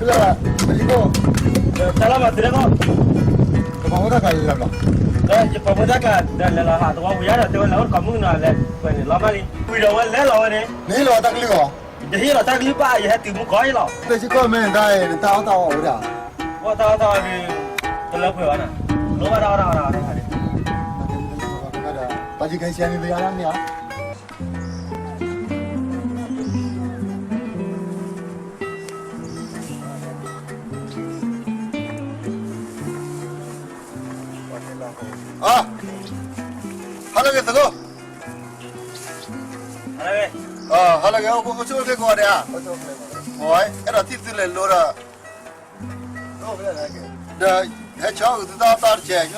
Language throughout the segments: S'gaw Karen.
လၢ ပယီၤဖိ တၢ်လီၢ်မၤသ့လၢကီၢ် ကပၤဖိတၢ်ကျါလဲၤလီၤဘျီ ယပၤဖိတၢ်ကျါဒီးလဲၤလီၤဟးသဝီဝံၤယါဒီး တဲဝဲလဲၤအိၣ်တကိးမုၢ်ကနီၤလဲၤ ပှဲၤန့ၣ်လီၤမၢ်လံ ဝံၤဒီးဝဲလဲၤလီၤဝဲန့ၣ် နဟ့ၣ်လီၤတၢ်ကလုၢ်အီၤ ယဟ့ၣ်လီၤတၢ်ကလုၢ်ဘၣ် ယဟဲတုၤမူကီၢ်အံၤလီၤ ပယီၤကီၢ်မ့ၢ်တၢ်အံၤ နတၢ်အီၣ်တၢ်အီအိၣ်ဝဲဒၣ် အီၣ်တၢ်အီၣ်တၢ်အီဒီး တလၢပှဲၤဘၣ်နၤ လိၣ်ဘၣ်တၢ်အီၣ်တၢ်အီတခါန့ၣ် ပယီၤကီၢ်မ့ၢ်ဧါ ဟါလၢအဂ့ၤ သုးခိၣ် ဟါလၢအဂ့ၤ အိၣ်ဆူၣ်အိၣ်ချ့ကိးဂၤဒဲးဧါ အဲၣ်ဒိးထံၣ်သုလဲၤလိဒီး ဒီးဟဲဆၢအုၣ်သုတၢ်အီၣ်တၢ်အီတကဲး ယ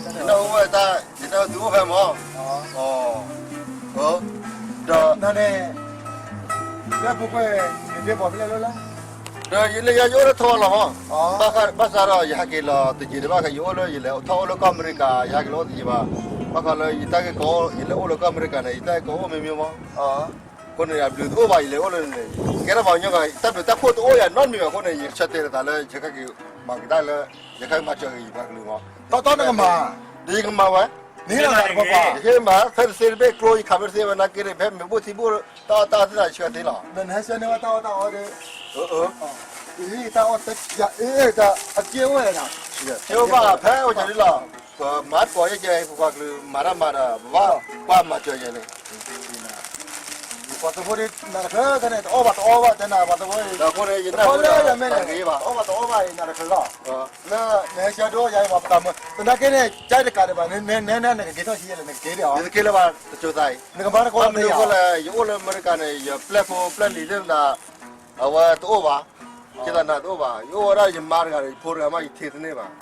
နၢ်ဟူဝဲတၢ် ယနၢ်ဟူသုအိၣ်ဖဲမၢ် ဒီး ဒီးယလၢယအိၣ်လၢထီလီၤမၢ် ဘၣ်ဆၣ်ဒီးယဟဲက့ၤလီၤတယံာ်ဒံးဘၣ် ယအိၣ်လၢယလဲၤထီၣ်အိၣ်လၢကီၢ်အမဲရကၤ ယဟဲက့ၤလီၤအိၣ်တယံာ်ဘၣ် ဘၣ်ဃးလၢယတၢ်ဂ့ၢ်ကီ ယလဲၤအိၣ်လၢကီၢ်အမဲရကၤန့ၣ် ယတၢ်ဂ့ၢ်ကီအိၣ်မ့ၢ်မ့ၢ်မၢ် အဃိန့ၣ် အဘျုးတအိၣ်ဘၣ် ယလဲၤအိၣ်လၢန့ၣ် ကဲထီၣ်ပှၤကညီဂၤ တၢ်ဘျုးတၢ်ဖှိၣ်တအိၣ်ယၤနီတမံၤဘၣ်အဃိန့ၣ် ယကဆၢတဲာ်လီၤသးလၢ ယကဟဲက့ၤမၤကဒါလၢ ယကဟဲက့ၤမၤစၢၤက့ၤယပှၤကလုာ်မၢ် တီတီနကမၤ ဒီးယကမၤဝဲ နဟ့ၣ်လီၤသးတပှၢ်ပှၢ် ယဟ့ၣ်မၤ ဖဲတသ့တဘ့ၣ်ကျိ ယခးဖဲတသ့ဝဲနာ်က့န့ၣ် ဖဲမ့ၢ်ဘူၣ်ထံဘူၣ် တၢ်အီၣ်တၢ်အီသ့ၣ်တဖၣ်ယဆှၢသ့လီၤ နဟဲဆှၢန့ၢ်ဝဲတၢ်အီၣ်တၢ်အီဒီး တၢ်အီၣ်တၢ်အီ အက့ၢ်အိၣ်ဝဲဒၣ် က့ၢ်အိၣ်ဘၣ်ဖဲအိၣ်ကၢ်ဒ်လီၤ ပမၤတကိးယဲၢ်ကဲ ပပှၤကလုာ်မၤတၢ်မၤဒီး ပဘၣ်ကွၢ်မၤစၢၤယဲၢ်န့ၣ် ပှၤသးဖိဒ်နၤတချုးန့ၣ် တအီၣ်ဘၣ်တအီဘၣ်တဲနၤ ပှၤသးဖိအံၤ ဒီးအဃိန့ၣ် ယနၢ်ဟူလၢတၢ်မ့ၢ်န့ၣ် တအီၣ်ဘၣ်တအီဘၣ်အံၤနၤတချုးလီၤ လၢ နဟဲဆှၢဒိယၤအံၤမၤပတၢ်မုာ် သနာ်က့န့ၣ် ကၠဲတကးဒံးဘၣ် နဲနဲနကက့ၤထီၣ်ဆံးယဲၢ်လဲၣ် နကက့ၤဒံးအီၤ ယတက့ၤလၢၤဘၣ် တစိၤသးအံၤ နကမၤတကိးမ့ၢ်ယၤ မနုၤအဃိလဲၣ် ယအိၣ်လၢအမဲရကၤန့ၣ် ယပျဲၢ်ဖိပျဲၢ်လံၤသ့ၣ်မတၤ အဝဲတအိၣ်ဘၣ် ကဲသးနၤတအိၣ်ဘၣ် ယအိၣ်ဝဲဒၣ်ယမါတဂၤဒီး ယဖိတဂၤမး ယထံၣ်သန့ၢ်ဘၣ် န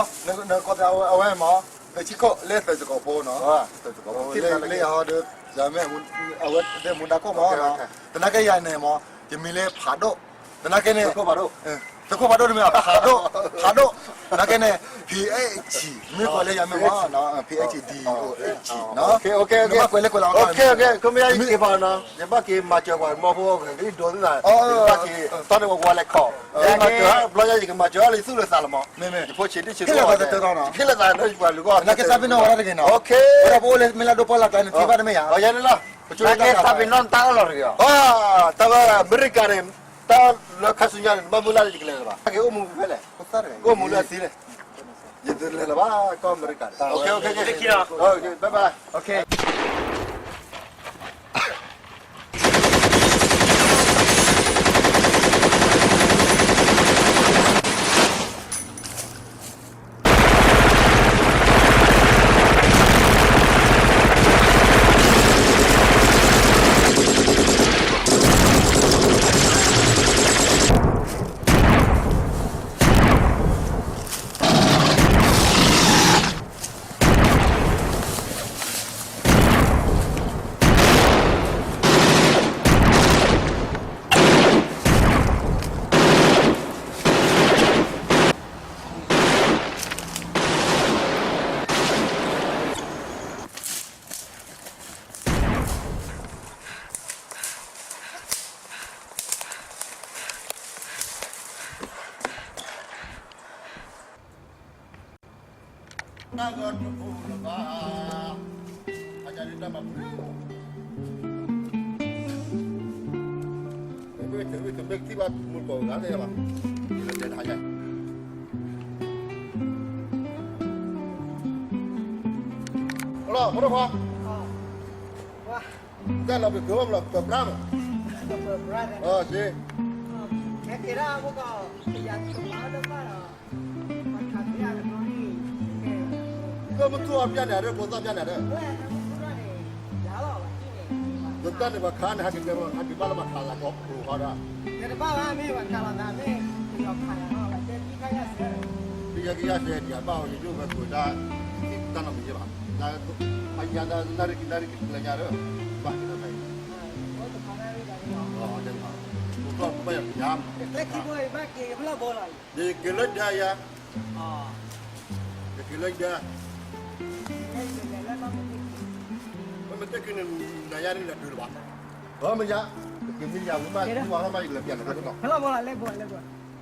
ကီၢ်သးအဝဲမး ပဆံခိၣ်လၢသၢစကီးဖိနီၤ လၢယဟီဒီး ယမ့ၢ် အဝဲသ့ၣ်မူဒါခိၣ်မး သနာ်က့ယၤန့ၣ်မး ယမံၤလၢဖးဒိၣ် သနာ်က့န့ၣ် သုးခိၣ်ဖးဒိၣ်တမ့ၢ် ဖးဒိၣ် ဖးဒိၣ် သနာ်က့န့ၣ် PhD မ့ၢ်ကွၢ်လၢယၤမ့ၢ်မး PhD နီၤ နဘၣ်ကွဲးလၢကွဲးလီၤ ယဘၣ်က့ၤမၤစၢၤပှၤမီဖိ ကဒိးသ့ၣ်သး ယဘၣ်က့ၤ တီန့ၣ်ဝဲဝါလဲၣ်ခီ ယမၤစၢၤဘျီညါ ယကမၤစၢၤလၢယသူၣ်လၢသးလီၤမး ယဖိဆံးဒ့ၣ်ဆံးဖိ ယဖ့ၣ်လီၤသးလၢယပှၤလုၢ်ဂီၢ် သနာ်က့သးပ့ၤနီၣ်ဝဲဒၣ်တဂ့ၤနီၤ ပအိၣ်လၢမ့ၢ်လၢဒိၣ်ပှၢ်လၢကျါန့ၣ် ထံၣ်ဘၣ်တမ့ၢ်ဧါ သနာ်က့သးပ့ၤနီၣ်တၢ်အၢၣ်လီၤတဂ့ၤအီၤ တၢ်ဝဲအမဲရကၤန့ၣ် တၢ်လၢခါဆူညါန့ၣ် နဘၣ်မုၢ်လၢ်လၢယကလဲၤလၢၤဘၣ် ကအိၣ်မူဖဲလဲၣ် ကအိၣ်မူလၢအသံလဲၣ် ယတလဲၤလၢၤဘၣ် ကီၢ်အမဲရကၤန့ၣ် ဘၣ်ဘၣ်လီၤ ဖိဒိၣ်ခွါ တၢ်လီၤပကၢၤဘၣ်လီၤ ပၢၤပြါမး ပၢၤပြါ အၢ စ့ ကမ့ၢ်ထူၣ်အီၣ်ပျၢ်န့ၣ် အရ့ဘိသီၣ်ပျၢ်န့ၣ်ဒီး တၢ်န့ၣ်ပှၤခါန့ၣ် ဟဲက့ၤတဲ ဟဲက့ၤဘၣ်လၢပှၤခးသးကီးပူၤဃီဒီး ပယီၤကယၢ်စဲးဒံးအဘၣ်အီၤ ယဒိၣ်ဝဲကွံာ်တၢ် တၢ်နီတမံၤယဲဘၣ် အညါတၢ်နၣ်ရံၣ်က့ၤနၣ်ရံၣ်က့ၤလၢညါဒီး ဘၣ်က့ၤတၢ်ဖဲအံၤ ယက့ၤလၢဒၢယၤ မ့ၢ်မ့ၢ်တဲက့ၤန့ၣ် နၤယၤန့ၣ်လဲၤတုၤလၢၤဘၣ် မ့ၢ်ယၤ က့ၤမ့ၢ်ယၤဝံၤမး မ့ၢ်ဝဲမး ယကလဲၤပျဲန့ၣ် လဲၤဘိလဲၤဘိ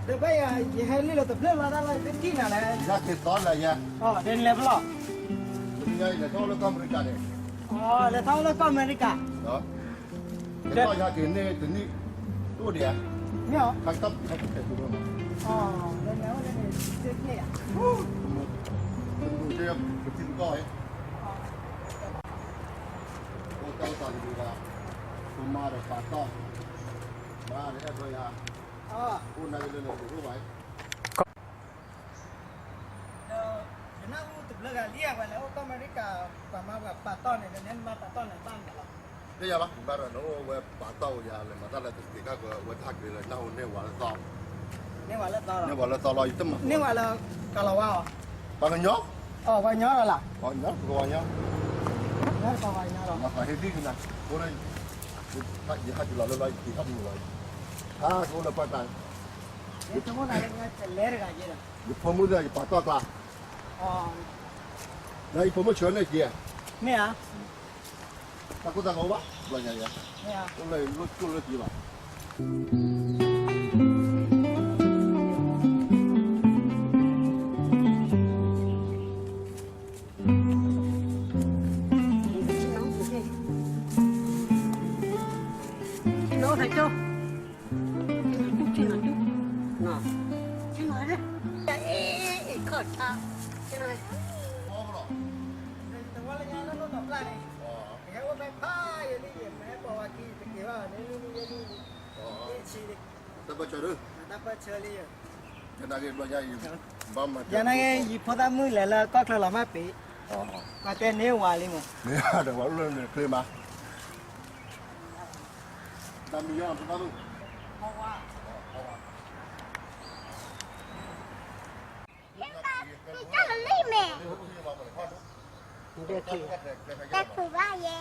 ဒီးဘၣ်ယၤ ယဟဲလံလီၤတဖျၢၣ်လီၤတၢ်လီၤ ယကထံၣ်နၤလဲၣ်. ယၤက့ၤသီလၢယၤ, အိၣ် ဒ်လဲၤဖဲလဲၣ်, လဲၤထီၣ်လၢကီၢ်အမဲရကၤန့ၣ်, လဲၤထီၣ်လၢကီၢ်အမဲရကၤ, လဲၤထီၣ်ယၤက့ၤန့ၢ်တနံၣ်, တအိၣ်ဒံးဧါ, မ့ၢ်, ခါကီၢ်ဖဲကတဲာ်ကူလီၤ, လဲၤလဲၤအိၣ်လဲၤန့ၣ်, တမုာ်, တမုာ်က့ၤပထံပကီၢ်ဧါ, အိၣ်တၢ်အိၣ်သးတမုာ်ဘၣ်, ပမၤဒီးပာ်တီၢ်, မၤဒီးအဲၣ်ဒိးယၤ, အိၣ်နၤက့ၤလၢန့ၣ်တအိၣ်ဘၣ်, ဒီးယနၢ်ဟူတဘျီဂၤလံ ပှၤလဲၤအိၣ်ကီၢ်အမဲရကၤ, ပှၤမၤပှၤပာ်တီၢ်န့ၣ် ဒီးနမၤပာ်တီၢ်န့ၣ်ဘၣ်မးလီၤ. တယၤဘၣ်, ဘၣ်ဒီးနအိၣ်ဝဲပာ်တီၢ်ဝဲယၤ လဲၤမၤတၢ်လၢတသ့ခါကီး ဝဲတဟးက့ၤလၢနၢ်ဟူန့ၢ်ဝဲလၢသီ, န့ၢ်ဝဲလၢသီလီၤ, န့ၢ်ဝဲလၢသီလီၤ, ယတမၤ, န့ၢ်ဝဲလၢကလီၤဝါအီၤ, ပှၤကညီ, အီၤ ပှၤကညီလီၤလၢ်, ပှၤကညီ, ပှၤကညီ, ပှၤကညီလီၤ, ယဟဲက့ၤလီၤလၢလီၤ ယက့ၤဟဲက့ၤလီၤ, ဟးကအိၣ်လၢပှၤတၢ်, ယဖိမုၣ်ဒီးယပာ်တီၢ်ကျါ, ဒီးယဖိမုၣ်ဆၢန့ၢ်က့ၤ, မ့ၢ်ဧါ, တၢ်ကိၢ်တၢ်ဂီၤဘၣ်, ဘျီညါယၤ, မ့ၢ်ဧါ, အိၣ်လၢယလိၣ်ကၠိလၢက့ၤဘၣ် တၢ်ပၢၢ်ဆၢဒုး, တၢ်ပၢၢ်ဆၢဒုး, ယနာ်က့ၤဘျီညါအံၤ, ယနာ်က့ၤ ယဖိသၣ်မုၣ်လဲၤလၢကီၢ်ချၢလီၤမၢ်ပ့ၤ, ပှၤတဲန့ၢ်ဝၤလံမး, မ့ၢ်ဒီးဝဲအိၣ်လၢန့ၣ်ချ့မး, တၢ်မံၤယီၤဖိသၣ်မုၣ် တၢ်ဖုးဘၣ်ယဲ,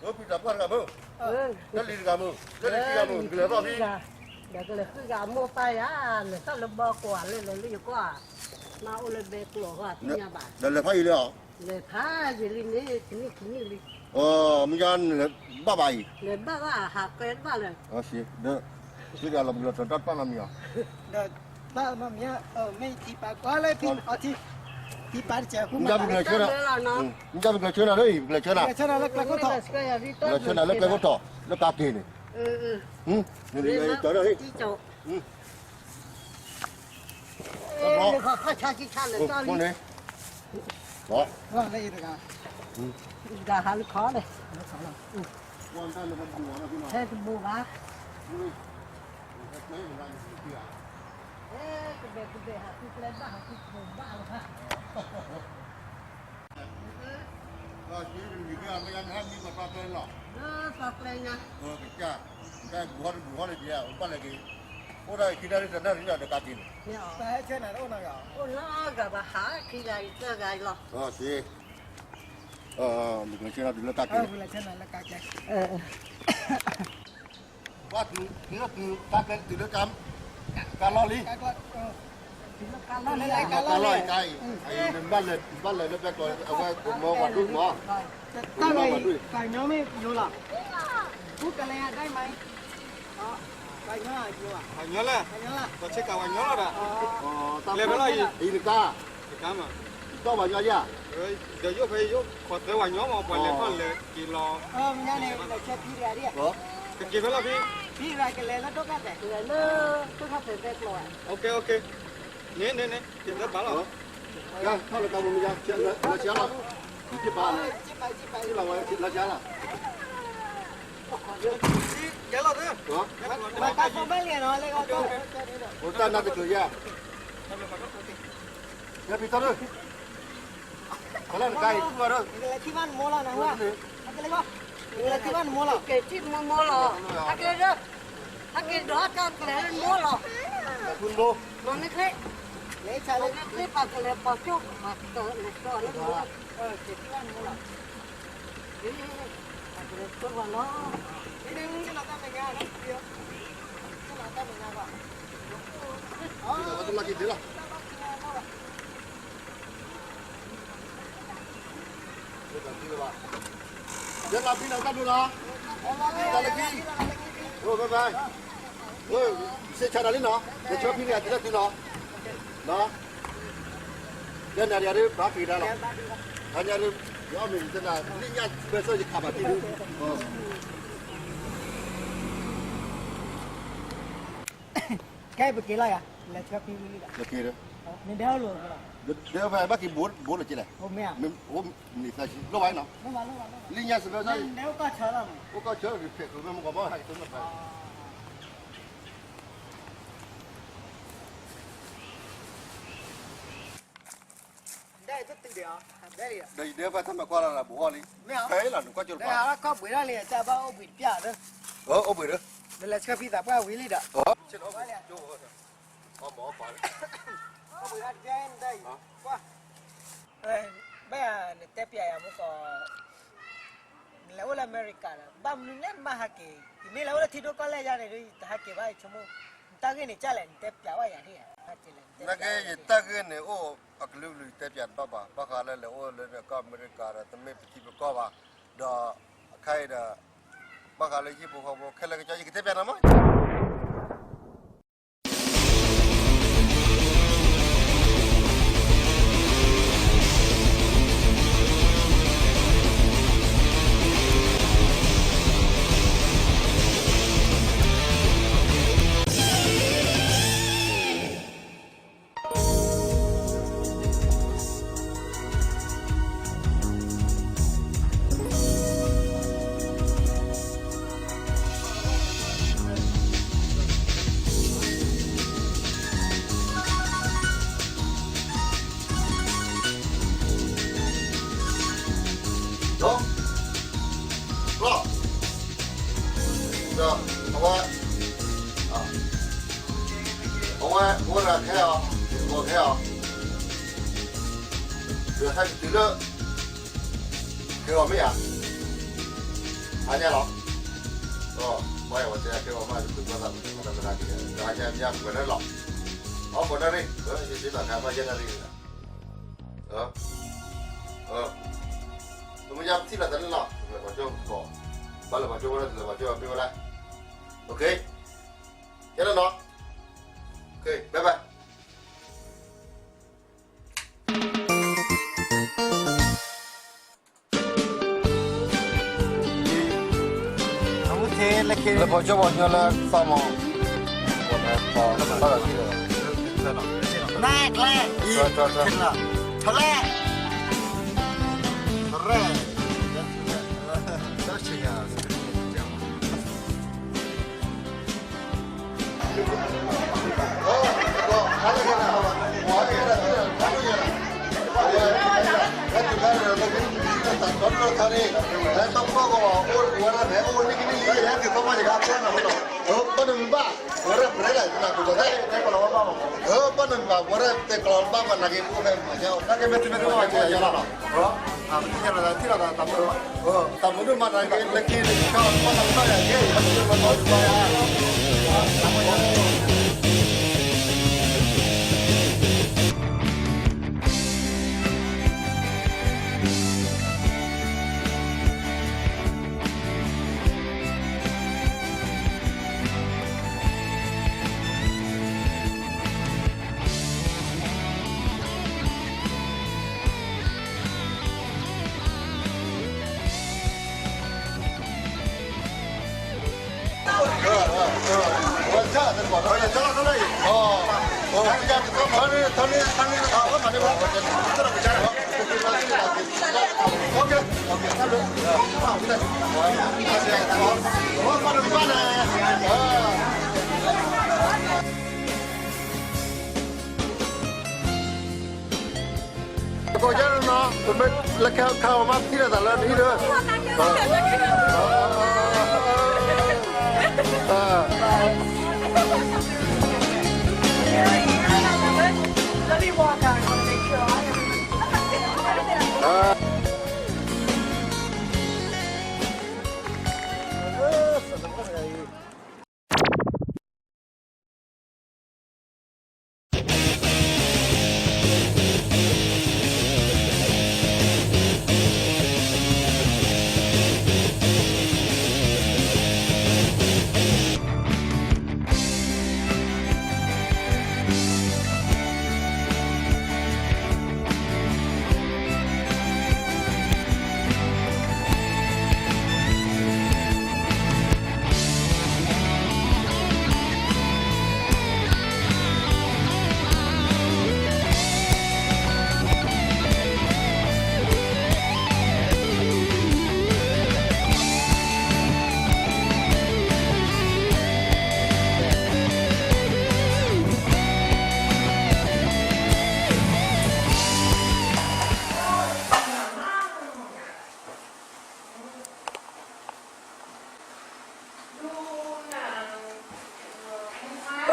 ဖုးတၢ်ပှၢ်တဂၤမုၣ်, တၢ်လံၤတဂၤမုၣ်, တၢ်လံၤခံဂၤမုၣ်, တၢ်လံၤခံဂၤမုၣ်, ဒီးကလဲၤဃုဂၤမိၢ်ပၢ်ယၤ, လဲၤထီၣ်လၢဘီကွၢ်လၢလဲၤလၢယကွၢ်, မ့ၢ်အိၣ်လၢဘဲကျိာ်ဃီသ့ၣ်ညါဘၣ်, ဒီးလဲၤဖးယံၤလံအီၤ, လဲၤဖးယံၤလံန့ၣ် တနံၣ်တနံၣ်လံ, မ့ၢ်ယါလဲၤဘၣ်ဘၣ်အံၤ, လဲၤဘၣ်ဘၣ်ဟးကဲဘၣ်လၢ, ဒီး သုတဂၤလီၤဘှံးလီၤတီၤတၢ်တဖၣ်နီတမံၤအီၤ, ဒီးတၢ်နီတမံၤ, မ့ၢ်ထံပာ်ကွၢ်လၢထံအီထံ, ထံပာ်တစဲးဃုမး, မ့ၢ်ပကလဲၤဆှၢနၤ, မ့ၢ်ပကလဲၤဆှၢနၤလၢအံၤ ပကလဲၤဆှၢနၤ, ပကလဲၤဆှၢနၤလၢကျဲခိၣ်ထီၣ်, ပကလဲၤဆှၢနၤလၢကျဲခိၣ်ထီၣ်, လၢကးက့ၤန့ၣ်, နကလဲၤတီၤလၢဟ့ၣ် တဘၣ်ဟးဃုကျဲဘၣ်ဟးဃုကျဲဘၣ်လီၤ, လၢကျဲညါ, ဘၣ်လဲၤက့ၤ, အိၣ်ဒၣ်ခံဒၣ်တနၣ်ရံၣ်ဒီးကးက့ၤန့ၣ်, အိၣ်လၢဂၤဘၣ်ဟးခံဂၤအံၤသၢဂၤအံၤလီၤ, မ့ၢ်ကလဲၤဆှၢနၤတုၤလၢကးက့ၤန့ၣ် ဘၣ်တုၤ, တုၤလၢကါကျဲတုၤလၢကါ, ကါလီၢ်လံ, ကါလီၢ်လံကါအံၤ, ဘၣ်လဲၤ, ဘၣ်လဲၤလၢဘဲကျိး အဝဲကမၢပှၤဒိၣ်မး, ကမၢပှၤဒိၣ်, ပှၤညီမ့ၢ်ယိၤလီၤ, ပှၤညီလီၤ, ပှၤညီလၢ, ပှၤဆ့ကၤပှၤညီလီၤဒီး, လဲၤဖဲလီၤအံၤ, အံၤတကါ, တကါမး, ဒီးပှၤညီယၤ, ဒီးယိၣ်ဖဲယိၣ်ခိးသၢပှၤညီမး ပှၤလဲၤထီၣ်လဲၤက့ၤလီၤ, ကက့ၤဖဲလီၤဖံ, ဖံကလဲၤလၢဒိၣ်ကါတဲာ်, ကလဲၤလၢဒိၣ်ကါတဲာ်ဘဲကျိး, န့ၣ်န့ၣ်န့ၣ်, က့ၤလၢဘၣ်လီၤ, ထီၣ်လၢကါဘိမ့ၢ်ယါ, လၢဆါလီၤ, ယက့ၤဘၣ်လီၤ, လၢဆါလီၤ, တၢ်နါတကျိၤယါ, ယါပံၤထီၣ်ဒုး, ကလဲၤထံၣ်ဘၣ်နမိၢ်လီၤ, ကလဲၤထံၣ်ဘၣ်နမိၢ်လီၤ, ကလဲၤထံၣ်မိၢ်လီၤ, ဟဲက့ၤဒီး, ဟဲက့ၤဒီးကလဲၤမိၢ်လီၤ, မ့ၢ်ချ့, လဲၤဆါလၢပကလဲၤပီၢ်ကၠိၣ်မၤကတၢၢ်လဲၤကၠိၣ်လၢမူ, ကဲၤထံၣ်ဘၣ်မူလီၤ, ပကလဲၤကၠိၣ်ဝဲလီၤ, တၢ်မဲာ်ညါ, တၢ်မဲာ်ညါဘၣ်, တၢ်မဲာ်ညါဘၣ် ယဲလီၤဖံနီၤတၢ်ဒိလီၤ, တၢ်လၢခံ, အိၣ်ဘၣ်ဘၣ်, စ့ဆါတၢ်လံနီၤ, ယဆၢဖံန့ၣ်အတံၤလၢတုၤလီၤ, ယဲနၤဒီးဘၣ်က့ၤဒၣ်လီၤ, ဟါညါဒုး, ယအီၣ်မ့ၤတနၤ လံၣ်ညၣ်ဘဲစၢၣ်ယခးဘၣ်တံၢ်ဒုး ကဲ ပက့ၤလီၤယၤ, လဲၤဆှၢဖံဝံၤလံဒီး, နဒဲအိၣ်လိာ်က့ၤလီၤ, ဒဲဖဲဘၣ်က့ၤဘိလီၤက့ၤလဲၣ်, အိၣ်မ့ၢ်ဧါ, လိၣ်ဘၣ်နီၤ, လံၣ်ညၣ်စဘဲစၢ်, အိၣ်ကီၢ်ဆၢလီၤ, အိၣ်ကီၢ်ဆၢ ဖဲးဃုာ်မ့ၢ်မူကီၢ်ဘၣ်ဟဲက့ၤတမ့ၢ်ဖဲ ဒီးယဒဲဖဲတၢ်မၤကွၢ်လၢလၢဘူးဟီၣ်လံ, ဖဲလီၤနကွၢ်ကၠိတပၤ, အိၣ်ဘှံးတပျၢ်ဒီး, အိၣ်ဘှံးဒီး, နလဲၤဆှၢဖံသးပှၢ်ဝံၤလံဒီး, ဘၣ်ယၤ နတဲပျးယၤ မူကီၢ်, နလဲၤအိၣ်လၢအမဲရကၤဒီး ဘၣ်မနုၤလဲၣ်နဘၣ်ဟးက့ၤ, ယမ့ၢ်လဲၤအိၣ်လၢထံဒိၣ်ကီၢ်လဲၢ်ယါန့ၣ်ဒီး ယတဟးက့ၤဘၣ် ယဆိကမိၣ်, နတၢ်ဂ့ၢ်န့ၣ်ကလဲၣ် နတဲပျးဘၣ်ယၤန့ၣ်, နကဲ ယတၢ်ဂ့ၢ်န့ၣ်အိၣ်အကလုာ်ကလုာ် ယတဲပျးတဘၣ်ဘၣ်, ဘၣ်ဃးလၢလဲၤအိၣ်လၢကီၢ်အမဲရကၤဒီး တမ့ၢ်ပထံပကီၢ်ဘၣ်, ဒီးအခါအံၤဒီး ဘၣ်ဃးလၢဟံၣ်ဖိဃီဖိခဲလၢာ်ကစီဒီ ယကတဲပျးနၤမး ဒီး ဒီး အဝဲ အဝဲ အိၣ်ဒၣ်ခဲအီၤ ကိးခဲအီၤ ဒီးဟဲကတုၤလၢ ခဲအီၤမ့ၢ်ဧါ ဟါညါလီၤ ဒီး ပှၤဝဲတဲခဲအီၤမး တချုးပှၤသးပှၢ်တၢ်ကဒါက့ၤ ဒီးဟါညါမ့ၢ်ကွဲးလၢလီၤ အီၣ်ကွဲးတၢ်ရ့ ယသ့ၣ်နီၣ်ခါမးယဲၢ်နၣ်ရ့ ပမ့ၢ်ညါပထံၣ်လီၤတၢ်လၢလီၤ တလဲၤပှၤကၠိ ဘၣ်လဲၤပှၤကၠိဝဲဒၣ် တလဲၤပှၤကၠိဘၣ်ပ့ၢ်ဝဲဒၣ် OK ကဲလၢနီၤ OK bye bye လဲၤပှၤကၠိပှၤကၠိလၢသးမီၤ နကျဲ ထလဲ ရဲ ဘၣ်နမံၤဘၣ် ဝဲဒၣ်ပရဲဒၣ် နၢ်ပၢၢ်ကီးသဲ တဲကလီၤဘၣ်ဘၣ်မး ဘၣ်နမံၤဘၣ် ဝဲဒၣ်တဲကလီၤဘၣ်ဘၣ် နၢ်က့ၤပူၤဖဲမၤညါ နၢ်က့ၤမ့ၢ်တုၤမ့ၢ်ကီၢ်မၤညါလီၤ ထံၣ်လီၤသး ထံၣ်လီၤသး တၢ်မုၣ်ဒိၣ်မး နၢ်က့ၤ လၢခံ တၢ်မုၣ်ဒိၣ်မး နၢ်က့ၤ ယၤ တၢ်မုၣ်ဒိၣ်မး နၢ်က့ၤ ကီၢ်ယါနီၤ ပမ့ၢ်လၢခဲခါအီၤမး ပထံၣ်လိာ်သးလၢနဟံၣ်ဒီး အ Streetwalker. Ơ,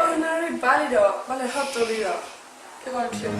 နၣ်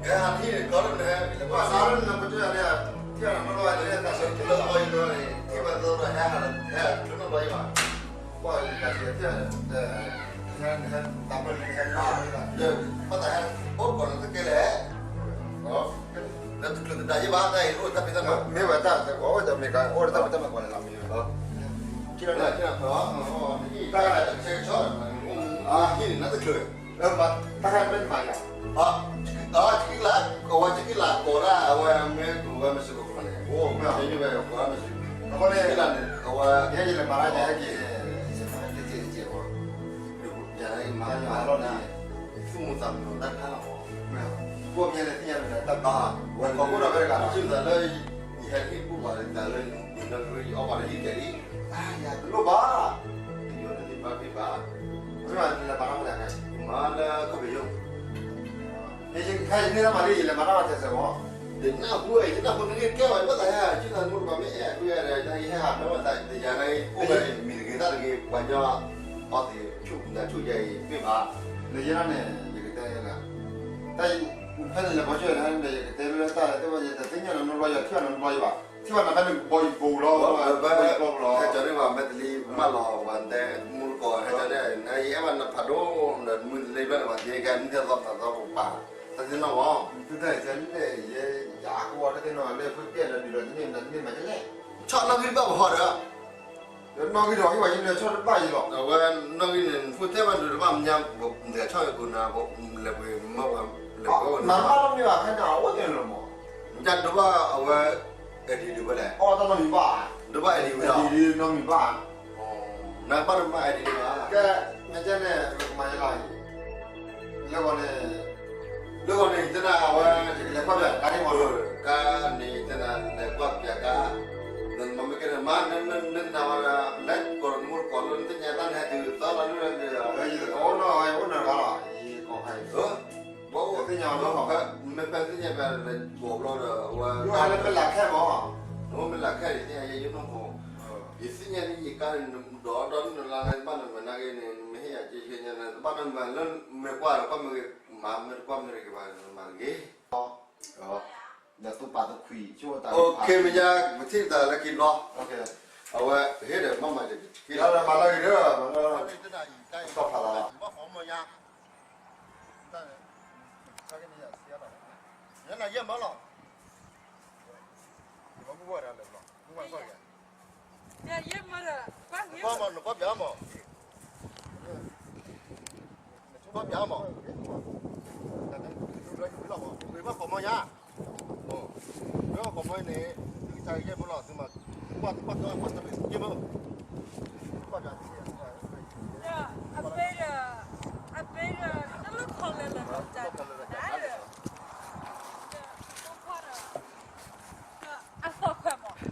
ရံၣ်ဘါလံဒီး ဘၣ်လဲၤထီၣ်တိလံဒီး ကဲပှၤကထံၣ်ဖျၢၣ်လၢ မ့ၢ်ဝဲတၢ်အိၣ်ဒီးတၢ်ဖံးတၢ်မၤ အိၣ်ဒီးတၢ်ဖံးတၢ်မၤကွၢ်န့ၣ်လီၤ မ့ၢ်ဝဲ တၢ်ကီတၢ်ခဲ တၢ်ကီမ့ၢ်တမၤယၤ အဝဲကလးကိးဒၣ် အဝဲမ့ၢ်ကဝဲမ့ၢ်စ့ၢ်ကီးန့ၣ် အိၣ်မ့ၢ်ဝဲကိးမ့ၢ်စ့ၢ်ကီး အဃိန့ၣ် အဝဲ ယဲယလဲၤမၤတၢ်ယဟဲက့ၤ ယမၤတက့ၢ် ယမၤလီၤန့ၣ် သူၣ်မူသးမုာ်တၢ်တခါလီၤ ကိးမ့ၢ်လဲၤသ့ၣ်ညါတၢ်ဘၣ် ဝဲကိးခိၣ်ဒီးဖဲတဂၤလီၤ ယဟဲဟံၣ်ပူၤပှၤလၢယၤလၢ ယနီၢ်ကရံၣ် ယအီၣ်ပှၤလၢဟံၣ်ကဲၤလံ ယတလိၣ်ဘၣ် ယိၤန့ၣ်ဘၣ်ဘၣ် မ့ၢ်လဲၤမၤတၢ်မနုၤလဲၣ် ယမၤလၢခိၣ်ဖံးယိၤ ယခါယန့ၢ်တၢ်မၤလံ ယလဲၤမၤတၢ်မၤစဲးစဲးမး ယနၢ်ဟူ ယနၢ်ဟူနဂ့ၢ်ကဲဝဲ ယဘၣ်သးဟဲ ယနၢ်ဟူတပှၤမ့ၢ်အဲၣ်ကွံာ်ယၤဒီး ယဟဲဟးဖဲဝဲသး ယၤန့ၣ် အိၣ်ဝဲမံၤတဂ့ၤတၢ်တဂ့ၤ ပှၤညီ အီသံးဆူၣ်နၤဆူၣ်ယၤအံၤ မ့ၢ်ဘၣ် လၢယဲန့ၣ် ယကတဲလၢ တၢ်ဖဲန့ၣ်လဲၤပှၤကၠိလဲၣ်န့ၣ် ယကတဲလၢတၢ်လၢတဝဲယတသ့ၣ်ညါနနီတဘျီ ယထံၣ်ဘၣ်နနီတဘျီယဘၣ် ထံၣ်ဘၣ်နဖဲန့ၣ်ဘီယဘိလီၤ ဘီယဘိလီၤ ဟဲကၠီန့ၢ်ပှၤမဲာ်တလံ မၢလီၤ ပှၤတဲ မူတကိး ဟဲကၠီန့ၢ် နအံၤအဲၣ်ဘၣ်နဖးဒိၣ် ဒီးမုၢ်တလံဘျီန့ၣ် ပှၤသ့ကဲ နံၣ်သီသးသီပပာ် တၢ်သ့ၣ်နီၣ်မး သုတၢ်အံၤလဲၣ် ယဲယၤကဝီၤတၢ်သ့ၣ်နီၣ်လၢ ဖုတဲဒီးဒုးဒီးတန့ၢ်ဒီးတန့ၢ်မးကလဲၣ် ဆီၣ်နီၣ်ဂံၢ်ဘၣ်ပဟီၣ်ဒီး နီၣ်ဂံၢ်ဒီးဟံၣ်ဝဲယလဲၤဆီတဘၣ်ယံၤလီၤ. အဝဲနီၣ်ဂံၢ်န့ၣ် နဖိတဲဘၣ်ဒုးတဘၣ်မညါ, နတဂၤဆီၣ်ယကိးနၤ, လဲၤပှ့ၤမၢ်ဝဲ, လဲၤပှ့ၤအိၣ်နၤ, မၤတဘၣ်နီတမံၤဘၣ်, ခဲန့ၣ်အအိၣ်တ့ၢ်လၢမး, နကဒိးဘၣ်အဝဲ ID ဒုးဝဲလဲၣ်, အီၣ်တၢ်နီတမံၤဘၣ်, ဒိးဘၣ် ID ဝဲဒီး ID ဒုးနီတမံၤဘၣ်, နဘၣ်တမၤ ID ဒုးဘၣ်, ကဲ, မ့ၢ်ကဲန့ၣ် ပကမၤယလီၤ, လၢဂီၤန့ၣ်, လၢဂီၤန့ၣ် ယတဲနၤအဝဲ ယကလဲၤကွၢ်ပၠးကါန့ၣ်မး, ကါန့ၣ် ယတဲနၤလဲၤကွၢ်ပၠးကါ, နမၤမ့ၢ်ကဲန့ၣ်မၤ, နနၤဝဲဒၣ် လဲၤကိးနမိၢ်တကိးလၢနသ့ၣ်ညါတၢ်န့ၣ် ဟဲတုၤသီလီၤလၢန့ၣ်ဒီး, ယအိၣ်နီၢ်, ယအိၣ်နီၢ်တဂၤလီၤ, ယကိးဖဲ, ဘၣ်အိၣ်သ့ၣ်ညါလီၤ, မ့ၢ်ဖဲသ့ၣ်ညါဖဲလဲၤကိးဘျီဒီး အဝဲ ယိၣ်ဟဲလၢမ့ၢ်လၢခဲမး, နမ့ၢ်လၢခဲန့ၣ် သ့ၣ်ညါယဲယိၣ်နီၢ်မး, ယသ့ၣ်ညါန့ၣ် ယကါန့ၣ် နဒီးဒီနုၢ်လါလၢဘၣ်နမၤနာ်က့န့ၣ် နမ့ၢ်ဟ့ၣ်ယၤက့ၤက့ၤညါန့ၣ် တဘၣ်နမၤလၢမ့ၢ်ကွၢ်ဒီးကွၢ်မ့ၢ်ဂ့ၤ, မၤမ့ၢ်တကွၢ်မ့ၢ်တဂ့ၤဘၣ် နမၤတဂ့ၤ, ဒီးသူၣ်ပာ်သူၣ်ခွံ, အိၣ်ခ့မ့ၢ်ညါ ပထံၣ်တၢ်လၢခံဘျီ, အဝဲဟ့ၣ်ဒီးဘၣ်မၤတ့ၢ်, မၤလၢဂ့ၤဒီး, သီၣ်ဖးလီၤ, ယဲမၢလီၤ, နကွၢ်မး, နကွၢ်ပၠးမး, နကွၢ်ပၠးမး, ဝ့ၤဘၣ်ကိးမီၤညါ, ဝ့ၤဘၣ်ကိးမီၤန့ၣ်, သုကစၢ်ယဲမၢလီၤ, သုမၤ, သုကွၢ်, သုကွၢ်, သုကွၢ်, သုကွၢ်, ယဲမၢ, ကွၢ်ပၠး, အပ့ဒီး, အပ့ဒီး, တလိၣ်ခိးလၢလၢာ်, အသီၣ်ခွဲးမး, ဒီး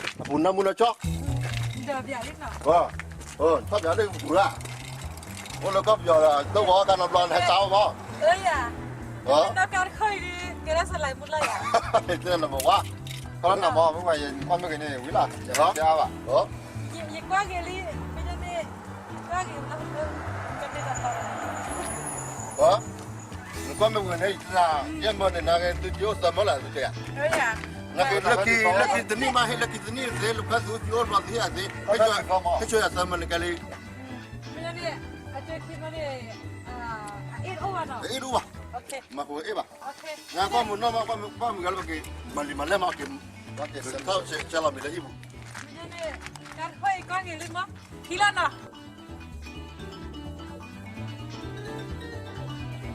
အပူၤနၢမူနၢကၠီ, ဆီၣ်ပၠးလၢပူၤဧါ, အိၣ်လၢကီၢ်ပယီၤဒီး တဝီကါနီတဘျီ နဟဲစါအီၣ်မး, နဘၣ်ဝါ, ခီနမး မ့ၢ်ဝဲယကွၢ်မ့ၢ်ဂ့ၤန့ၣ် ဝံၤလီၤ, ယကွၢ်ဂ့ၤလံ, မ့ၢ်န့ၣ်, နကွၢ်မ့ၢ်ဝံၤန့ၣ် ယဲမၢန့ၣ် နကဲသုကအိၣ်သၢမၢလၢသုတဲယၤ, နကဲလၢခံ, လၢခံတနံၣ်မး ဟ့ၣ်လၢခံတနံၣ်သ့ လၢဖဲသုကအိၣ်ဘျီသုဟ့ၣ်ယၤသ့, ဟ့ၣ်ဆိယၤသၢမၢန့ၣ်ကဲလံ, အ့ၣ်တအိၣ်ဘၣ်, မၤဃိအ့ၣ်ဘၣ်, နကွၢ်မုာ်နီၢ်မး ကွၢ်မုာ်ဂၤလၢပက့ၤ မၤလံမၤလဲၢ်မးက့ၤ, ဆဲးလီၤမံၤလၢဟံၣ်ပူၤ,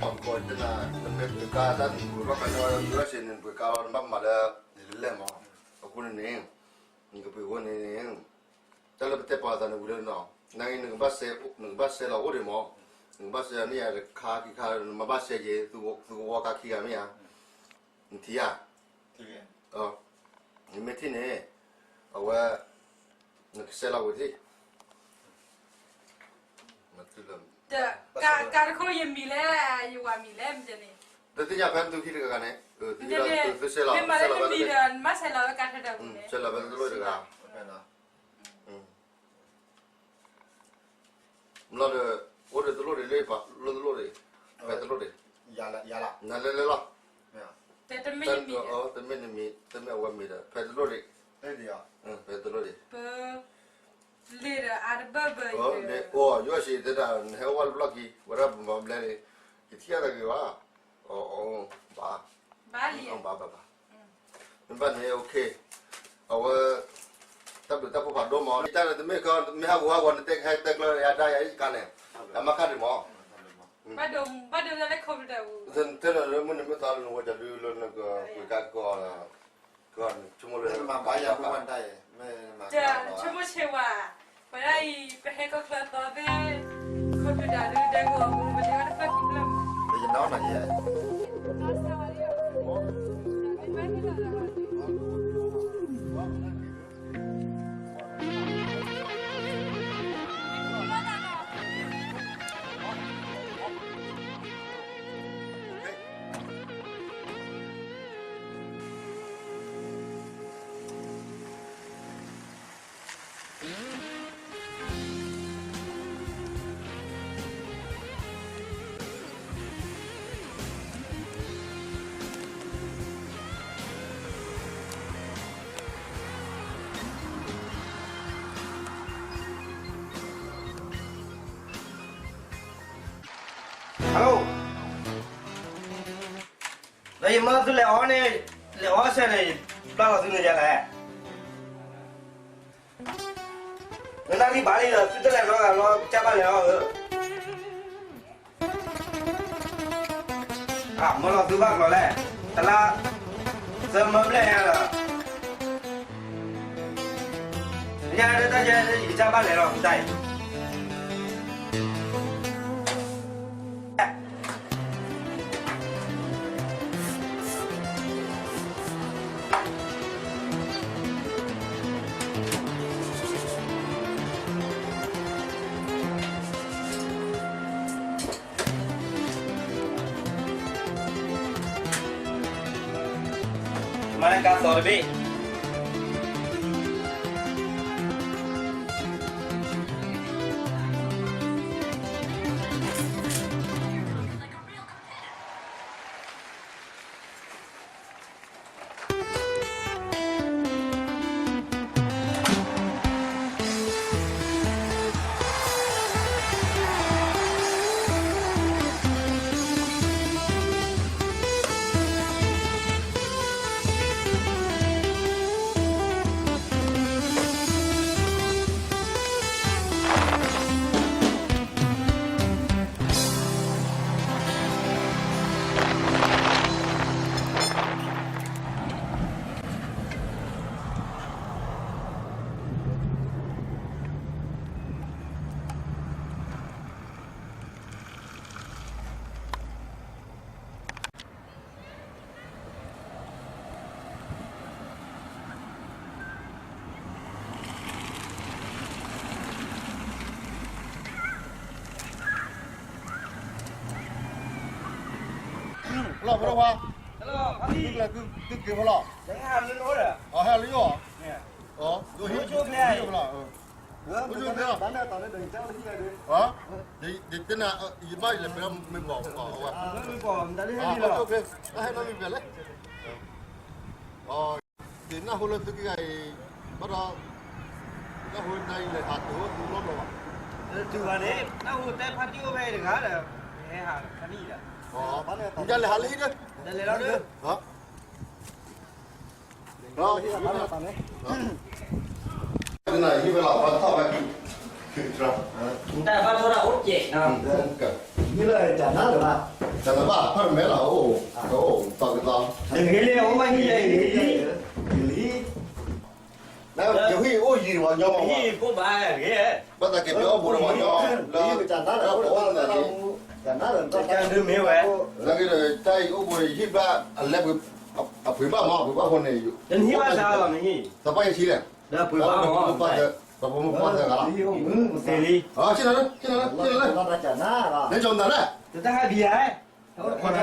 ပှၤကိးတနၤ နမ့ၢ်ပှ့ၤကါတၢ်နပှ့ၤဘၣ်ဃးဒီး ယူအ့ၣ်စ့န့ၣ် နပှ့ၤကါလီၤ နဘၣ်မၤလၢလဲၢ်မး, အဃိန့ၣ်န့ၣ် နကပှ့ၤဝဲန့ၣ်န့ၣ် တၢ်လၢပတဲပှၤသးန့ၣ်ဝံၤလၢနီၤ, နာ်က့ နကဘၣ်စဲးလီၤအိၣ်ဒံးမး, နကဘၣ်စဲးလီၤန့ၢ်ယၤတခါခံခါ နမၤဘၣ်စဲးက့ၤ သုကဝီကါခံဂၤမ့ၢ်ဧါ, နထံၣ်ဧါ, နမ့ၢ်ထံၣ်န့ၣ် အဝဲ နကစဲးလီၤဝဲထံၣ် ကါတခီယမံၤလဲၣ်, ယဝၤမံၤလဲၣ်, မ့ၢ်န့ၣ်, တသ့ၣ်ညါဖဲသုခံတဂၤဂၤန့ၣ်, သုစဲးလီၤဖဲတလိၣ်တဂၤ, စဲးလီၤဖဲတလိၣ်တဂၤ, လီၤဒီး အိၣ်ဒီးတလိၣ်ဒံးလၢပှၤလိၣ်တလိၣ်ဒံး, ဖဲတလိၣ်ဒံး, နလဲၤလဲၤလီၤ, တမ့ၢ်နမံၤ, တမ့ၢ်အဝဲမံၤဒီး ဖဲတလိၣ်ဒံး, ဖဲတလိၣ်ဒံး လ့ဒီးအါတဘၢၣ်ဘၢၣ်, အိၣ် ယူအ့ၣ်စ့တဲဒၣ် နဟဲအိၣ်ဝဲတဘျီခံ ဝဲဒၣ်ပမၤဘျဲၣ်န့ၣ် ယထံၣ်အါတဂ့ၤဘၣ်, ဘၣ်, ဘၣ်လံ, ဘၣ်ဘၣ်ဘၣ်, မ့ၢ်ဘၣ်န့ၣ် okay, အဝဲ တၢ်ဘျုးတၢ်ဖှိၣ်ဖးဒိၣ်မး ယတၢ်န့ၣ် တမ့ၢ်ကီ မ့ၢ်ဟးဂူာ်ဟးဂီၤ နတဲဟဲတဲကျၢၤယၤဒၣ်ယၤအံၤကါန့ၣ်, အမၤခါဒံးမး, တဲလၢမုၢ်နံၤမုၢ်သီလၢနဝဲတၢ်ဒုးလၢနက ပှ့ၤကါကီ ကီ ဆိကမိၣ်လၢ မၤဘၣ်ယၤဖိဝဲတၢ်အံၤ, ဆိကမိၣ်ဆဲးဝဲ, ဝဲဒၣ်အံၤ ပဟဲကီၢ်ချၢသီသ့ၣ်, ခိၣ်ဒုးဒၣ်ဒုးဒဲကဝီၤပူၤ ပတဲဝဲတဖျၢၣ်ခံဖျၢၣ်မး, ယနီၢ်နီၢ်ယဲ Hello, လၢယမၢသုလဲၤအီၤန့ၣ် လဲၤအီၣ်ဆဲန့ၣ် ဘၣ်လီၤသုန့ၣ်ယၤလဲၣ်. နနၢ်ထံၣ်ဘၣ်လံဒီး သုတလဲၤနီတဂၤလီၤ ကစၢ်ဘၣ်လဲၤအီၣ်ဧၢ. အမၢလီၤသုဘၣ်ကျီၤလဲၣ်, တလါ သၢမၢဘျဲၣ်ညါဒီး ညါဒၣ်တၢ်ယဲ ယကစၢ်ဘၣ်လဲၤလီၤ တၢ်အံၤ မၤလၢကါသီတဘ့ၣ်. လီၤဖိဒိၣ်ခွါ, သုက့ၤဖိလီၤ, အဟဲလၢယအိၣ်, ဟဲလၢယအိၣ်လီၤ, ယတဲနၤ, ယဘၣ်ယလဲၤပှဲၤမ့ၢ်ပှၤ, တၢ်ဟဲနီတမံၤပှဲၤလဲၣ်, ယနၢ်ဟူလၢသုကဂၤအံၤ, ဘၣ်ဒီး, နၢ်ဟူနၤအံၤလဲၤဟးတုၤအိၣ်သုလီၢ်ဘျီဘၣ်, တုၤဘၣ်န့ၣ် နၢ်ဟူတဲဖါတံၢ်အိၣ်ဖဲအံၤတဂၤဒီး, ဟဲဟးခါနံၣ်အံၤဒီး, ယလဲၤဟးလၢဟံၣ်ဒီး, လဲၤလီၤဒီး, ဟံၣ်ဝဲလီၤ ဘၣ်ထီၣ်ဝဲ, တၢ်ဘၣ်ထီၣ်တၢ်အိၣ်ကဲး, ဟံၣ်လၢတၢ်နါလၢၤဘၣ်, တၢ်နါဘၣ်ဖၣ်မဲလီၤ, အိၣ်, အိၣ်, တၢ်ကသီ, တဂ့ၤလၢအအိၣ်ဘၣ်ဟံၣ်လၢအံၤ, လံ, ဟံၣ်ဖိဘၣ်ဂ့ၤ, ဘၣ်သးက့ၤပအိၣ်ဘူးဒီးပှၤညီ, လၢ, တၢ်ဒုးမ့ၢ်ဝဲ, လၢက့ၤဒီးတၢ်အံၤအိၣ်ဘူးဒီးယဟံၣ်ဘၣ်, အလဲၤပှ့ၤ, အပှ့ၤဘၣ်မး အပှ့ၤဘၣ်ဃိန့ၣ်, တနံၣ်ဘၣ်သးလီၤမ့ၢ်ဟံၣ်, သးပှၢ်ယထံလဲၣ်, ဒီးပှ့ၤဘၣ်မး, ပှၤဖိမုၣ်ပှၢ်သၢဂၤလီၤ, သ့လံ, ဆ့ၣ်နီၤလၢ, ဆ့ၣ်နီၤလၢ, လဲၤကၠီၤမတၤလဲၣ်, တၢ်ဟးဘံယၤ,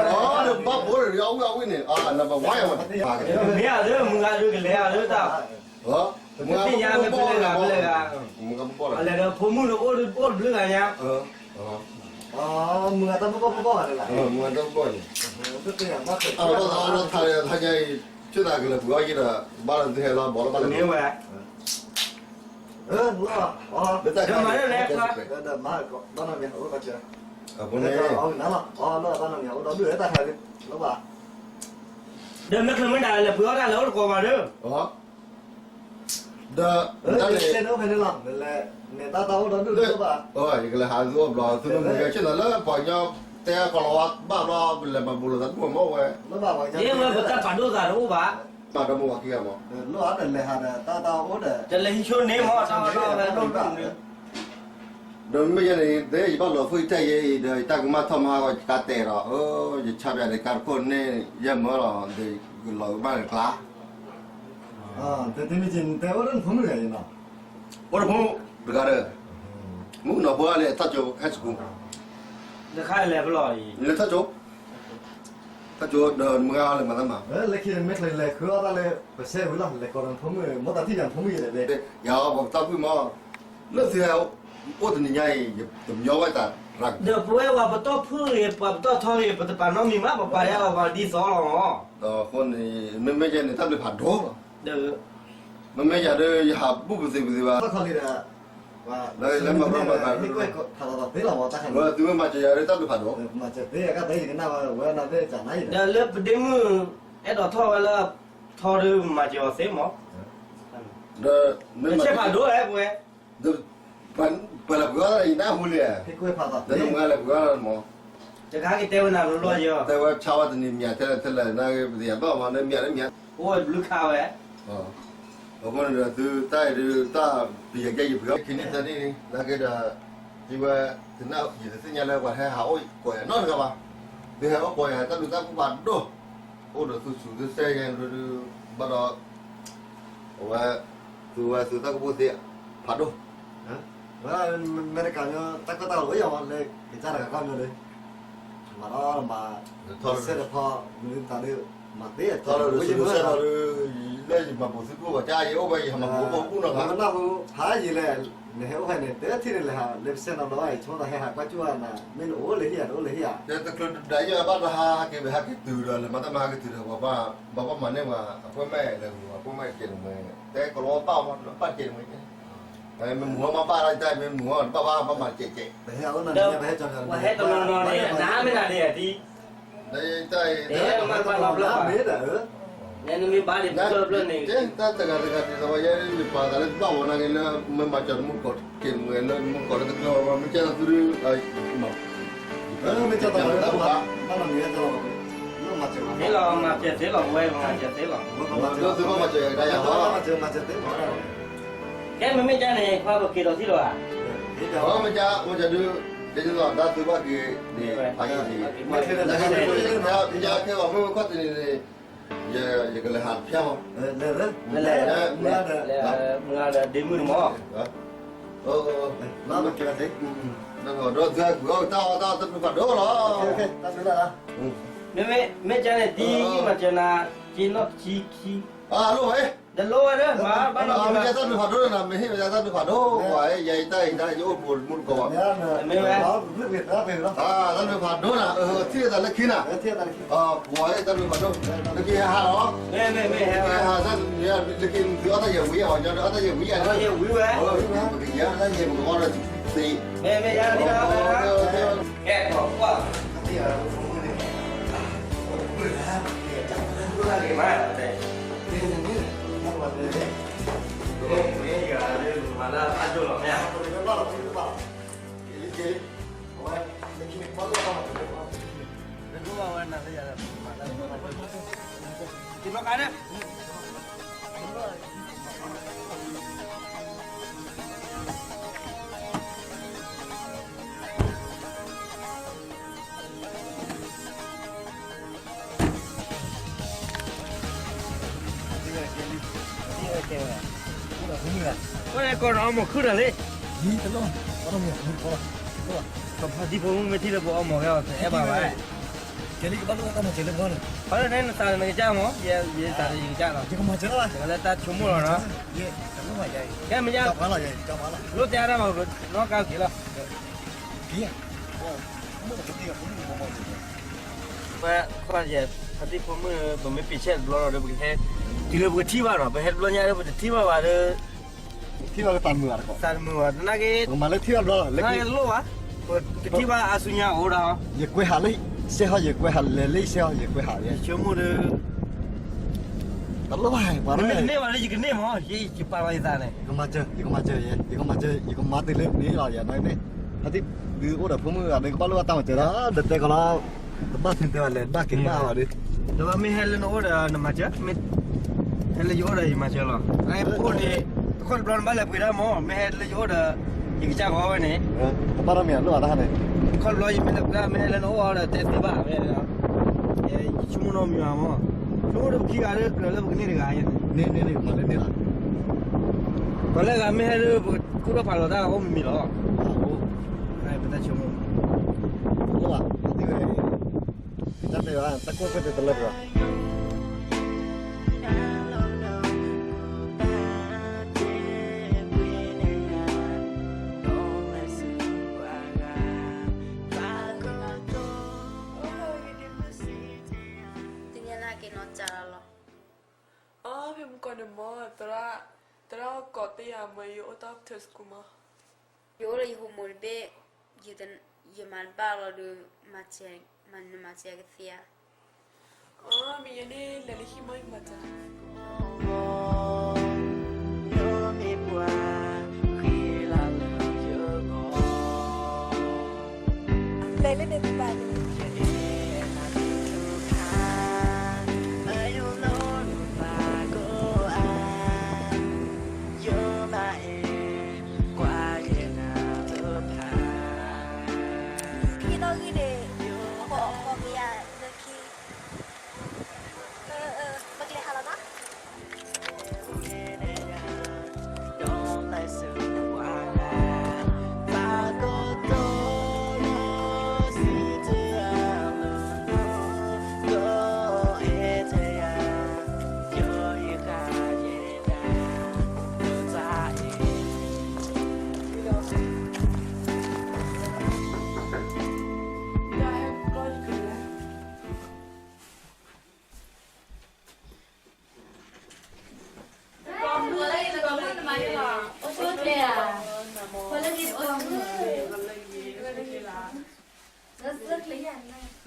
ဘၣ်ဘိးဒီးအဝံၣ်အဝံၣ်န့ၣ်, နဘၣ်ဝါယၤဝဲ, မ့ၢ်အဒၣ်မုၢ်ဂၤဒုးကလဲၤအဒၣ်တၢ်, မ့ၢ်အဒၣ်မုၢ်ဂၤဒုးကလဲၤအဒၣ်တၢ်, အလဲၤဒီးဖိမုၣ်ဒီးအိၣ်တအိၣ်တဘျုးဂၤညါ, မုၢ်ဂၤတၢ်မုၢ်ပှၢ်ပှၢ်ဂၤဒၣ်, မုၢ်ဂၤတၢ်မုၢ်ပှၢ်န့ၣ်, အသးအီၣ်တၢ်ထါဒီးထါညါအံၤ, ဆ့ၣ်သးကလဲၤပှ့ၤအီၣ်ယံၤဒီး, ဘၣ်လီၤသုဟဲလီၤဘီလီၤဘၣ်လီၤ, မ့ၢ်ဝဲ, လၢတၢ်, အဃိန့ၣ်, ဒီးမ့ၢ်ချၢမ့ၢ်ဒၣ်လဲၤပှ့ၤအီၣ်တၢ်လၢအိၣ်တကိးဘၣ်ဒီး, ဒီး, တၢ်န့ၣ်, ယကလဲၤဟးသုအိၣ်ဘျီ သုမ့ၢ်မုၢ်ဂၤဆ့ၣ်နီၤလၢပှၤကညီတဲကီၢ်လီၤဝါဘၣ်ဘျီ ပလဲၤမၤဘူးလိာ်သးတဘူၣ်မ့ၢ်ဝဲ, မ့ၢ်ပတၢ်ပာ်ဒိၣ်သးတအိၣ်ဘၣ်, မၤဒီးမိၢ်ဝၤခံဂၤမး, တလဲၤဟံးဆိန့ၣ်မး, တၢ်ဝဲဒၣ်လီၤ, ဒီးမ့ၢ်ယဲန့ၣ် ယဘၣ်လီၤဖုၣ်ယတဲယဲအံၤဒီး ယတၢ်ကမၣ်ထီၣ်မဟါဂီၤ ယကါတဲာ်ဒီး, ယဆါပၠးဒီးကါတခိၣ်န့ၣ် ယဲၢ်မၢလီၤ, ယလီၤကမၣ်လၢကျါ, တဲတမ့ၢ်က့ၤ နတဲအိၣ်ဒီးနဖိမုၣ်ဂၤအံၤနီၤ, အိၣ်ဒီးဖိမုၣ်တဂၤဒီး, မုၣ်ကနီၤဖိလၢထီၣ်ကၠိ high school, လဲၤထီၣ်ကၠိ, ထီၣ်ကၠိဒီးမုၢ်ဂၤလၢမၤတၢ်မၤ, လၢခံမ့ၢ်ချ့လဲၤဃုအီၣ်တၢ်လၢ ပဆဲးဝံၤလီၤ လဲၤကိးဒီးနဖိမုၣ် မိၢ်သးထံၣ်ယၤနဖိမုၣ်ယဲလဲၣ်, ယၤအီၤပှၤပတၢ်ဖုၣ်မး, လၢသုဟဲအိၣ်တနံၤညါအံၤ ယတမျီဝဲတၢ်ရၤ, ဒီးပဝဲပှၤပတီၢ်ဖုၣ်ဂ့ၤ ပှၤပတီၢ်ထီဂ့ၤ ပတပာ်နီတမံၤဘၣ် ပပာ်ယဲအီၤပှၤဒ်သိးလီၤမး, အဃိန့ၣ် မ့မ့ၢ်ယဲန့ၣ် တၢ်ဘျုးဖးဒိၣ်လီၤ, မ့မ့ၢ်ယၤဒီး ယဟးဘူၣ်ပသ့ပသ့ဘၣ်, လၢမၤဘၣ်မၤသး, သုမ့ၢ်မၤစၢၤယၤဒီး တၢ်ဘျုးဖးဒိၣ်, ဒီးလၢပဒ့မုၣ် အဲၣ်ဒိးထီၣ်ဝဲလၢ ထီဒုးမၤစၢၤအီၤသ့မး, ဒီးမ့ၢ်ဆဲးဖးဒိၣ်ဝဲပဝဲ, ပှၤလဲၤပှ့ၤအီၣ်တၢ်အံၤနၢ်ဟူလံ, ဒီးနမၤလဲၤပှ့ၤအီၣ်တၢ်မး, တခါကတဲဝဲနၤလီၤလီၤယီၤ, တဲဝဲဆါဝဲတနံၤမၠးထဲလဲၣ်ထဲလဲၣ် နပသ့ၣ်ညါဘၣ်မး နမၠးနမၠး, အိၣ်ဝဲဘျုးခါဝဲ အဃိန့ၣ်ဒီးသုတၢ်အံၤဒုး တၢ်ပယီၤကဲယပှ့ၤအီၣ်ခံန့ၣ်တၢ်န့ၣ်န့ၣ် နာ်က့ဒီး ယဝဲ ယတသ့ၣ်ညါလၢပှၤဟဲဟးအိၣ်ကိးယၤနီတဂၤဘၣ်, သုဟဲအိၣ်ကိးယၤ တၢ်ဒုးတၢ်ပူၤဖးဒိၣ်, အိၣ်ဒီးသုစူၤသုစဲယဲဒုး ဘၣ်ဒီး အဝဲ သုဝဲသုတၢ်ကပိၣ်သ့ဖးဒိၣ်, ဝဲ အမဲရကၤညီ တၢ်ကီတၢ်ခဲအိၣ်ယၤဝဲလၢ ကစၢ်တဂၤကီၢ်ညီလၢ မၤဒီးမၤ ထီၣ်လၢ စဲးတဖီ မနုၤသးဒုး မၤသ့ ထီၣ်လၢ စဲးလီၤဒုး လၢယမၤပူၤသုးကျိၣ်ဘၣ်ကၢ် ယအိၣ်ဝဲယဟးမၤပူၤပိာ်ကူၣ်နီၤ မနၢ်ဟူဖးယံာ်လဲၣ်, နဟဲအိၣ်ဖဲန့ၣ် တထံၣ်န့ၣ်လဲၣ်ဟး လၢပစဲးနီၤဘျီဘၣ် ယဆိကမိၣ်သးဟဲဟးကွၢ်ကၠူၣ်နၤ မ့ၢ်နအိၣ်လၢဟံၣ်ဧါ တအိၣ်လၢဟံၣ်ဧါ, တချုးဒၣ်ယဘၣ်တဟါဟဲက့ၤ ဟဲက့ၤတုၤဒီး လဲၤမၤတၢ်မၤဟဲက့ၤတုၤဒီး ပှၤဘၣ်မၤန့ၢ်ပှၤ အကွဲၢ်မဲာ်လဲၤမုာ် အကွဲၢ်မဲာ်ကဲးတမှဲၤ တဲကလီဘၣ်မး ဘၣ်ကဲးတမှဲၤ မ့ၢ်မုာ်မးဘၣ်လၢတၢ် မ့ၢ်မုာ်မး တဘၣ်ဘၣ် ဘၣ်မၤကဲးကဲး ပဟဲအီၤလၢနၤ ပဟဲကၠီၤ ပှၤဟဲတနီၤနီၤန့ၣ် နမ့ၢ်နၤဒ်အံၤ တၢ်အံၤ တဲမၤတဘၣ်လီၤဖျၢၣ်ဘၣ်, နမ့ၢ်ဘၣ်ဒံးဖျၢၣ်ဖျၢၣ်န့ၣ် တၢ်တဂၤတဂၤဒ်သိးဝဲယဲ ယပာ်သးလၢဘၣ်ဝဲနာ်က့လၢ မ့ၢ်မၤကၠီၤတမူတကိး က့ၤမုာ်လၢမူတကိးလၢတကျၢၤဝဲ မ့ၢ်ကဲသးသု မ့ၢ်ကဲသးသု သ့လီၤ မၤစၢၤသ့လီၤ ဝဲမၤစၢၤသ့လီၤ ဒီးသုဘၣ်မၤစၢၤယၤကဒါယၤလီၤ မၤစၢၤသ့လီၤ ကဲမ့မ့ၢ်ကါန့ၣ် ခွါပက့ၤဒီးထံၣ်လီၤဧါ, မ့ၢ်ကါ မ့ၢ်ကါဒုး ဒ်သိးတၢ်သုဘၣ်က့ၤန့ၣ် ဖးယံာ်န့ၣ် မ့ၢ်ကါခဲအံၤမ့ၢ်ခီၣ်တနံၤန့ၣ် ယကလဲၤဟးတဖျၢၣ်မး, လဲၤ မုၢ်ဂၤဒီးဒ့မုၢ်တမီၤ, ဒီးသုဟဲကွံာ်အီၣ်တၢ်အီၣ်တၢ်တၢ်ဖျၢၣ်ဖးဒိၣ်လီၤ, မ့မ့ၢ်ကါန့ၣ် ဒ်ယမၤစၢၤနၤ က့ၤနီၢ်ကံခံ အလိၣ်ဝဲ တလိၣ်ဝဲလၢ မ့ၢ်တၢ်တၢ်ဖးဒိၣ်န့ၣ် မ့ၢ်ဟ့ၣ်ဝဲဒၣ်တၢ်တၢ်ဖးဒိၣ် ပှၤယၤအံၤတၢ်အံၤတၢ်ယအိၣ်တပူၤတမူတကိးဘၣ်, မ့ၢ်ဝဲ တၢ်တၢ်ဖးဒိၣ်နၤ ထံၣ်သးလၢခံနၤ, ပှၤတၢ်တၢ်ဖးဒိၣ် လၢခံဟးလီၤ, မ့ၢ်မ့ၢ်မ့ၢ်ဟဲ ဟးသၢနံၤ လၢခံသုအီၣ်တၢ်ယဲၢ်ဝံၤယဲၢ် ပှၤကညီဒုးအီၣ်တၢ်ယဲၢ်ဝံၤယဲၢ်, ပကယဲၢ်တၢ်ယဲၢ်ပကအီၣ်ဒီးသ့, မ့ၢ်မ့ၢ်ယဲၢ် ကဲ ကွၢ် ကီၢ်ဒီးအီမိာ်ခုၣ်ဒီးလံ, ဖံသံဖိမုၣ်မ့ၢ်ထံၣ်လၢပအီမိာ်ခဲအီၤ အဲၣ်ဘၣ်ဘၣ်, ကဲလံကဘၣ်လိၣ်တၢ်မၤစၢၤလၢပှၤန့ၣ်, ဖဲလၢနသးနကစၢ်မး ယသးနကစၢ်လီၤ, ယကလၢတၢ်ဆိကမိၣ်လီၤနီၤ, ကဲမ့ၢ်ယါ, လိၣ်တဲအါတၢ်မး ပနီၣ်ကါက့ၤလီၤ ပှၤခီယဲၢ် ဖါတံၢ်ဖိမုၣ် ပမ့ၢ်ပ့ၤဆဲးတဘျီလီၤဒီး ပကဟဲ, တုၤလၢပကထံၣ်ဘၣ်နီၤ ပဟဲတဘျီညါဒီး ပတထံၣ်ဘၣ်ဘၣ်ဒီး, ထံၣ်ဘၣ်လၢသးမုာ်ဘၣ်တကိး, သးမုာ်ဘၣ် သနာ်က့, ပကမၤလၢထံၣ်ဘၣ်တဘျီလီၤ လၢက့တလိၣ်ဘၣ်, ပကထံၣ်ဘၣ်အါဆူညါအိၣ်ဒီး, ယကွဲးဟးလၢ, စဲဟီ ယကွဲးဟးလဲၤလၢစဲဟီ ယကွဲးဟး, ယဆိကမိၣ်ဒီး, တလိၣ်ဘၣ် ပှၤမ့ၢ်တန့ၢ်ဘၣ်လၢယကန့ၢ်မး ယပာ်လီၤယသးန့ၣ်, ယကမၤစၢၤ ယကမၤစၢၤယဲ ယကမၤစၢၤ ယကမၤတုၤလၢန့ၣ်လီၤ ယၤန့ၣ်, ဖါတံၢ်, ဒုးအိၣ်ဒီးဖိမုၣ်ဂၤန့ၣ် ကဘၣ်လိၣ်ဘၣ်တၢ်မၤစၢၤဒီး ဒီးတဲကီးလီၤ, တဘၣ်သ့ၣ်တဲဘၣ်လဲၣ် ဘၣ်က့ၤဘၣ်ဘၣ်ဒီး, ဒီးမ့ၢ်ဟဲလၢနအိၣ်ဒီးနမၤစၢၤ, ဟဲလၢယအိၣ်ဒီးယမၤစၢၤလီၤ, အိၣ်န့ၣ်, တခီတဘျီနဘၣ်လဲၤပှ့ၤဒၣ်မး မ့ၢ်ဟဲလၢယအိၣ်ဒီး, ယကစၢ်ဂီၤဝဲန့ၣ်, တဘၣ်ထီၣ်မ့ၢ်အလိၣ်ဘၣ်တၢ်န့ၣ်, တခီတဘျီယမ့ၢ်လဲၤပှ့ၤဒၣ် မ့ၢ်ဟဲလၢနအိၣ်ဒီးတဲသ့ဘၣ်ဝဲ, ယဆိကမိၣ်နီတမံၤဘၣ်မး, ဆိကမိၣ်ဒီးပခံဂၤလၢကြၢးလၢပကန့ၢ်တဂၤယဲန့ၣ်, န့ၣ်န့ၣ်န့ၣ် မၤလၢန့ၣ်လီၤ, ပှၤလၢဂၤမ့ၢ်ဟဲလၢပ ကူၣ်ထီၣ်ဖးလီၤတၢ်အိၣ်မံၤမံၤလီၤ, ပတၢ်ဆိကမိၣ်, တၢ်တဲဘၣ် တၢ်ကိၢ်ဖဲတလၢတဂၤ တနံၤအံၤက့ၤနီၢ်ကၠၢ်လီၤ, အဖဲမုၢ်ကီၢ်န့ၣ်မ့ၢ်, သရၣ်, သရၣ်ကိးတ့ၢ်ယၤမ့ၢ် ယအိၣ်တၢ် after school မ့ၢ်, ယအိၣ်လၢယ homework တဘ့ၣ်, ယမၤတဘၣ်လီၤဒီး, မၤစၢၤကသ့ဧါ, မ့ၢ်ယဲန့ၣ် လဲၤလၢဟံၣ်မီၢ်ယကမၤတၢ် လဲၤလၢန့ၣ်တဘၣ်န့ၣ် ခံနီၣ်ဂံၢ်န့ၣ် အ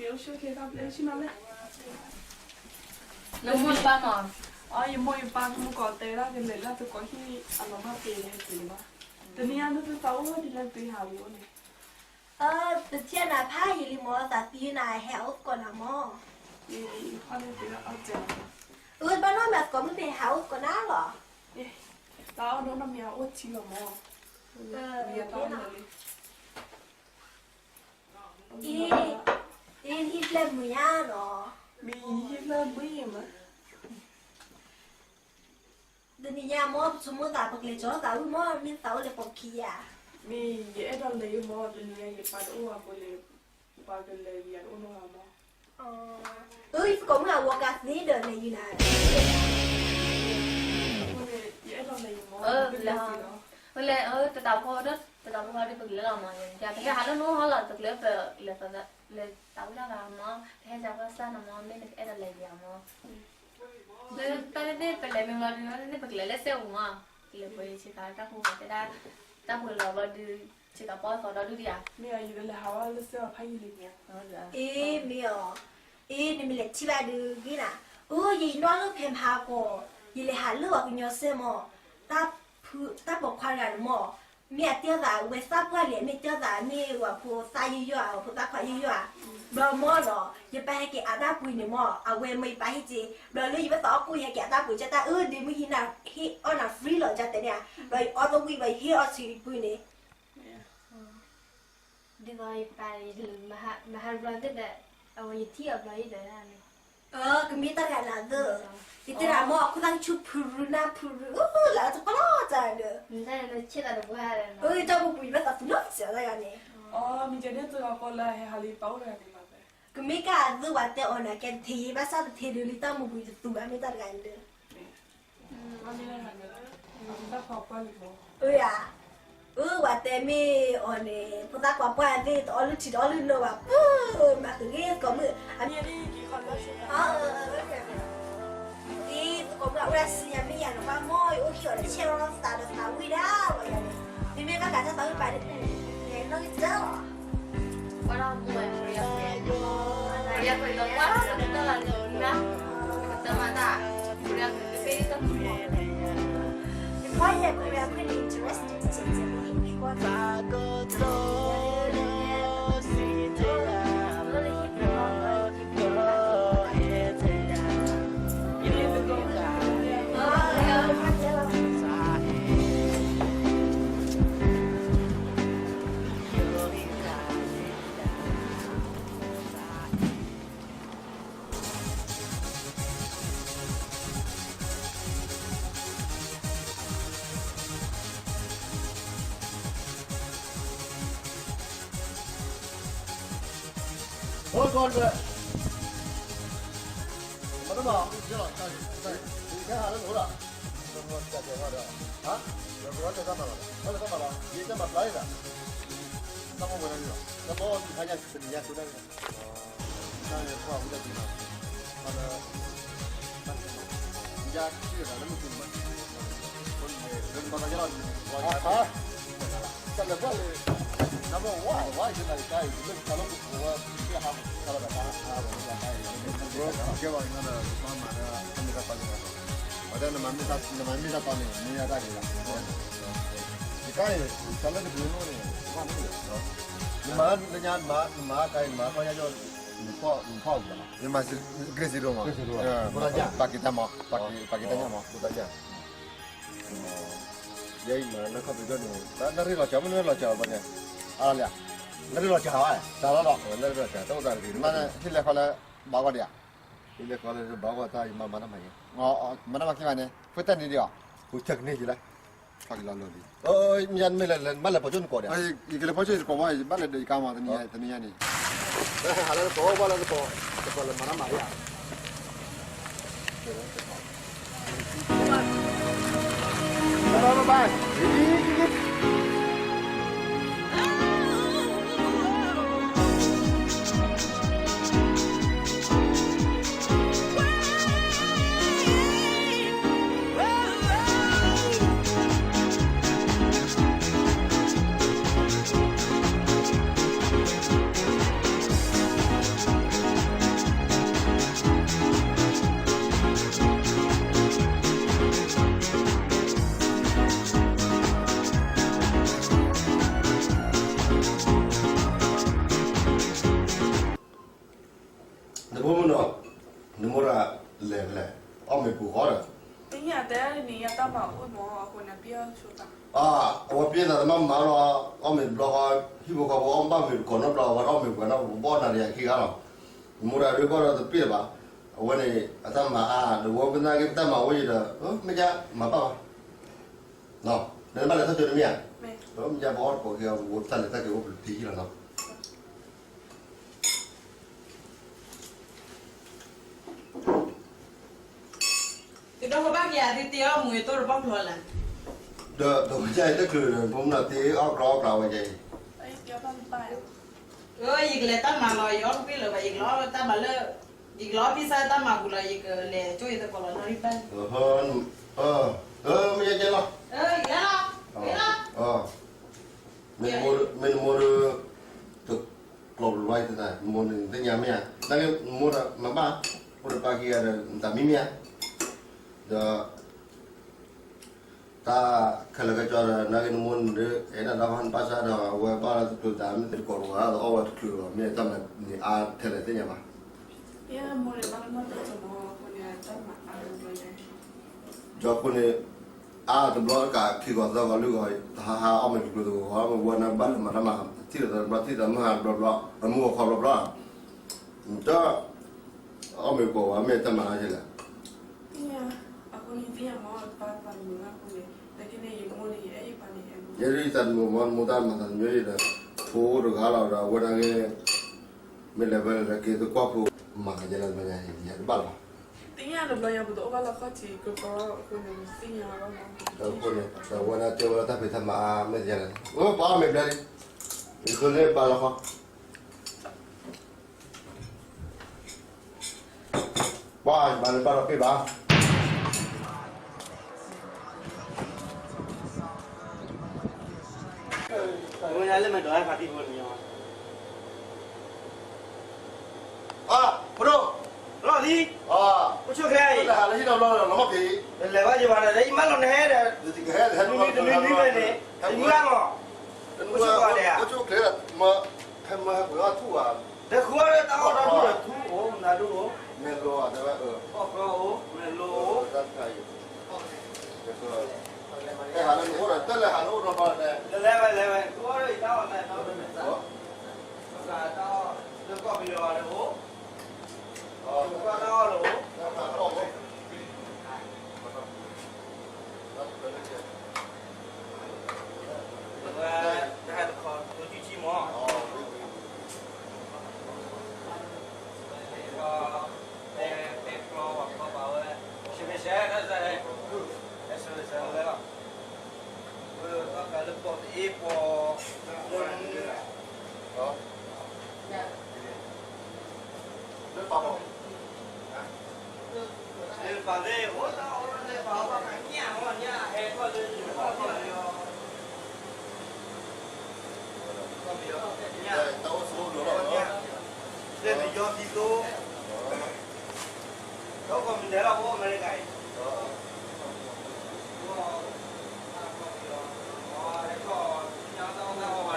ီၣ်ကယၤလၢခံ ပကလဲၤဟးလီၤနီၤ. နမိၢ်နပၢ်မး, အီ ယမိၢ်ယပၢ် မုၢ်ကီးတဲဒၣ်ကလဲၤလၢသကိးဟံၣ်အလီၤမၢ်ပ့ၤန့ၣ်သ့ဘၣ်, တနံၤအံၤနသုသးအိၣ်ဝဲဒ်လဲၣ်သုဟးလံအိၣ်န့ၣ်, တထံၣ်နၤဖးယံာ်လံမး သးသံနၤဟဲအိၣ်သကိးနၤမး, အၢ တဘၣ်နီတမံၤသကိးမုၣ်ပ့ၤဟးအိၣ်သကိးနၤလီၤ, တၢ်အီၣ်နီတမံၤအိၣ်ထံလီၤမး, အံၤ ဟံၣ်ဖျဲၣ်မုာ်ညါနီၤ, မ့ၢ်ဟံၣ်ဖျဲၣ်မုာ်မး, တနံၤညါမး ပဆိကမိၣ်သး ပကလဲၤကၠီၤသးဝံၣ်မး မ့ၢ်သးအိၣ်လဲၤပိာ်ခံယၤ, မ့ၢ်ယအဲၣ်ဒိးလဲၤယံၤမး တနံၤညါယပၢ်တအိၣ်အဃိန့ၣ်, ပှၤကလဲၤယၤတအိၣ်နီတဂၤမး, အၢ ယသကိးမုၣ်အဝီကါသ့ဒီးလဲၤယံၤနၤ, လဲၤ တတးဖိဒီး တတးဖိဒီးပကလဲၤလီၤမး, ယၤပဟဲဟးလၢနအိၣ်ဟီလီၤ တကျၢၤပလဲၤ လဲၤတၢ်ဝံၣ်တၢ်ဂၤမး, ပဟဲတၢ်ဘၣ်ဆၣ်နီၤမး မ့ၢ်နကအဲၣ်ဒိးလဲၤယံၤမး, လၢတၢ်န့ၣ်သ့ၣ် ပလဲၤမ့ၢ်လီၤဒုး တၢ်န့ၣ်ပကလဲၤလၢစဲအူမး, ကလဲၤပှ့ၤဆ့ကၤတၢ်ဖိမး တဲဒၣ်, တၢ်ပှ့ၤလီၤဘျီဒုး ဆ့ကၤပီၢ်သီဒီဒုဒံးဧါ, မ့ၢ်အီၤ ယကလဲၤဟးဝဲလၢစဲအီၤဖးယံာ်လံမး, အ့ မ့ၢ်အီၤ, အ့ နမ့ၢ်လဲၤထံၣ်ဘၣ်ဒုးဂ့ၤနၤ, အၢ ယနီၢ်လၢဖဲမဟါကီး, ယလဲၤဟးလၢပှၤကညီစဲမး, တၢ်ဖိ တၢ်ပိာ်ခွါတဂၤန့ၣ်မး, မ့ၢ်အတဲသးဝဲသၣ်ပှၢ်လံ မ့ၢ်တဲသးမ့ၢ်ဝဲဖိသၣ်ယိယိဧါ ဖိသၣ်ခွါယိယိဧါ, ဘျီမးနီၤ ယပၢ်ဟဲက့ၤအတၢ်ပှ့ၤန့ၣ်မး အဝဲမ့ၢ်ယပၢ်ဟ့ၣ်က့ၤ ဘျီလၢယဘၣ်သးအီၣ်ကိၣ် ယဟဲက့ၤအတၢ်ပှ့ၤ ကၢ်တၢ်အၢ ဒ့မုၢ်ဟံးနၤ ဟ့ၣ်အီၣ်နၤ free လီၤ ကၢ်တဲန့ၣ်ဧါ, ဘျီယအီၣ်တဝံၣ်ဘျီယဟ့ၣ်အီၣ်ဆံးပှ့ၤန့ၣ် ဒ်သိးယပၢ် မဟါဘျီသ့ၣ်ဒီး အဝဲယထံၣ်အီၤဘျီယဒီးန့ၣ်, ကမ့ၢ်တၢ်တဂၤနၤသၢ, ယတဲဒၣ်မ့ၢ်အခိၣ်သၣ်ကဆူဖုရူနၢ်ဖုရူ လၢတပလီၢ်တၢ်ဒီး, အတၢ်ပူၤပူၤယဘၣ်သးသူနီၢ်စၢၤတၢ်ဂၤန့ၣ်, မ့ၢ်ကဲန့ၣ်သုဂီၤကီလၢဟဲဟးလံပာ်အိၣ်တဂၤန့ၣ်မး, ကမ့ၢ်ကၢ်အသုဝဲတဲအီၤနၤ ကဲတထံၣ်ဘၣ်ဆၣ်တထံၣ်ဒုးလံတၢ်မူပူၤတသူဘၣ် မ့ၢ်တၢ်တဂၤန့ၣ်ဒီး အၢယၤ, အၢ ဝဲတဲမ့ၢ်အီၤန့ၣ် ဖိသၣ်ခွါပှၢ်သ့ၣ် တအီၣ်လုၢ်ထံတအီၣ်လုၢ်နိဘၣ်, ပၢ်မၤဃုာ်ဂ့ၤသကိးမုၣ်, အၢ သကိးမုၣ်အဝဲဒၣ်စံယၤမ့ၢ်ယၤနဘၣ်မ့ၢ်ယအိၣ်ဟံၣ်အီၤဒီး ဆဲးလီၤသးဒီးသးဝံၣ်ဒၣ်ဝဲယၤန့ၣ်, မ့မ့ၢ်ဘၣ်ဃးတၢ်သးဝံၣ်ပာ်ဒ်န့ၣ်, နီၢ်ဂံၢ်တၢၢ်လီၤ ကွၢ်ထီၣ်မူဝဲ Korea ကွၢ်ထီၣ်တၢ်လၢနၤ, ကတၢၢ်မးတၢ် Korea တဘ့ၣ်တၢ်မူဝဲ Why Korea pretty interesting? Hold on, sir. မ့ၢ်တမ့ၢ် ယဲလီၤ တၢ် တၢ် ယကဟးလၢနအိၣ်လီၤ ဟါ ယကဝဲတၢ်မၤလီၤ တၢ်မၤလီၤ ယတၢ်မၤပျၢ်ယသး တၢ်မၤဝဲလီၤ တၢ်မၤဝဲတခါညါ တနံၤညါ ကိးတၢ် တၢ်လဲၤကွၢ်ဝံၤဒီး ယါထံၣ်တၢ်လၢမုၢ်သူမး လၢနဘၣ်သးယဲလီၤ တၢ်လဲၤကွၢ်လၢ နမ့ၢ်ဝဲ ဝဲယတၢ်လၢပကိးဝဲ ကဟး တၢ်လီၢ်တခါ တၢ်လီၢ်တခါ တၢ်လီၢ်တခါ ကဲဘၣ်နီၤဒီး ပှၤမၤဒီး တမ့ၢ်တၢ်တီလံ, ပှၤတဲနမၤမ့ၢ်တၢ်တီန့ၣ် မ့ၢ်ဒၣ်တၢ်ဂ့ၤလီၤ, ယကါအံၤ တၢ်လၢတဘျုးနီၣ်န့ၣ် နမၤလၢညါ နမၤကါအံၤ နမၤခီညါကၠီ နဖီၣ်အူလီၤ, ယမၤဂ့ၢ်စံးဒိၣ်မး, ပာ်က့ၤတၢ်မး, ပာ်က့ၤတၢ်ညၣ်မး, ယဲအံၤမၤလၢခီဖျိန့ၣ် နရ့လီၤစှၤ မ့ၢ်နရ့လီၤစှၤဘၣ်န့ၣ်, အါလံ, နရ့လီၤစှၤဝဲ, စှၤလီၤလီၤ, နရ့လီၤစှၤ တအိၣ်သးတဂ့ၤ, မ့ၢ်ဟ့ၣ်လဲၤခီလၢ ဘၣ်ဂီၢ်ဒံးဧါ, ဟ့ၣ်လဲၤခီလၢဘၣ်ဂီၢ်တၢ် ယမၤမၤတၢ်မၤယဲ, မၤတၢ်မၤက့ၤဘၣ်န့ၣ် ဖိတၢ်န့ၣ်ဒံးဧါ, ဖိတၢ်ကန့ၢ်က့ၤလၢ ဖးက့ၤလီၤလီၤလံ, မ့ၢ်လဲၤ မ့ၢ်လဲၤပိာ်ကၠိနကိးဒံးဧါ, ယကလဲၤပိာ်ကၠိယတကိးဘၣ် ယဘၣ်လဲၤဒီးယကါမး တနံၤညါန့ၣ်, ဟးလၢတကိးဘၣ်လၢတကိး, တကိးလၢမၤတၢ်မၤဒံးဧါ နဖိမုၣ်နီၤ, နမိၢ်တဂၤလဲၤဖဲလဲၣ်, အီၣ်မ့ၤပူၤဃီဒီး, တညၣ်တဲန့ၣ် ယတၢ်မၤအိၣ်မး အဃိန့ၣ် ပယီၤဆိသး, အဝဲပယီၤသးသမါမၤလီၤ, အီၣ်မ့ၤတဘျီဃီ, ဟံၣ်ဖိဃီဖိအီၣ်ဘၣ်မ့ၤတကိးနီတဘျီ, အဝဲအီၣ်မ့ၤပှဲၤနီတဘျီ ဘီၣ်နၤဒီးယၤခံဂၤလီၤ, နမိၢ်တဂၤဒုးကီၢ်ဒီးတပ့ၢ်လၢၤဘၣ်, အဝဲန့ၣ် အတၢ်မၤအါ ဒီးဝဲပသနာ်က့ ပတၢ်မၤအိၣ်ယံၤဒီး မ့ၢ်ကမၤဘၣ်ဘၣ်, နဘၣ်လဲၤထီၣ်ကၠိတမ့ၢ်ဧါ, မ့ၢ်ကဘၣ်အီၣ်တကိးက့ၤ ဝဲပတၢ်လဲၤတၢ်က့ၤအိၣ်ပူၤတ့ၢ်လီၤနီၤ ကဒီးကဘၣ်ကယၤသ့တ့အီၣ်မူၤအသိတဘီၣ်ကျီလၢ်, ဒီးတဝဲကၢ်အံၤတချုးဒီး ဖိမုၣ်နီၤတ့အီၣ်ကျီအီၣ်ကျီဝဲကၢ်အံၤ, ယကလဲၤတၢ်မၤလီၤ ယအီၣ်တပ့ၢ်လၢၤဘၣ် ယကလီတၢ်မၤလၢ, ယကလီဖံစၢ်တၢ်မၤပူၤလီၤ ယကလဲၤကၠိယသကိးလီၤနီၣ်ရံၣ်ပၢၢ်, မ့ၢ်ယဲကဲလီၤ, မ့ၢ်နမိၢ်ဒီး တကျိးဘျီသ့ၣ်တဖၣ် မိၢ်န့ၣ်သ့ၣ်ညါမ့ၢ်ဧါ, နကမိၢ်ဒီးမၤဘၣ်, အိၣ်ဒီးပၢ်ခံဂၤဒီး နတၢ်မံမ့ၢ်ဧါ, ဒီး တၢ်ခဲလၢာ်ခဲဆ့ဒီး နကနမိၢ်န့ၣ်ဒီး အဲၣ်ဒၣ်ဒီးနဘၣ်ဆၣ်ဒီး အဝဲဘၣ်လၢတချုးသး မ့ၢ်တကိးတဝဲဒီး အီၣ်ဝဲတချုးလီၤ မ့ၢ်တၢ်မၤန့ၣ်အါထဲလဲၣ်သ့ၣ်ညါဘၣ် ဒီးအဃိန့ၣ် အါတဘျီတကးခံဂီၤသၢဂီၤလွံၢ်ဂီၤ တဟါဟါအီၣ်မ့ၤတကျိၤသဂီၤဂီၤ မ့ၢ်ဝဲနဘၣ်လၢမၤတၢ်မၤ ထံၣ်လီၤသးတဘျီ ထံၣ်သးမုၢ်ဟါတဘျီဘျီ အမုၢ်ဂီၤခီဘျီဘျီ တၢ် အီၣ်မ့ၤကိးဝဲ မ့ၢ်တၢ်မၤလၢ်လဲၣ် ယဲဒၣ်ယသးတမုာ်မ့ၢ် နမိၢ်တၢ်မၤသးတမံၤဒီး ဖိတဂၤလီၤဒီး အဝဲဒၣ်ဂ့ၢ် မ့ၢ်လဲၤဝဲလဲၤက့ၤသကွၢ်ဖိ မၤသးယဲလၢတဘျီညါ ယတဘၣ်လီၤ အဃိန့ၣ် အဝဲဒၣ်တဲဝဲလၢတၢ်ဖံးတၢ်မၤအါ မ့ၢ်သ့လဲၣ် ပှၤအီၣ်မ့ၤဘျဲၣ်လံ ယသိးန့ၢ်ပာ်လီၤခီ ပှၤမၤလၢဘၣ်ဒီးပ့ၢ်ဘၣ် အဖိဒိၣ် လီၤလံ အိၣ်ဆိၣ်ခဲအံၤ လၢဟံၣ်ဒီးဘျီလီၤမၢ်ဖံး လဲၤဘၣ်ယဘၣ်ဒီး ယမၢလီၤနဟဲဒီး တမံၤမံၤဝဲန့ၣ် တမံၤမံၤမး အိၣ်ဆိၣ်ခဲ ဟဲမၢဟဲပှဲၤအီၣ်ထူၣ်ဘၣ် တဃုအီၣ်လၢတၢ်အီၣ်ဒီဒူၣ်ဒီးထူၣ်အိၣ် မနုၤဒိၣ်အိၣ် မဲာ်လိၤတဲဝဲ အီၣ်ကီအိၣ် မဲာ်လိၤအိၣ် တၢ်တခါအံၤ ဟဲဟးလၢနအိၣ်ဒီး တလဲၤဟးလၢအိၣ်ဒီးဘျီဒီး လဲၤဝဲလဲၤဝဲ တၢ်အီၣ်လၢကီၢ်ပယီၤလၢအိၣ် တၢ်အီၣ်လၢအိၣ် အဝဲ တၢ်ဟဲတခီ တိၤကံၣ်ကံၣ်မး ပဲပဲကျီဝဲကျီပာ်ဝဲ ရှဲရှဲတၢ်စဲ ရှဲရှဲဝဲလီၤ ဝဲတၢ်လၢပီၣ်တအ့ပီၣ် လၢပာ်မး တၢ်အိၣ်ဆိးဒိၣ်လီၤ လၢပယီၤသံသိ ကီၢ်မံၤဒဲးလီၤ ပအိၣ်အမဲရကၤအံၤ မၤပှဲ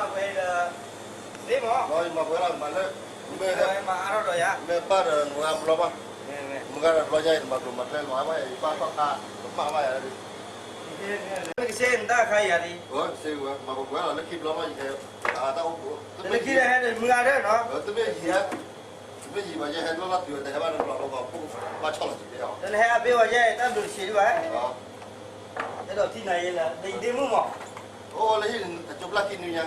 ၤလီၤဒီး သ့မး မၤပှဲၤလီၤ မၤလၢ မ့ၢ် မၤအါထီၣ်ဒီးယၤ မ့ၢ်ဘၣ်ဒီးမုၢ်ဂၤဘျီဘၣ် မုၢ်ဂၤဒီးဘျီညါအံၤ တမၤကျိၤမၤကျဲမၤဘၣ် ယပၢ်ထီၣ်ခါ ကမၣ်ဘၣ်ယၤ နကစ့နတၢ်ခါယၤဒံး ကစ့ဝဲ မၤပှဲၤလီၤ လၢခံဘျီဘၣ် ယက တၢ်အိၣ် တမ့ၢ်ခံလၢဟဲဒီးမုၢ်ဂၤဒီးနီၤ တမ့ၢ်ယံၤဟဲ တမ့ၢ်ယံၤဘၣ် ယဟဲလီၤလီၤတုၤတဟဲဘၣ်လၢဘျီလီၤ ဘၣ်ဆီၣ်လီၤက့ၤ တနဟဲအဘ့ၣ်ဝဲယဲ တၢ်ဘျုးတဆံးဒံးဘၣ် အဲၣ်ဒိးထံၣ်နၤယဲလၢ ဒ်မုၢ်မး အိၣ်လၢဟံၣ် အကၠိပျၢ်ခံနွံညါ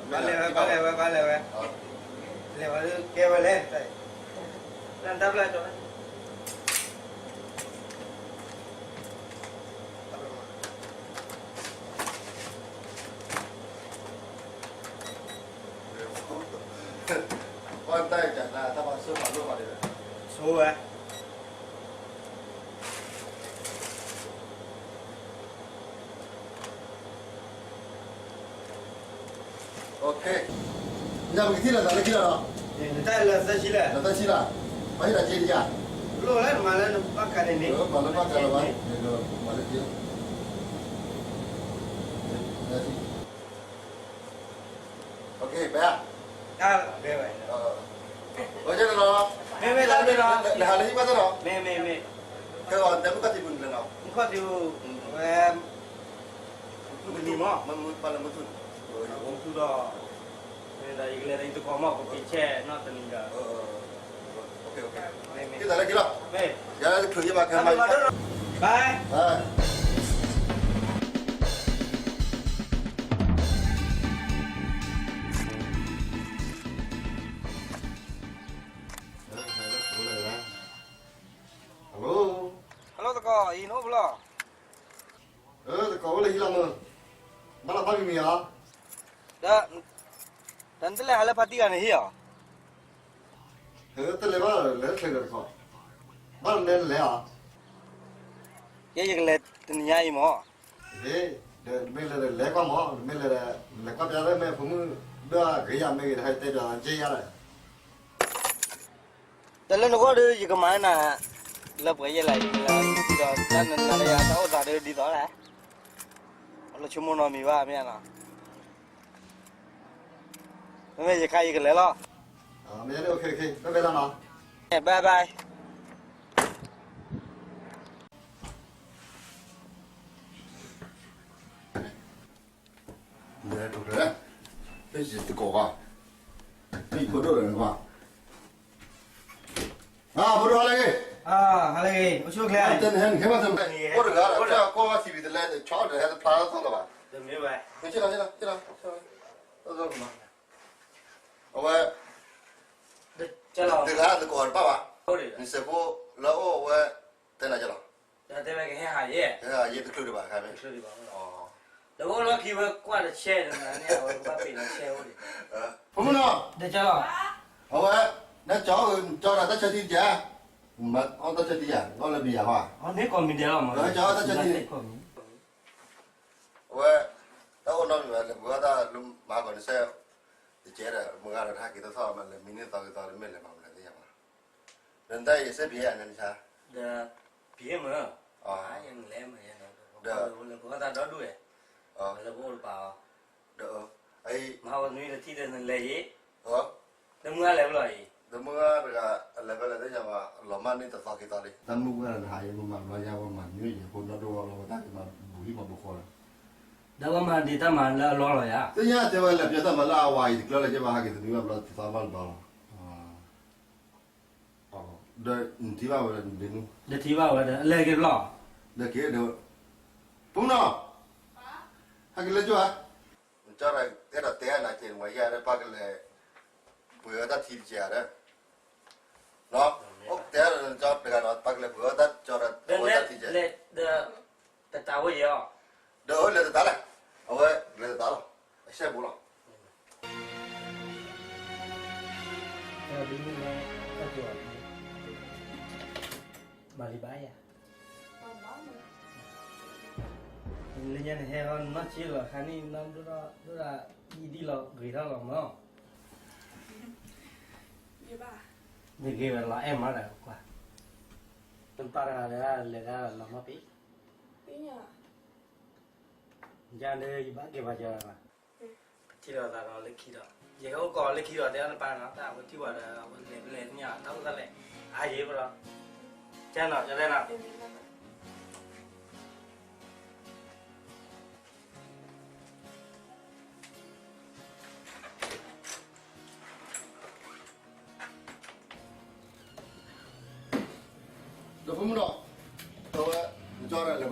ဘၣ်လဲၤဝဲ ဘၣ်လဲၤဝဲ ဘၣ်လဲၤဝဲ လဲၤဝဲလၢကဲဝဲလဲၣ် လၢတၢ်ပျၢ်ကၠီ ပှၤတၢ်အံၤတၢ်တၢ်ပှၤဆိပှၤလိၣ်ပှၤဒ်လဲၣ် ဆိဝဲ ညါပကထံၣ်လိာ်သးလၢခံလီၤနီၤ တၢ်လၢသၢဆံလဲၣ် လၢသၢဆံလီၤ ပှၤဟ့ၣ်တၢ်က့တယါ လိၣ်လၢမၤလၢနဘၣ်ကးန့ၣ်န့ၣ် မၤလၢဘၣ်ကးလီၤဘၣ် မၤလၢက့ ပကဟ့ၣ်ပဲဧါ မ့ၢ်မ့ၢ်လီၤမ့ၢ်လီၤ နဟးလၢဟံၣ်ဘၣ်သ့ၣ်နီၤ မ့ၢ်မ့ၢ်မ့ၢ် ခဲအံၤတဲမုၢ်ခီၣ်ထံးပူၤန့ၣ်လဲၣ်နီၤ မုၢ်ခီၣ်ထံးပူၤ ဝဲ မုၢ်ထူၣ်မး မုၢ်ထူၣ်ဒီး မ့ၢ်ဒီးယကလဲၤဒီးယသကိးမး ပက့ၤဆဲးနီၢ်တနံၤဒီး မ့ၢ်မ့ၢ် က့ၤသးလၢခံလီၤ မ့ၢ် ယၤလၢတချုးယဘၣ်ခဲမး ဘၣ် Hello, hello သကိး အံၤနအိၣ်ဖဲလဲၣ် သကိးအိၣ်လၢဟံၣ်လီၤမုၢ် ဘၣ်လီၤဘၣ်မံၤမံၤဧါ ဒီး ဒီးနတလဲၤဟးလၢဖါတံၢ်ဂၤန့ၣ်ဟံၣ်ဧါ တလဲၤဘၣ်လဲၤဆဲးဒီးသကိး ဘၣ်လဲၤလဲၤဧါ ယဲယကလဲၤတနံၤညါအံၤမး ဟ့ၣ် ဒီးမ့ၢ်လဲၤဒီးလဲၤကွၢ်မး မ့ၢ်လဲၤဒီး လဲၤကွၢ်ပျါလၢမ့ၢ်ဖိမုၣ် ဒီးဂ့ၤယၤမ့ၢ်ဂ့ၤ တဟဲတဲပျါလီၤ က့ယၤဒီး တၢ်လၢနဂီၢ်ဒီး ယကမၤနၤ လၢပှဲၤယဲၢ်လၢ် ယကလၢ ဒီးတၢ်နနၤလၢယၤတၢ်အိၣ်သးဒီးဒ်သိးလဲၣ် အလီၤဆိကမိၣ်နီတမံၤဘၣ် မ့ၢ်နီၤ မ့မ့ၢ်ယခါယကလဲၤလီၤ မ့ၢ်န့ၣ် OK OK ဘၣ်ဘၣ်လီၤနီၤ ဘၣ်ဘၣ် လဲၤထူၣ်လဲၤ ပယသကိးဘၣ် ပဖိဒိၣ်လဲၣ်နကွၢ် ဖိဒိၣ်ဟါလၢဂ့ၤ ဟါလၢဂ့ၤ အိၣ်ဆူၣ်အိၣ်ချ့ တဲနဟဲနဟဲဘၣ်တမံၤ အိၣ်တဂၤလီၤ ကွၢ်ကွၢ်ဘၣ်ထံၣ်ဘံၤတလဲ ဆီဒီးဟဲတဖျါထီၣ်လၢၤဘၣ် တမ့ၢ်ဝဲ ဆ့လီၤ ဆ့လီၤ ဆ့လီၤ အဝဲ တဂၤသကိးတဘၣ်ဘၣ် နစဲးဖိလၢအအိၣ်ဝဲ တဲနၤကလီၤ တဲဝဲကဟဲဟးယဲ ကဟဲဟးယဲတချုးဒံးဘၣ်ခါမ့ၢ် တချုးဒံးဘၣ် လၢအိၣ်လီၢ်ခံဝဲကွၢ်တဆဲးန့ၣ် အဝဲကဘၣ်ပ့ၤလီၤဆဲးအိၣ်ဒံး ဖိမုၣ်နီၤ တဲကလီၤ အဝဲ နကၠီကၠီတၢ်ဆၢထံတက့ၢ် အီၣ်တၢ်ဆၢထံယၤ အီၣ်လၢဘံယၤဟီ အီၣ်န့ၢ်ကိးမံၤဒဲးလီၤမး ကၠီတၢ်ဆၢထံ အဝဲ တၢ်အိၣ်နီတမံၤဘၣ် လဲၤပှ့ၤအီၣ်တၢ်လၢမၤဟးဂီၤန့ၣ်စဲး တကဲဒီး မုၢ်ဂၤဒီးတဟးက့ၤသီသီမး လဲၤမံန့ၢ်သီက့ၤသီတမ့ၢ်လဲၤမၤမနုၤသ့ၣ်ညါဘၣ် ဒီးနတၢ်အံၤစဲးပံၤဧါန့ၣ်နဆါ ဒီးပံၤမ့ၢ် ယလဲၤမ့ၢ် ဒီး လဲၤပှ့ၤအီၣ်တၢ်ဒီဒူၣ်ဝဲ လၢပအိၣ်တပၤအီၤ ဒီး မၤဟးဂီၤနွံတထံၣ်ဒီးနလဲၤယံၤ ဒီးမုၢ်ဂၤလဲၤဖဲလဲၣ်အံၤ ဒီးမုၢ်ဂၤတဂၤ အလဲၤဖဲလဲၣ်သ့ၣ်ညါဘၣ် လီၤမၢ်န့ၢ်တသီက့ၤသီလံ တၢ်မုၢ်ဂၤနဟးယံၤ ပမၤဘျီညါ ပမၤနွံယံၤ ဖိနီၢ်ဒိၣ်အီၤလီၤ ပတၢ်ကမၤဘူၣ်ဟံၣ်မၤဘူၣ်ဃီလီၤ ဒီးပမၤဒံးတၢ်မၤလၢအလီၢ်လီၤယၤ သ့ၣ်ညါတဲဝဲလဲၤပျဲတၢ်မၤလၢအဝၤအံၤတကျၢၢ်လၢက့ၤဘၣ်ဟးက့ၤသနွံဘၣ်ဘျီတသီဘၣ်တဘျီလီၤ ဒီးနထံၣ်ဘၣ်ဝဲဒၣ်နဒ့မုၣ် နထံၣ်ဘၣ်ဝဲဒီး လဲၤက့ၤဘျီ လဲၤက့ၤဒီး ဖိမုၣ်နီၤ ဟဲက့ၤလၢကၠိဧါ နကၠီဒီးတဲဒီးတဲနၤက့ၤနဝဲယၤဒီးပၢ်ကလဲၤ ပှ့ၤအီၣ်တၢ်ထံတက့ၢ်ဧါဒီး တဲဒီးနကၠီတဂၤဒီး ပၢ်ကလဲၤပှ့ၤအီၣ်တၢ်ကၠီဒီး အဝဲတၢ်ထံက့ၢ် တတးဝဲယၤအီၤ ဒီးအဝဲလဲၤတတးလဲၣ် အဝဲလဲၤတတးလီၤ အဆဲးဘူးလီၤ မၤလံဘၣ်ယၤ လၢညါန့ၣ်ဟဲလီၤနီၢ်က့လီၤ ခါန့ၣ်နီၢ်ဒိၣ်ထီၣ်ဒိၣ်ဒၣ် ဒ်ဒ်လီၤဂ့ၤထီၣ်လီၤမး, နဂ့ၤဝဲလီၤအဲၣ်မးဒီးကွၢ်, နပၢ်တဂၤလၢလဲၤဒၣ်လီၤမးပ့ၤ, ယၤလၢယဘၣ်ကဲပှၤကၢလီၤ, ထံၣ်လိာ်သးဒီးလၢခံဒီး, ယကအိၣ်ကိးလၢခံဒီး တဲအီၤနပၢ်နီၤ တၢ်အဝဲထံၣ်ဝဲဒီး အဝဲလဲၤဖဲလဲၣ်သ့ၣ်ညါ တၢ်အိၣ်သးလဲၣ်, အါယံၤပဒီး, ကၢ်နီၤ ကၢ်လဲၣ်နီၤ ဒီးဖိမုၣ်ဒီး, အဝဲ, နကၠီဒီးလဲၤဘျီ,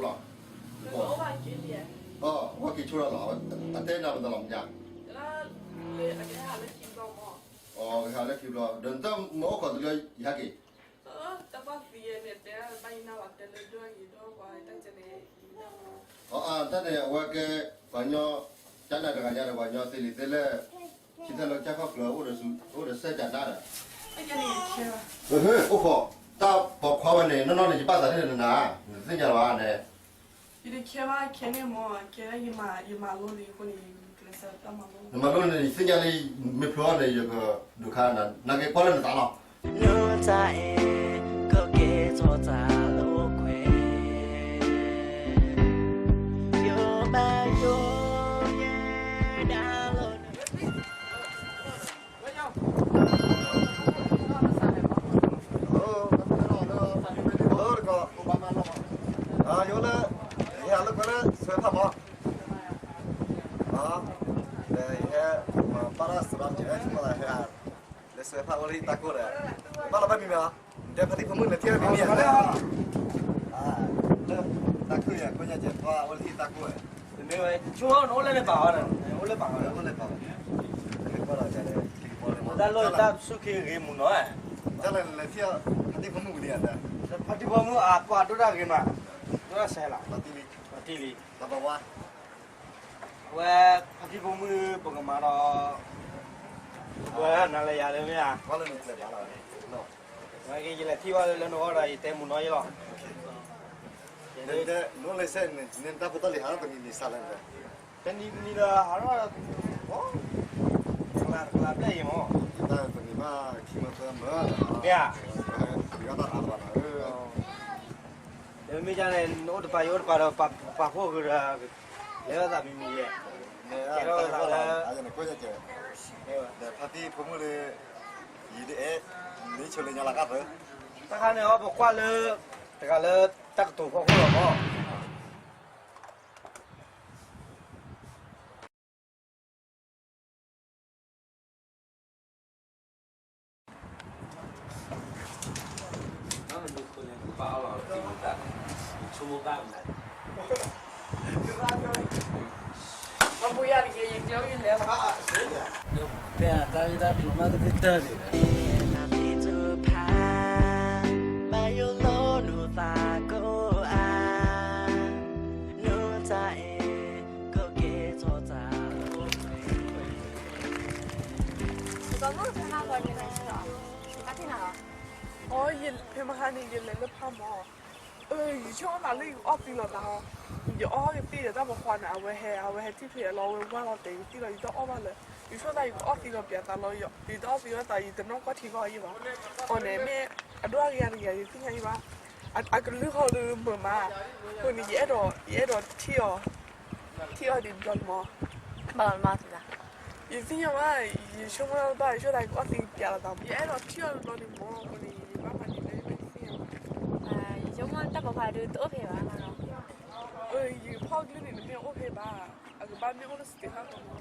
အိၣ်ဘၣ်က့ၤလံ, အိၣ်ဘၣ်က့ၤဆိဒီးလီၤ, အတဲနၤပသးလီၤမး, ကဟးလၢခံဘျီ, ဒီးနတၢ်မၢအိၣ်ခိးတလၢယဟဲက့ၤ, အတၢ်န့ၣ် အဝဲကဲ, ပှၤညီ, ကၠနၤတဂၤညါဒီးပှၤညီသ့လံသ့လဲၣ်, ဆံသၢလၢကၠၢ်ခီၣ်ဖျၢၣ်အိၣ်ဒီးစဲးကၠးနါဒီး, အိၣ်ခိး, တၢ်ပိာ်ခွါဝဲန့ၣ် နီၢ်နီၢ်န့ၣ် ယဘၣ်သးန့ၣ်နၤ, နသ့ၣ်ညါလီၤန့ၣ်, ယတခဲဘၣ်ခဲန့ၣ်မး, ကဲဒၣ်ယမၤလိန့ၣ်အဃိန့ၣ်, နမၤလိန့ၣ် ယသ့ၣ်ညါလၢမ့ၢ်ဖျိအီၤန့ၣ် ယကဒုးခါနၤ, နက့ၤကွၢ်လၢနသးလီၤ. နတၢ်အဲၣ်ကကဲထီၣ်တၢ်လိာ်ကွဲ, ယိဘၣ်ယိယဲဒၣ်လီၤ. ယိလၢ, ယဟဲလၢကွဲလၢ ဆွဲဖးမီၤ, ယဟဲမၤပၢ်တၢ်စရီကဲ, ဟဲ, လၢဆွဲဖးအိၣ်လၢဟံၣ်တၢ်ကိၢ်ဒီး, ဘၣ်လီၤဘၣ်မံၤမ့ၢ်, ဒီးဖါတံၢ်ဖိမုၣ်လဲၤထံၣ်ဝဲမံၤမံၤဧါ, လၢ, တၢ်ခုၣ်ယၤကိညါကဲ ပှၤအိၣ်လၢဟံၣ်တၢ်ကိၢ်, မ့ၢ်ဝဲ, ဆိအိၣ်လၢလဲၤပာ်ဝဲဒီး, အိၣ်လၢပာ်ဝဲ, အိၣ်လၢပာ်ဝဲ, တၢ်လီၢ်တၢ်ဆူၣ်ခ့ဂ့ၤမုၢ်နီၤ, တၢ်လၢလဲၤထံၣ်, ဖါတံၢ်ဖိမုၣ်ဝံၤလံဧါ, ဖါတံၢ်ဖိမုၣ်အပှၤဒိၣ်တၢ်ဂ့ၤမး, ဒိၣ်တၢ်ဆဲးလီၤ, ပှၤတံၢ်လံ, ပှၤတံၢ်လံ, တၢ်ဘၣ်ဝါ အဝဲ, ဖါတံၢ်ဖိမုၣ်ပကမၤဒီး, ပှၤနၤလၢယၤလၢမ့ၢ်ဧါ, ဝဲက့ၤယလဲၤထံၣ်ဘၣ်လၢနဂီၢ်ဒီး ယတဲမုာ်နီၤယလီၤ, နအိၣ်လၢစဲးန့ၣ် နတၢ်ဖိတၢ်လံၤဟးထီၣ်တနံၤနံၤစးလဲၣ်န့ၣ်, တနံၤတနံၤဒီးဟးထီၣ်, တကျးတကျးဘျဲၣ်အံၤမး, တနံၤမးခံမၢသၢမၢ, မ့ၢ်ဧါ, တဂၤတၢ်အါတဘၣ်နီၤ ဒီးမ့ၢ်ဒ်န့ၣ် နအိၣ်တပၤယအိၣ်တပၤဒီး ပာ်ဖှိၣ်ဃုာ်ဒီး, လဲၤလိာ်သးမံၤမံၤယဲ, ကဲထီၣ်သးလၢ, ဒီးဖါတံၢ်ဖိမုၣ်လၢ, ယံၤဒ်အဲၣ်, မ့ၢ်ဆိလၢညါလၢကသၢ, တၢ်ခါန့ၣ်အီၤပကွၢ်လၢ, တဂၤလၢတၢ်ကတိၤဖီခိၣ်လီၤမး ကဲထီၣ်သးလၢ, အီ ဖဲမဟါန့ၣ် ယလဲၤလၢဖးမီၤ, ယဆိကမိၣ်သးလၢယကအီၣ်သံလီၤသးဟီ, ယအီၣ်ကသံၣ်ဒီးတၢ်ပိာ်ခွါန့ၣ် အဝဲဟဲ အဝဲဟဲထံၣ်ဖဲအလီၤ အဝဲဝၢ်လီၤတဲာ်ယသံၣ်လီၤ ယတအီၣ်ဘၣ်လၢၤ, ယဆိကမိၣ်သးယကအီၣ်သံလီၤပျးသးလီၤ, ယတအီၣ်သံဝဲသး ယတနီၣ်ကီၢ်ထံကီၢ်အံၤဘၣ်, အီၤန့ၣ်မ့ၢ်, အဒိၣ်အဂ့ၤတဂ့ၤ ယသ့ၣ်ညါအံၤဘၣ်, အကလုၢ်ဃီဒီးမုာ်မး, အဃိန့ၣ် ယအဲၣ်ဒိး, ယအဲၣ်ဒိးထံၣ်အီၤ, ထံၣ်အီၤဒ်ဘျီန့ၣ်မး, ဘၣ်လီၤမးသး, ယသ့ၣ်ညါဘၣ်, ယဆိကမိၣ်ဘၣ် ယဆိကမိၣ်သးယကအီၣ်သံပျးလီၤသး ယအဲၣ်ဒိးထံၣ်အီၤတဘျီန့ၣ်မး အဃိန့ၣ် ယဘၣ်မၤန့ၢ်လၢယဘၣ်သ့ၣ်ညါဘၣ်, ယဆိကမိၣ်တၢ်ပိာ်ခွါဒုးတအိၣ်ဖဲဘၣ်, ယဖီၣ်ကလုၢ်န့ၣ် နမ့ၢ်အိၣ်ဖဲဘၣ်, အကဘၣ်မ့ၢ်အိၣ်လၢ state ဟးဂီၤမး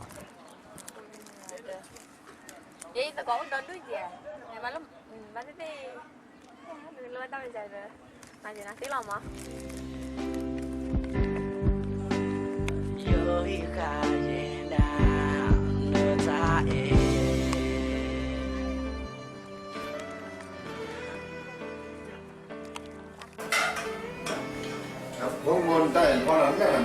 ယသကိးအိၣ်ဒီဒူၣ်ကဲ, မၤလၢ, မၤသ့ၣ်သ့ၣ်, လၢတၢ်မၤစၢၤဒီး, မၤစၢၤနၤသ့လီၤမး, ယိၤဟံးဃာ်ယဲနၤ, နတၢ်အဲၣ် ဖိမုၣ်တၢ်အဲၣ်ဖီလာ်န့ၣ်, ဒီး,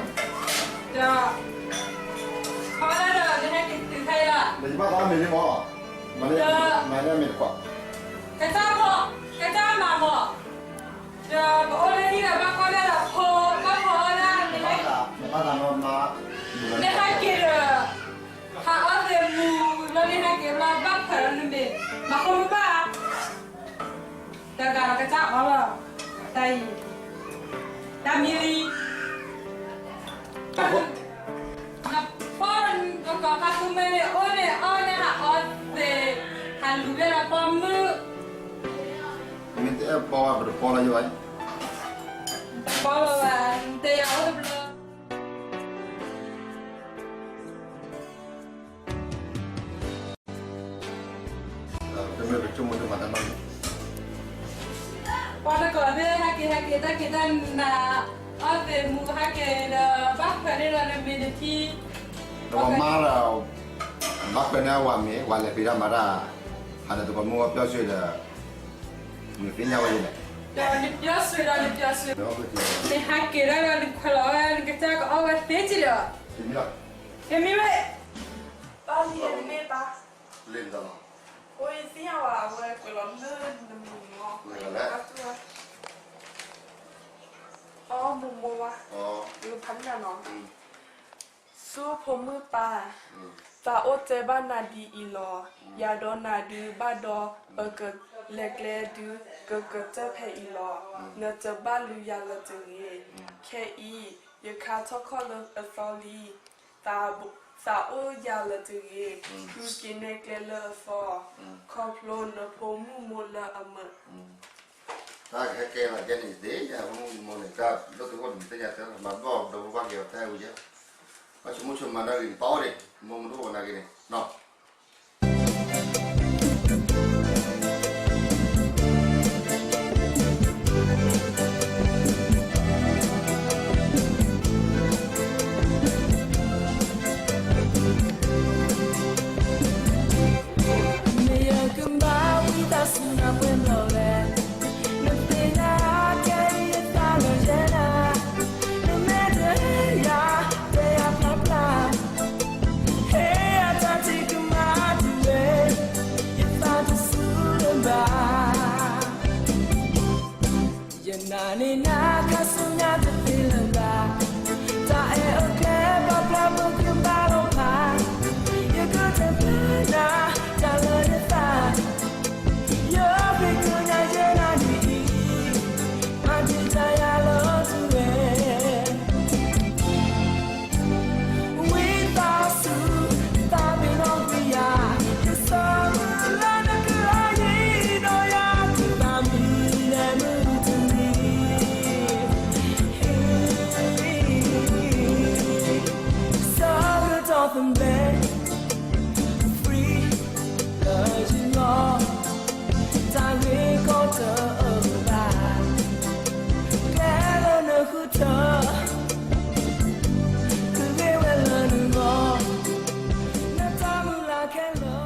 ဖီလာ်ဒီး နဟဲက့ၤတုၤခဲအံၤလီၤ, နဘၣ်သးမ့ၢ်လံမး, မၤလၢမ့ၢ်တကွၢ်, ကစၢ်ဖိ, ကစၢ်မၤဖိ, ဒီးပအိၣ်လၢဟံၣ်ဒီးဘၣ်ကွၢ်လၢဒီးဖိ, ဘၣ်ဖိအီၣ်ဒၣ်န့ၣ်, နဘၣ်သး အဃိမ့ၢ်ဘၣ်, တဂၤလီၤကစၢ်အီၤလီၤ, တၢ်အံၤ, တၢ်မံလံ, နပီၢ်နကီၢ်ခါသူမ့ၢ်န့ၣ် အိၣ်န့ၣ်အီၣ်န့ၣ်ဟးအီသ့ၣ်, ဟးလူၤဝဲဒီးပိာ်မုၣ်, မ့ၢ်တအဲၣ်ပီၢ်ဝဲ ပတပီၢ်လီၤယိၣ်ဘၣ်, တပီၢ်လီၤဘၣ်, နတဲယၤအိၣ်တဘျီ တမ့ၢ်ပဆိကမိၣ်တမၤတၢ်နီတမံၤ, ပှၤတကီၢ်သ့ၣ်ဟဲက့ၤဟဲက့ၤတၢ်က့ၤတၢ်နၤ, အီၣ်သ့ၣ်မူဟဲက့ၤဒီး ဘၣ်ခွဲးန့ၢ်ဒီးနမ့ၢ်နထံ, ဒီးပှၤမါဒီး, ဘၣ်ခွဲးန့ၢ်ဝၤမ့ၢ် ဝၤလဲၤဖံးတၢ်မၤတၢ်, ဟးဒီးသကိးမုၣ်ဝဲပျီၢ်ဆှၢဒီး, နသ့ၣ်ညါဝဲဒ်လဲၣ်, ဒီးနပျီၢ်ဆှၢဒီးနပျီၢ်ဆှၢ, နဟဲက့ၤဒီးနခွဲးလီၤဝဲ နကစၢ်ကအီၣ်ဝဲသ့က့ၤဒီး, မ့ၢ်မ့ၢ်, ဘၣ်လံမ့ၢ်ဘၣ် လ့ၣ်တလီၤ, အိယသ့ၣ်ညါဝဲ အဝဲကွဲးလီၤလၢနမံၤမီၤ, အီမိၢ်မိၢ်ဝါ, ယကဖးန့ၢ်နၤနီၤ, ဆူဖိမုၣ်ပၢ်, သးအိၣ်တဲဘၣ်နၤဒ်အံၤလီၤ, ယၤဒီးနၤဒုးဘၣ်ဒီး ပကလဲၤကျဲဒုး ကကတၢၢ်ဖဲအံၤလီၤ, နတဘၣ်လူၤယၤလၢၤတဂ့ၤ, ခဲအံၤ ယခါထီၣ်ခီၣ်လၢအသီလံ သးအိၣ်ယၤလၢၤတဂ့ၤ, ဃုက့ၤနဲၣ်ကျဲလၢအသီ, ခီဖျိနဖိမုၣ်မိၢ်လၢအမုာ်, တၢ်ကဟဲကဲလီၤကဲန့ၣ်သ့ၣ်ညါ ဖိမုၣ်မိၢ်န့ၣ် တၢ်လၢသဝီတမံၤသ့ၣ်ညါတၢ် မၤဘျီၣ်ဒီးဘၣ်က့ၤအီၤတၢ်ဝံၤယဲ, ဘၣ်ဆိကမိၣ်ဆိကမးနာ်ဂ့ၤန့ၣ် ပာ်အိၣ်ဒံး မိၢ်မုၢ်တအိၣ်နာ်ဂ့ၤန့ၣ်နီၤ မ့ၢ်ယကဘၣ်ဝံသးစူၤနၤပှဲၤဘျီလဲၣ်, နသ့ၣ်ညါကဲအံၤယသးလၢယဲဒၣ်, နမ့ၢ်တဟ့ၣ်ယၤ တဲယၤဖျါဖျါ, ဟ့ၣ်ယၤတၢ်ထံၣ်ကမၤတုၤဝဲ, ယသးတစူၤလၢၤဘၣ်. ယနာ်န့ၢ်နၤခါဆူညါတသ့လၢၤဘၣ်, တၢ်အဲၣ်အကျဲပာ်ဖျါပကဘၣ်လီၤဖး, ယကတဲဖျါနၤတၢ်လၢယသး, ယဃ့ကညးယဲဒၣ်န့ၣ်အံၤ, မၤတံာ်တာ်ယၤလၢတုၤဝဲ ဝံသးစူၤ သးပ့ၤနီၣ်ကွံာ်ယၤ, ယဆိကမိၣ်လၢနကလီယံၤ, ဒီးယၤကဘၣ်မံလၢမုၢ်တနံၤ, ဆၢကတီၢ်သဘဲ free လၢယလီၢ်, တၢ်ဂ့ၢ်ကီတၢ်အၢၣ်ဘၣ်, ကျဲလၢနဃုထၢ ကဂ့ၤဝဲလၢနဂီၢ်, နတၢ်မုၢ်လၢ်ခဲလၢာ်,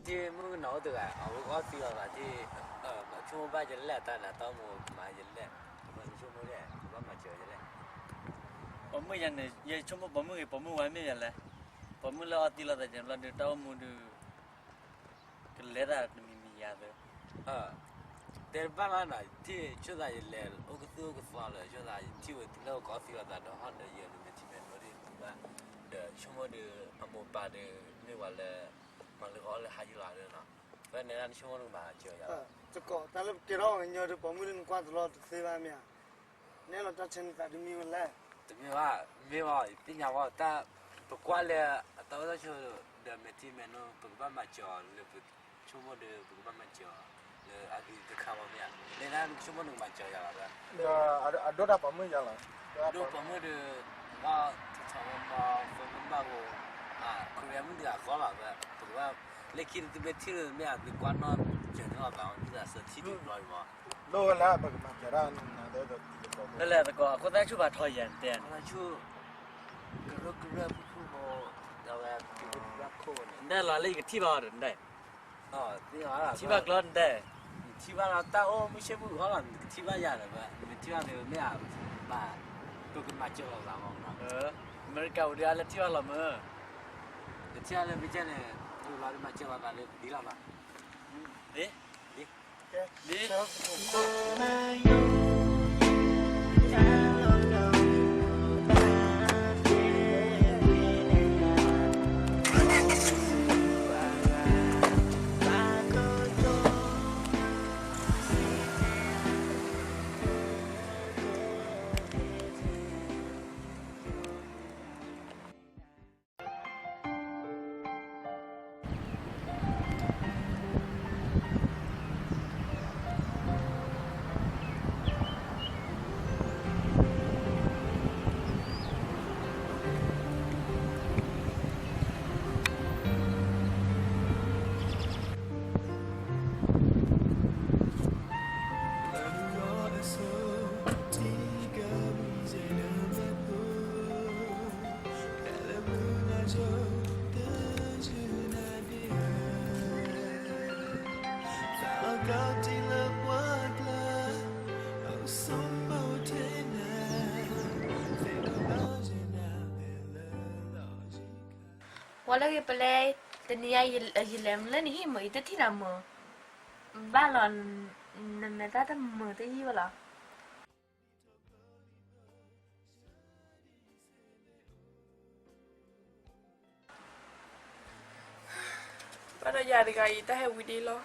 ဒ်မုၣ်ကနီၤအိၣ်တဂၤ အဝဲကအီၣ်သံလီၤသးဒ်, ဆိကမိၣ်ဘၣ်ယလဲၣ်တၢ်နၤတၢ်အိၣ်မူကမၤယလဲၣ်, ဆိကမိၣ်ဒ် ကဘၣ်မၤစၢၤယလဲၣ်, ပိာ်မုၣ်ယၤန့ၣ် ယဆိကမိၣ်ပိာ်မုၣ်ဂ့ၤ ပိာ်မုၣ်ဝါမ့ၢ်ယၤလဲၣ်, ပိာ်မုၣ်လၢအီၣ်သံလီၤသးယဘျီဒုး တၢ်အိၣ်မူဒုး ကလဲၤသးတမံၤမံၤယၤသၢ, တဲတဘၣ်လီၤနီၤ ထံၣ်ဆိသးယလဲၤအိၣ်ကသူၣ်အိၣ်ကသီလၢၤ ဆိသးယထံၣ်ဝဲလၢအကီသံလိာ်သးဒီးဟီၣ်ဒီးယဲၢ်လၢမဲာ်ထံမဲာ်နိဒီး ပကဘၣ်, ဒီးဆိကမိၣ်ဒီး အမိၢ်ပၢ်ဒီး မ့ၢ်ပှၤလၢ မၤလၢအီၣ်လၢဟးယုၢ်လီၤဒီးနီၤ, ဖဲန့ၣ်ဒၣ်နဆိကမိၣ်နကမၤစၢၤယၤ, တကီၢ်တၢ်လၢပကဲထီၣ်ပှၤကညီဒီး ပိာ်မုၣ်လၢနကွၢ်တလီၢ်တသ့ဘၣ်မ့ၢ်ဧါ, နဲၣ်လီၤတၢ်ဆၢန့ၢ်သးတမံၤဝဲလဲၣ်, တမ့ၢ်ဘၣ်, မ့ၢ်ဘၣ် သ့ၣ်ညါဝဲတၢ်, ပကွၢ်လၢအတၢ်အိၣ်တၢ်ဆိးဒီးမဲာ်ထံမဲာ်နိ ပကဘၣ်မၤစၢၤအီၤလၢပဆိကမိၣ်ဒီး ပကဘၣ်မၤစၢၤအီၤလၢအဂ့ၤတခါဘၣ်မ့ၢ်ဧါ, မ့ၢ်ဒၣ်နဆိကမိၣ်နကမၤစၢၤယၤလီၤ, အဒိၣ်တၢ်ပိာ်မုၣ်ယၤလီၤ, အဒိၣ်ပိာ်မုၣ်ဒီး, ဘၣ်ထီၣ်ထီၣ်ဝဲမၤ ဖိမုၣ်ဘၣ်ဂိၣ်, ခရံာ်မုၣ်တဂၤဃီလီၤ, ပကဘၣ်, လၢခံတဘျီထံၣ်လၢမ့ၢ်ဧါ သုကွၢ်နီၣ်စၢၤန့ၢ်လီၤသး ဒ်သိးစၢၤထံၣ်တဘျီအံၤမး, ဒ်သိးလၢပကမၤစၢၤတၢ်, လၢလဲၣ်သကိး အခိၣ်သၣ်ဆူၣ်ဖးထီယဲၢ်တဲ, ကရၢကရၢဖုၣ်ဖုၣ်ဖိ, အဝဲ, ခိၣ်, နလီၤလၢယကထံၣ်ဘၣ်အီၤဒီးနဒဲး, ထံၣ်ဘၣ်ကျီနဒဲး, ထံၣ်ဘၣ်လီၤတၢ်အိၣ်မုာ်ဆ့ၣ်မုာ်ဂီၢ်လီၤ နကထံၣ်ဘၣ်ယၤဒီး, နထံၣ်ဘၣ်ဒီးမ့ၢ်ဧါ, ဘၣ်, ပကမၤစၢၤလီၤသးမး, အမဲရကၤအိၣ်ဒီးအါလၢထံၣ်ဘၣ်လီၤမး, နထံၣ်ဘၣ်လၢမ့ၢ်ကဲန့ၣ်, လီၤဒီးမၤစၢၤလီၤသးလၢဒ်လီၤဘၣ်, ဒ် ဘၣ် ဝဲလၢဂ့ၤပလဲ, တနံၤအံၤ ယလဲၤမုာ်လၢနဟံၣ်မုာ် ယတထံၣ်နၤမုာ်, ဘၣ်လီၤ, နမဲာ်သၣ်တမုာ်တယံာ်ဝဲလီၤ. ဘၣ်ဒီးယၤတဂၤအံၤ တၢ်ဟဲဝံၤဒ်လီၤ.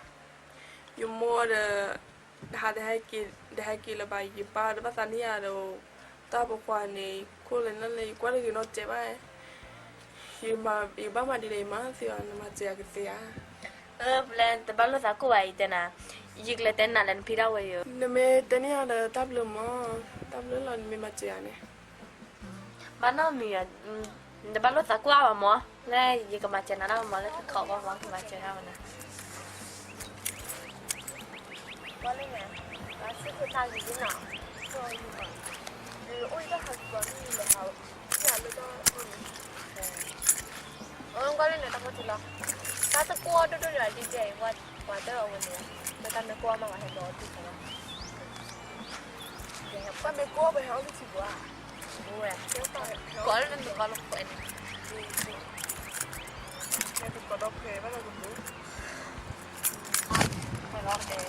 ယမိၢ်ဒီး ဟးတဟဲက့ၤလၢၤဘၣ်, ယပၢ်ဒီးဘၣ်သးန့ၢ်ယၤဒီး တၢ်ပိာ်ခွါန့ၣ် ခိၣ်လၢနၢ်လၢ ယကွၢ်တဂ့ၤနီတစဲးဘၣ်, ယဘၣ်မၤဒ်လဲၣ် ယမၤသ့အီၤ, နမၤစၢၤယၤကသ့ဧါ. ပလဲ တဘၣ်လိာ်သးကိၢ်ဘၣ်အံၤတဲနၤ, ယကလဲၤတဲနၤလၢနဖံတၢ်ဝဲယိၤ. နမ့ၢ်တဲန့ၢ်ယၤဒီးတၢ်ဘျုးမး, တၢ်ဘျုးလီၤ နမ့ၢ်မၤစၢၤယၤန့ၣ်. ဘၣ်နီတမံၤ, နတဘၣ်လိာ်သးကိၢ်အါဘၣ်မး, လၢယကမၤစၢၤနၤဒၣ်ဝဲမး လၢကခီဘၣ်မး ကမၤစၢၤနၤဝဲနၤ. ကွၢ်လၢန့ၣ်, ဘၣ်ဆ့ၣ်ဖိထါဂ့ၤဂ့ၤနီၤ, အိၣ်ယတၢ်ဟးက့ၤကီးန့ၣ်လီၤဟး, ထံၣ်အလၢတၢ်အိၣ်န့ၣ်, အကွၢ်လၢန့ၣ်တၢ်ဖီထံလီၤ, တၢ်တကိၢ်ဒိၣ်ဒိၣ်ယၤဒ်ကဲအံၤ ပှၤတၢ်အဝဲန့ၣ်, လၢတၢ်မ့ၢ်ကိၢ်မး ပှၤဟဲဒီးအီၣ်ထံၣ်လီၤ, တၢ်မ့ၢ်ကိၢ်ပှၤဟဲအီၣ်ထံၣ်ပှၤ, ဝဲ, ကိးလၢနကိးလၢဖဲန့ၣ်, နကိးဒီးဖဲဘၣ်လၢကဘူး နအီၣ်လၢအ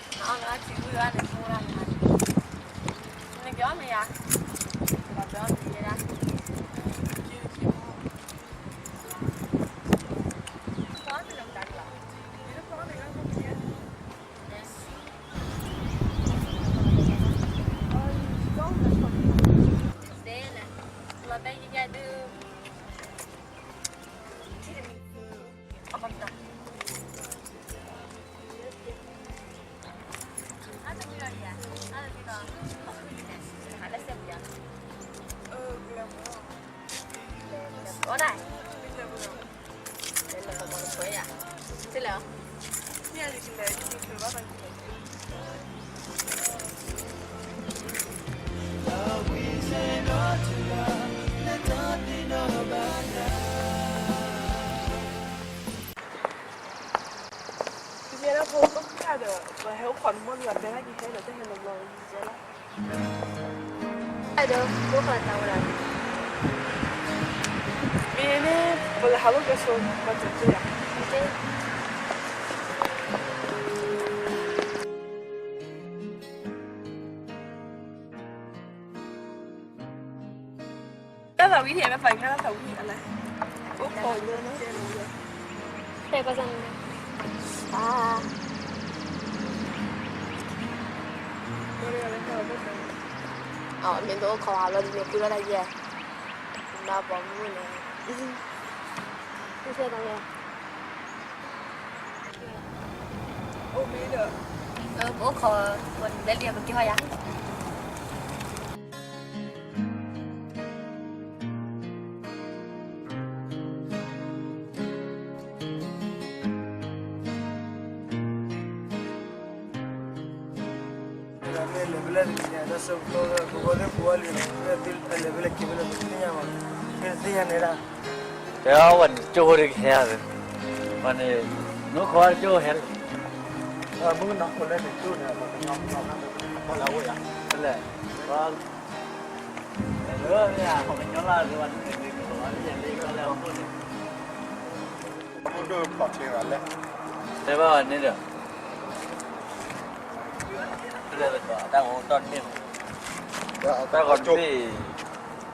ထံဝံၤဘၣ်န့ၣ် ဖိလၢန, နက့ၤအီၣ်မ့ၢ်ယၤ, နက့ၤအီၣ်မ့ၢ်ယဲဒၣ်, တဲနၤ, လီၤတဲယဲဒၣ် ယဲဒၣ်ဖိကီၢ်ခိၣ်ဒီး ပှၤဟဲအိၣ်ခိးနမိၢ်လၢအတဲဘၣ်က့ၤဟဲဒီး တဟဲလီၤဘျီယဲလီၤ, အဲၣ်ဒိး ဖိဃီတၢ်ဝဲဒၣ်, မ့ၢ်န့ၣ် ပကဟးလိာ်က့ၤဆိ ပှၤစၢၤသ့ဧါ. တၢ်သးဝံၣ်ထံၣ် မ့ၢ်ပာ်က့ၤတၢ်သးဝံၣ်ထံၣ်အလဲၣ်, အိၣ်ခိးလၢ, ဖဲကီၢ်စၢ်န့ၣ်, အမ့ၢ်တအိၣ်ခိးအလီၢ်ဒ်န့ၣ် ဖုလီၤတၢ်ယဲၢ်, နဘၣ်ပိာ်မုၣ်န့ၣ်, ဖုဆဲတၢ်ယဲၢ် အိၣ်ခိး, ပဘဲလံ ပက့ၤဟီယၤ. မ့ၢ်လဲၤဖဲလဲၣ်တနံၤညါ တၢ်ဆၢကတီၢ်လၢပဂီၢ်သ့ၣ်ပူၤဝဲလံ, လဲၤဖဲလဲၣ်က့ၤဖဲလဲၣ် ပတသ့ၣ်ညါဘၣ်, မ့ၢ်တသ့ၣ်ညါန့ၣ်ဒၣ်, တဲအီၤဝဲန့ၣ် ကၠိဖိတကဟဲဧါ, ဝဲန့ၣ် မုၢ်ခိးကၠိဟဲ, မုၢ်ကနီၤခိးလၢန့ၣ်ကၠိန့ၣ် ပကနီၤနီၤ ပလဲၤအိၣ်ယၤ, ဖဲလဲၣ်, လၢမ့ၢ်ဧါ ပကညီလၢအဂ့ၤဘၣ်န့ၣ် ကလီၤလၢယလဲၤကီးလၢအခိၣ်န့ၣ်, တဲဘၣ်န့ၣ်ဒီး ဖဲလဲၣ်တကီး တၢ်ဂီၤတီၢ်တဘ့ၣ်မး, တၢ်ဂီၤတဘ့ၣ်,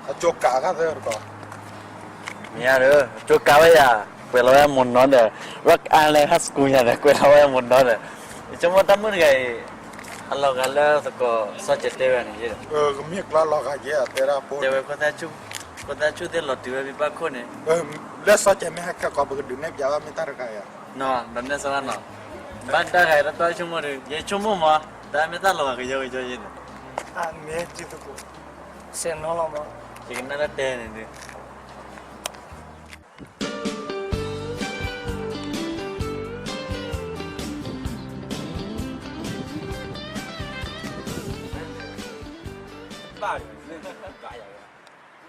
အကၠိကးခါသၢတကီး, မ့ၢ်ဧါဒီး အကၠိကးဝဲယၤ, ကွဲးလီၤဝဲမိၢ်နီၢ်ဒီး Rock Island High School ယၤဒီး ကွဲးလီၤဝဲမိၢ်နီၢ်ဒီး, ယဆိကမိၣ်တၢ်မုၣ်တဂၤအံၤ အလီၤဂာ်လၢသကိးစီၤကဲၤတဲဝဲန့ၣ်, မ့ၢ်ကျီလီၤဂာ်က့ၤ တဲဒၣ်ဖိ, တဲဝဲ ခိၣ်သၣ်ဆူၣ်သ့ၣ်လီၤတုၤဝဲဘၣ်ခိၣ်န့ၣ်, လၢစီၤကဲၤမ့ၢ်ဟဲခဲကိး ပကဒုးနဲၣ်ပၠးဘၣ်မ့ၢ်တၢ်တဂၤယၤ, နီၤ ဒီးနဲၣ်စၢၤဘၣ်နီၤ, ဘၣ်တၢ်ဂၤအံၤတၢ်တီဆိကမိၣ်ဒီး ယဆိကမိၣ်မး တၢ်မ့ၢ်တၢ်လီၤဂာ်ကယီကယီယဲန့ၣ်, အမ့ၢ်တံၤသကိး, စဲးနီၤလီၤမး, ယကနၣ်လၢတဲန့ၣ်ဒုး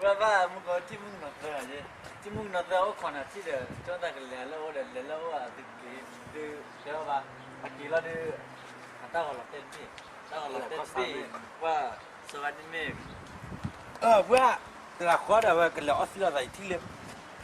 ဘၣ်, ဘၣ်မုၢ်ကီး ထံၣ်မုၣ်ကနီၤသၢ, ထံၣ်မုၣ်ကနီၤသၢအိၣ်ခိးနၤထံၣ်ဒီး ကၠီတၢ်ကလဲၤလၢအအိၣ်ဒီး လဲၤလၢအအိၣ်အသုက့ၤ, ဒုးတဲအီၤဘၣ်, အက့ၤလီၤဒုး, အတၢ်ဂီၤလီၤတဲာ်တဘ့ၣ်, တၢ်ဂီၤလီၤတဲာ်တဘ့ၣ်, ပှၤ, စီၤဝါဒ်မ့ၢ်, ပှၤ, တဂၤဃီဒီး အဝဲကလဲၤအီသံးလိာ်သး ယထံၣ်လၢ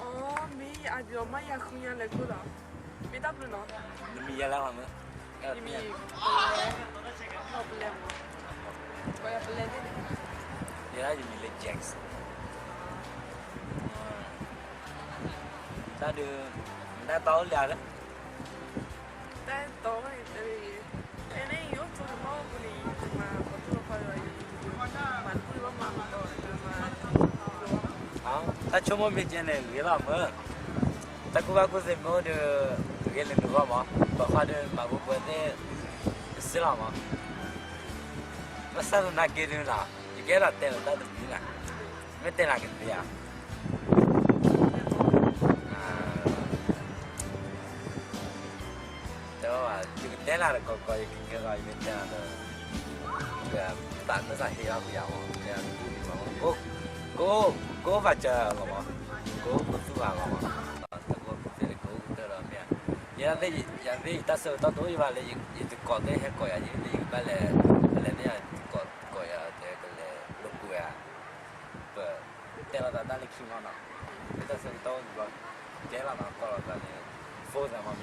အိ မ့ၢ်အဒံးအီၤမ့ၢ်ယၤဃုညါလဲၤကိၢ်လီၤ, မ့ၢ်တၢ်ဘျုးနီၤ, နမံၤယၤလၢမ့ၢ်, ယမံၤ, ပလဲမး, ပလဲသ့ၣ်န့ၣ်, ယဲဒၣ်ယမံၤလၢ Jackson, တၢ်ဒုး, နတၢ်တီအိၣ်လၢ်လၢ တၢ်တီဝဲန့ၣ်, န့ၣ်ယအိၣ်ဆိးမီၢ်ပူၤန့ၣ်, မၤပှၤတူၢ်ပှၤဖးဒီး, မၤတဘူၣ်ဘၣ်မၤမၤ, တၢ်ဆိကမိၣ်မ့ၢ်ကဲန့ၣ်ဂ့ၤလီၤမး, တၢ်ကူၣ်ဘၣ်ကူၣ်သ့မ့ၢ်အိၣ်ဒီး, ဂ့ၤလၢနဂီၢ်မး, ဘၣ်ဃးဒီးမၤပူၤပှဲၤသ့ၣ်, တစ့လီၤမး, ဘၣ်ဆၣ်သနာ်က့ဒုးနီၤ, ယကအဲၣ်ဒိးတဲလီၤတၢ်တမံၤနီၤ, မ့ၢ်တဲနၤကသ့ဧါ တဲဘၣ်ဘၣ် ယကတဲနၤတကီၢ်ကီၢ် ယကကဲထီၣ် ယမ့ၢ်တဲနၤဒီး, သးမ့ၢ်သးဟ့အီၣ်ကယၤမး, တဲနၤတဘူၣ်ဒံးမး, ကိး, ကိးဘၣ်စၢၤလီၤမး, ကိးပသူၣ်ဘၣ်လီၤမး, တၢ်ကူၣ်ဘၣ်ကူၣ်သ့လၢကိးကတၢၢ်ဒီးမ့ၢ်ဧါ, ယဲဒၣ်သ့ၣ် ယၤသ့ၣ်ယတၢ်ဆၢကတီၢ်တအိၣ်ယဘၣ်လၢ ယတကိးသ့ၣ်ဟဲကိးယၤယဲ လၢယကဘၣ်လဲၤ, လဲၤန့ၢ်ယၤတကိးယၤ တဲကလဲၤလိာ်ကွဲဧါ ပတဲလိာ်သးတၢ်လၢခံမီၢ်နီၤ, မ့ၢ်တၢ်ဆၢကတီၢ်အိၣ်တဘျီ, ကဲလီၤနီၤ ကိးလိာ်သးန့ၣ်, အိၣ်ဆူၣ်အိၣ်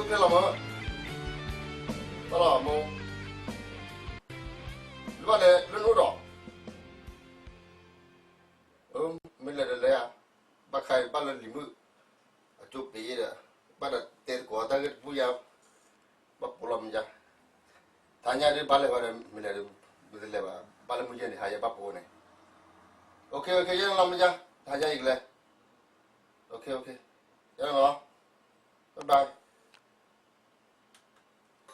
ချ့လီၤမး, တၢ်လီၤမး, လၢဘၣ်လဲၤလၢနအိၣ်ဒီး, မ့ၢ်လဲၤဒီးလဲၤဧါ, ဘၣ်ခါအံၤဘၣ်လၢလံၤမုၣ်, အကၠိပ့ၤဒီး, ဘၣ်ဒီးတဲသကိးတၢ်ဂ့ၢ်တပူၤယါ, ဘၣ်ပိာ်လီၤမ့ၢ်ယါ, တဟါညါဒ်ဘၣ်လဲၤဝဲဒီး မ့ၢ်လဲၤဒီး, မ့ၢ်တလဲၤဘၣ်, ဘၣ်လၢမုၢ်ယဲၢ်န့ၣ် ဟါယဲဘၣ်ပိာ်န့ၣ်, အိၣ်ခ့ အိၣ်ခ့ ယဲန့ၣ်လီၤမ့ၢ်ယါ, တဟါညါယကလဲၤ, အိၣ်ခ့ အိၣ်ခ့, ယဲန့ၣ်လီၤ, bye bye.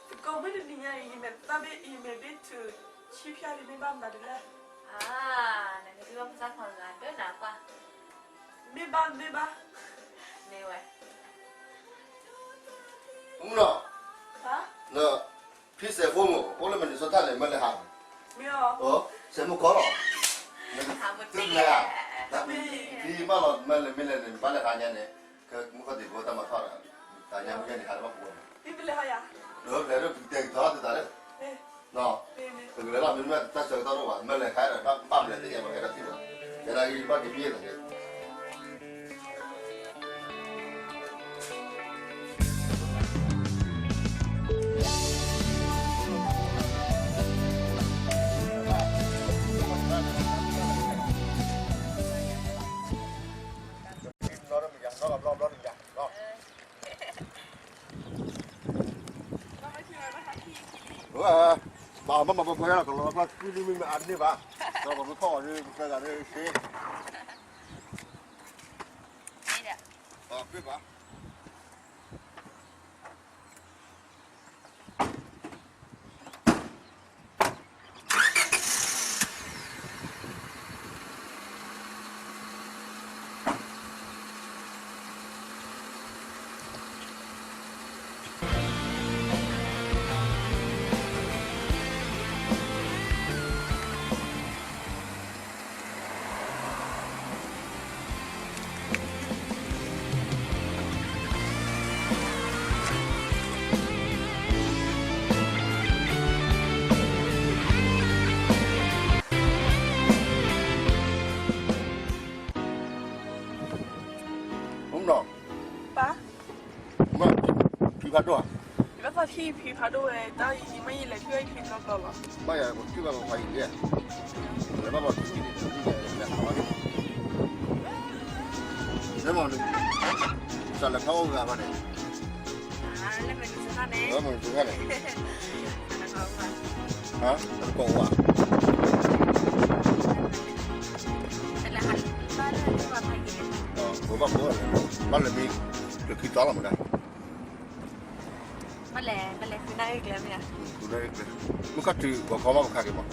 သကိးမုၣ်တနံၤညါအံၤ ယမဲာ်သၣ်ဘ့ၣ် ယမဲာ်ဘ့ၣ်ထုးဆံဖၠါဒ်မ့ၢ်ဘၣ်မနုၤလဲၣ်, နမ့ၢ်ဘၣ်ပသၣ်ခီဂၤဒၢနၤကွၢ်, မ့ၢ်ဘၣ် မ့ၢ်ဘၣ်, မ့ၢ်ဝဲ, မုၣ်နီၤ, န ဖံစဲးဖိမုၣ် အိၣ်လၢ Minnesota န့ၣ် မ့ၢ်လဲၤဟး, စဲးမုၣ်ကီလီၤ, သုလဲၤဧါ, ဖံမးလီၤ မ့ၢ်လဲၤ မ့ၢ်လဲၤန့ၣ် ဘၣ်လဲၤဟးညါန့ၣ်, မုၢ်ခီၣ်သ့ၣ်ဖိတၢ်မၤထီၣ်ဒီး, တဟါညါမုၢ်ယဲၢ်န့ၣ် ဟးလၢဘၣ်ပူၤန့ၣ်, လဲၤလၢတဲာ်ကတီၤသ့ၣ်သးလၢ, ပကလဲၤလီၤ မ့မ့ၢ်တၢ်ဆၢကတီၢ်တအိၣ်ဘၣ် မ့ၢ်လဲၤခါဒီး ဘၣ်ပာ်ဘျဲးသ့ၣ်ညါဘၣ်ဟဲဒီးသ့ၣ်ဘၣ်, ယဲဒၣ်ဂ့ၢ်ဘၣ်က့ၤဘၣ်ယဲၢ်သးန့ၣ် ဘၣ်မၤပှဲၤပှဲၤလီၤ ကလီၤဘၣ်ကွံာ်လံမ့ၢ်အါတန့ၢ်ဘၣ်, ဒီးပှၤမ့ၢ်ဖီၣ်အီၤဒီး ပကဂၤဒီးရှ့, ဘၣ်, မုၢ်နီၤ, ပၢ်, မ့ၢ်ဖံဖးဒိၣ်ဧါ, ယဘၣ်သးထံၣ်ဖံဖးဒိၣ်ဝဲ တၢ်အံၤမ့ၢ်ယလဲၤထံၣ်ဝဲဖံဘျီဘျီလီၤ, ဘၣ်ယၤပထံၣ်ဘၣ်ပှၤအံၤလဲၣ်, လဲၤဘၣ်ပှၤထံၣ်န့ၣ် လဲၤဟးဘၣ်န့ၣ်, လဲၤမၤန့ၣ်, စးလဲၤဖးအိၣ်ဂၤဘၣ်န့ၣ်, လဲၤမၤန့ၣ်, ဟါ, တကိးဝါ, ဘၣ်လဲၤမ့ၢ်, တခံသီလီၤမးဒၣ် ဘၣ်လဲၤ, ဘၣ်လဲၤဃုနၣ်အ့ၣ်ကျဲမ့ၢ်ဧါ, ဃုနၣ်အ့ၣ်ကျဲ, မုၢ်ခီၣ်ထံးဂီၤခီမးပခါက့ၤမး, တၢ်ဒီးကီၢ်စ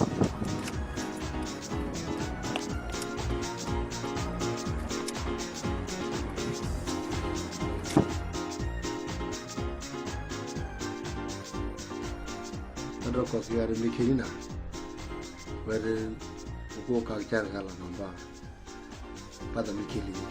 ံးဂၤဒီးမ့ၢ်ခ့လံနၤ, ဝဲဒၣ်, ပကအိၣ်ကါကစၢ်တဂၤလီၤမးဘၣ်, ဘၣ်သးမ့ၢ်ခ့လံ ဟါ,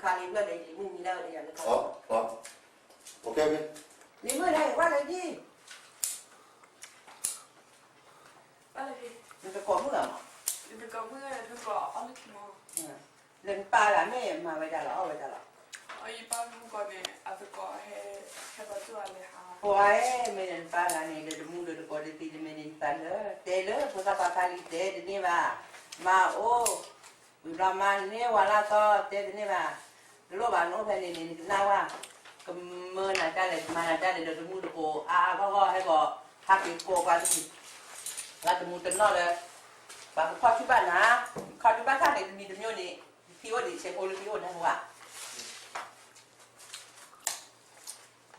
ယခးလံာ်ဖျၢၣ်န့ၣ် လံာ်မုၢ်မံလၢဝဲဒၣ်ယၤလၢခါ, လံာ်မုၢ်န့ၣ် ဝဲလၢယံၤ, နတကိးမုၣ်ဧါမး, လၢနပၢ်ဂၤမ့ၢ်မၤဝဲဒၣ်လီၤ အီၣ်ဝဲဒၣ်လီၤ, ပှၤဧၢ, မ့ၢ်ဒီးနပၢ်ဂၤန့ၣ် ဒီးတမူဒီးတကိးတသံတမ့ၢ်န့ၣ် နသးလၢ တဲလၢဖိသၣ်ခွါခါလံ တဲတန့ၢ်ဘၣ်, မၤအိၣ် ဝံၤဘျီမါန့ၢ်ဝၤလၢသီ တဲတန့ၢ်ဘၣ်, တလိၣ်ဘၣ်နအိၣ်ဖဲန့ၣ်န့ၣ် နကနၣ်ဝဲ, ကမၢနၤတၢ်လဲၣ် ကမၤနၤတၢ်လဲၣ် ဒီးတမူတကိးအါအါဂီၢ်ဂီၢ် ဟဲကီး ဟးက့ၤကိးပှၤတမံၤ, ပှၤတမူတနီၣ်လၢ ပှၤကခီၣ်ဆူၣ်ဘၣ်နၤ, ခီၣ်ဆူၣ်ဘၣ်ခါန့ၣ် တမံၤတမံၤန့ၣ် ဖံအိၣ်ဒံး ဆဲးဖိလၢဖံအိၣ်နၢ်ဟူဧါ,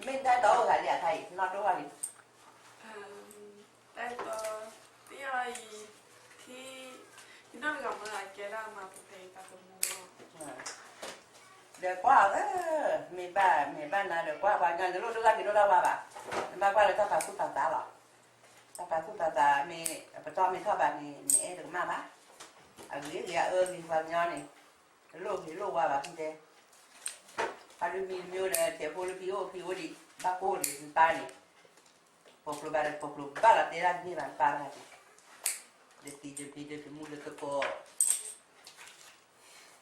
မ့ၢ်တၢ်တီအိၣ်ဂၤလံ အခါအံၤ နီၢ်တအိၣ်ဂၤလံ တၢ်တီ တယီအံၤ ထံ ယနီၢ်တဂၤမ့ၢ်အကဲဒၣ်မၤပဖဲအံၤတၢ်တမူလီၤ, ဒီးကွၢ်အီၤသၢ, မ့ၢ်ဘၣ် မ့ၢ်ဘၣ်နၤဒီးကွၢ်ပှၤကညီ နလိၣ်ဒိၣ်တၢ်ဂ့ၤဒိၣ်တၢ်ဝါဘၣ်, နဘၣ်ကွၢ်လၢတၢ်ပာ်သူၣ်ပာ်သးလီၤ, တၢ်ပာ်သူၣ်ပာ်သးမ့ၢ် ပတီၢ်မ့ၢ်ထီၣ်ဘၣ်န့ၣ် နအဲၣ်တကမၣ်ဘၣ်, အဂ့ၤဂ့ၤအအၢဂ့ၤပှၤကညီန့ၣ်, တလိၣ်ဂ့ၤလိၣ်ဝါဘၣ်ဖုတဲ, ဖါဒုမံၤတမံၤဒီး ဆဲးဖိလၢဖံအိၣ်ဖံအိၣ်ဒံး ဘၣ်ကိၢ်ဒံးနပၢ်န့ၣ်, ပိာ်ကျိၤဘၣ်ဒီးပိာ်ကျိၤဘၣ်လီၤတဲဒၣ်တန့ၢ်ဘၣ်နပၢ်တဂၤန့ၣ်, ဒီးသံဒီးဖံဒီးတမူဒီးသကိး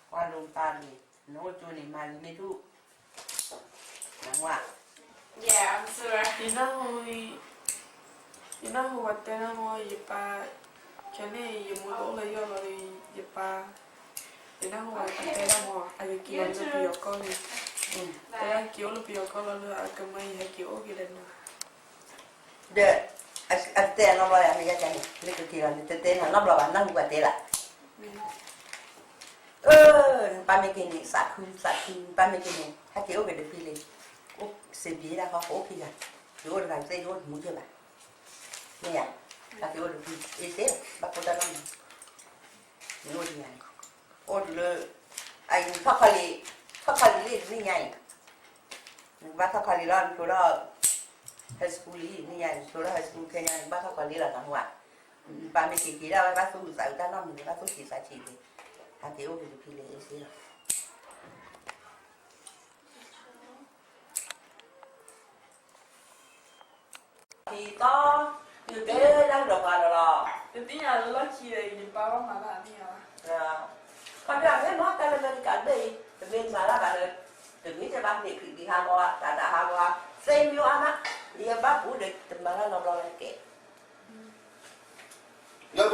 ကွၢ်လိနပၢ်တဂ့ၤ, နအိၣ်ကၠိန့ၣ် မၤဂ့ၤမ့ၢ်ထူၣ်, နမ့ၢ်, ယနၢ်ဟူ, ယနၢ်ဟူဝဲတဲဒၣ်မ့ၢ်ယပၢ်, က ယန့ၣ် ယမိၢ်တအိၣ်လၢယီၢ်လီၤဒီး ယပၢ်, ယနၢ်ဟူအတဲဒၣ်မး အကက့ၤအိၣ်လၢပယီၤကီၢ်လံ, တဲဒၣ်က့ၤအိၣ်လၢပယီၤကီၢ်လီၤလၢအကမၢယဟဲက့ၤအိၣ်က့ၤဒီးနၤ, ဒီး အတဲနီတဘျီ အမ့ၢ်ယဲန့ၣ် နကက့ၤလီၤ နတတဲနီတဘျီဘၣ် နၢ်ဟူပှၤတဲလၢ အၢ နပၢ်မ့ၢ်က့ၤန့ၣ် သးခု သးခု နပၢ်မ့ၢ်က့ၤန့ၣ် ဟဲက့ၤအိၣ်က့ၤတဖံလံ, အိၣ်စံးဘျုးဒၣ်ဃီ အိၣ်ခံဂၤ, ယအိၣ်တဂၤ ယအိၣ်တမူက့ဘၣ်, မ့ၢ်ယၤ, ဟဲက့ၤအိၣ်တဖံ အ့ၣ်သ့လီၤ ဘၣ်ဖိတၢ်နီတမံၤ, နအိၣ်တဂၤန့ၣ်, အိၣ်တလၢ, အအံၤနထီၣ်ခီလံ, ထီၣ်ခီလံလံတနံၣ်ညါအံၤ, နကဘၣ်ထီၣ်ခီလံလီၤ နဖျိထီၣ် high school လံ နံၣ်ညါ နဖျိထီၣ် high school ခဲညါ နကဘၣ်ထီၣ်ခီလံလီၤ နဟူဧါ, ပၢ်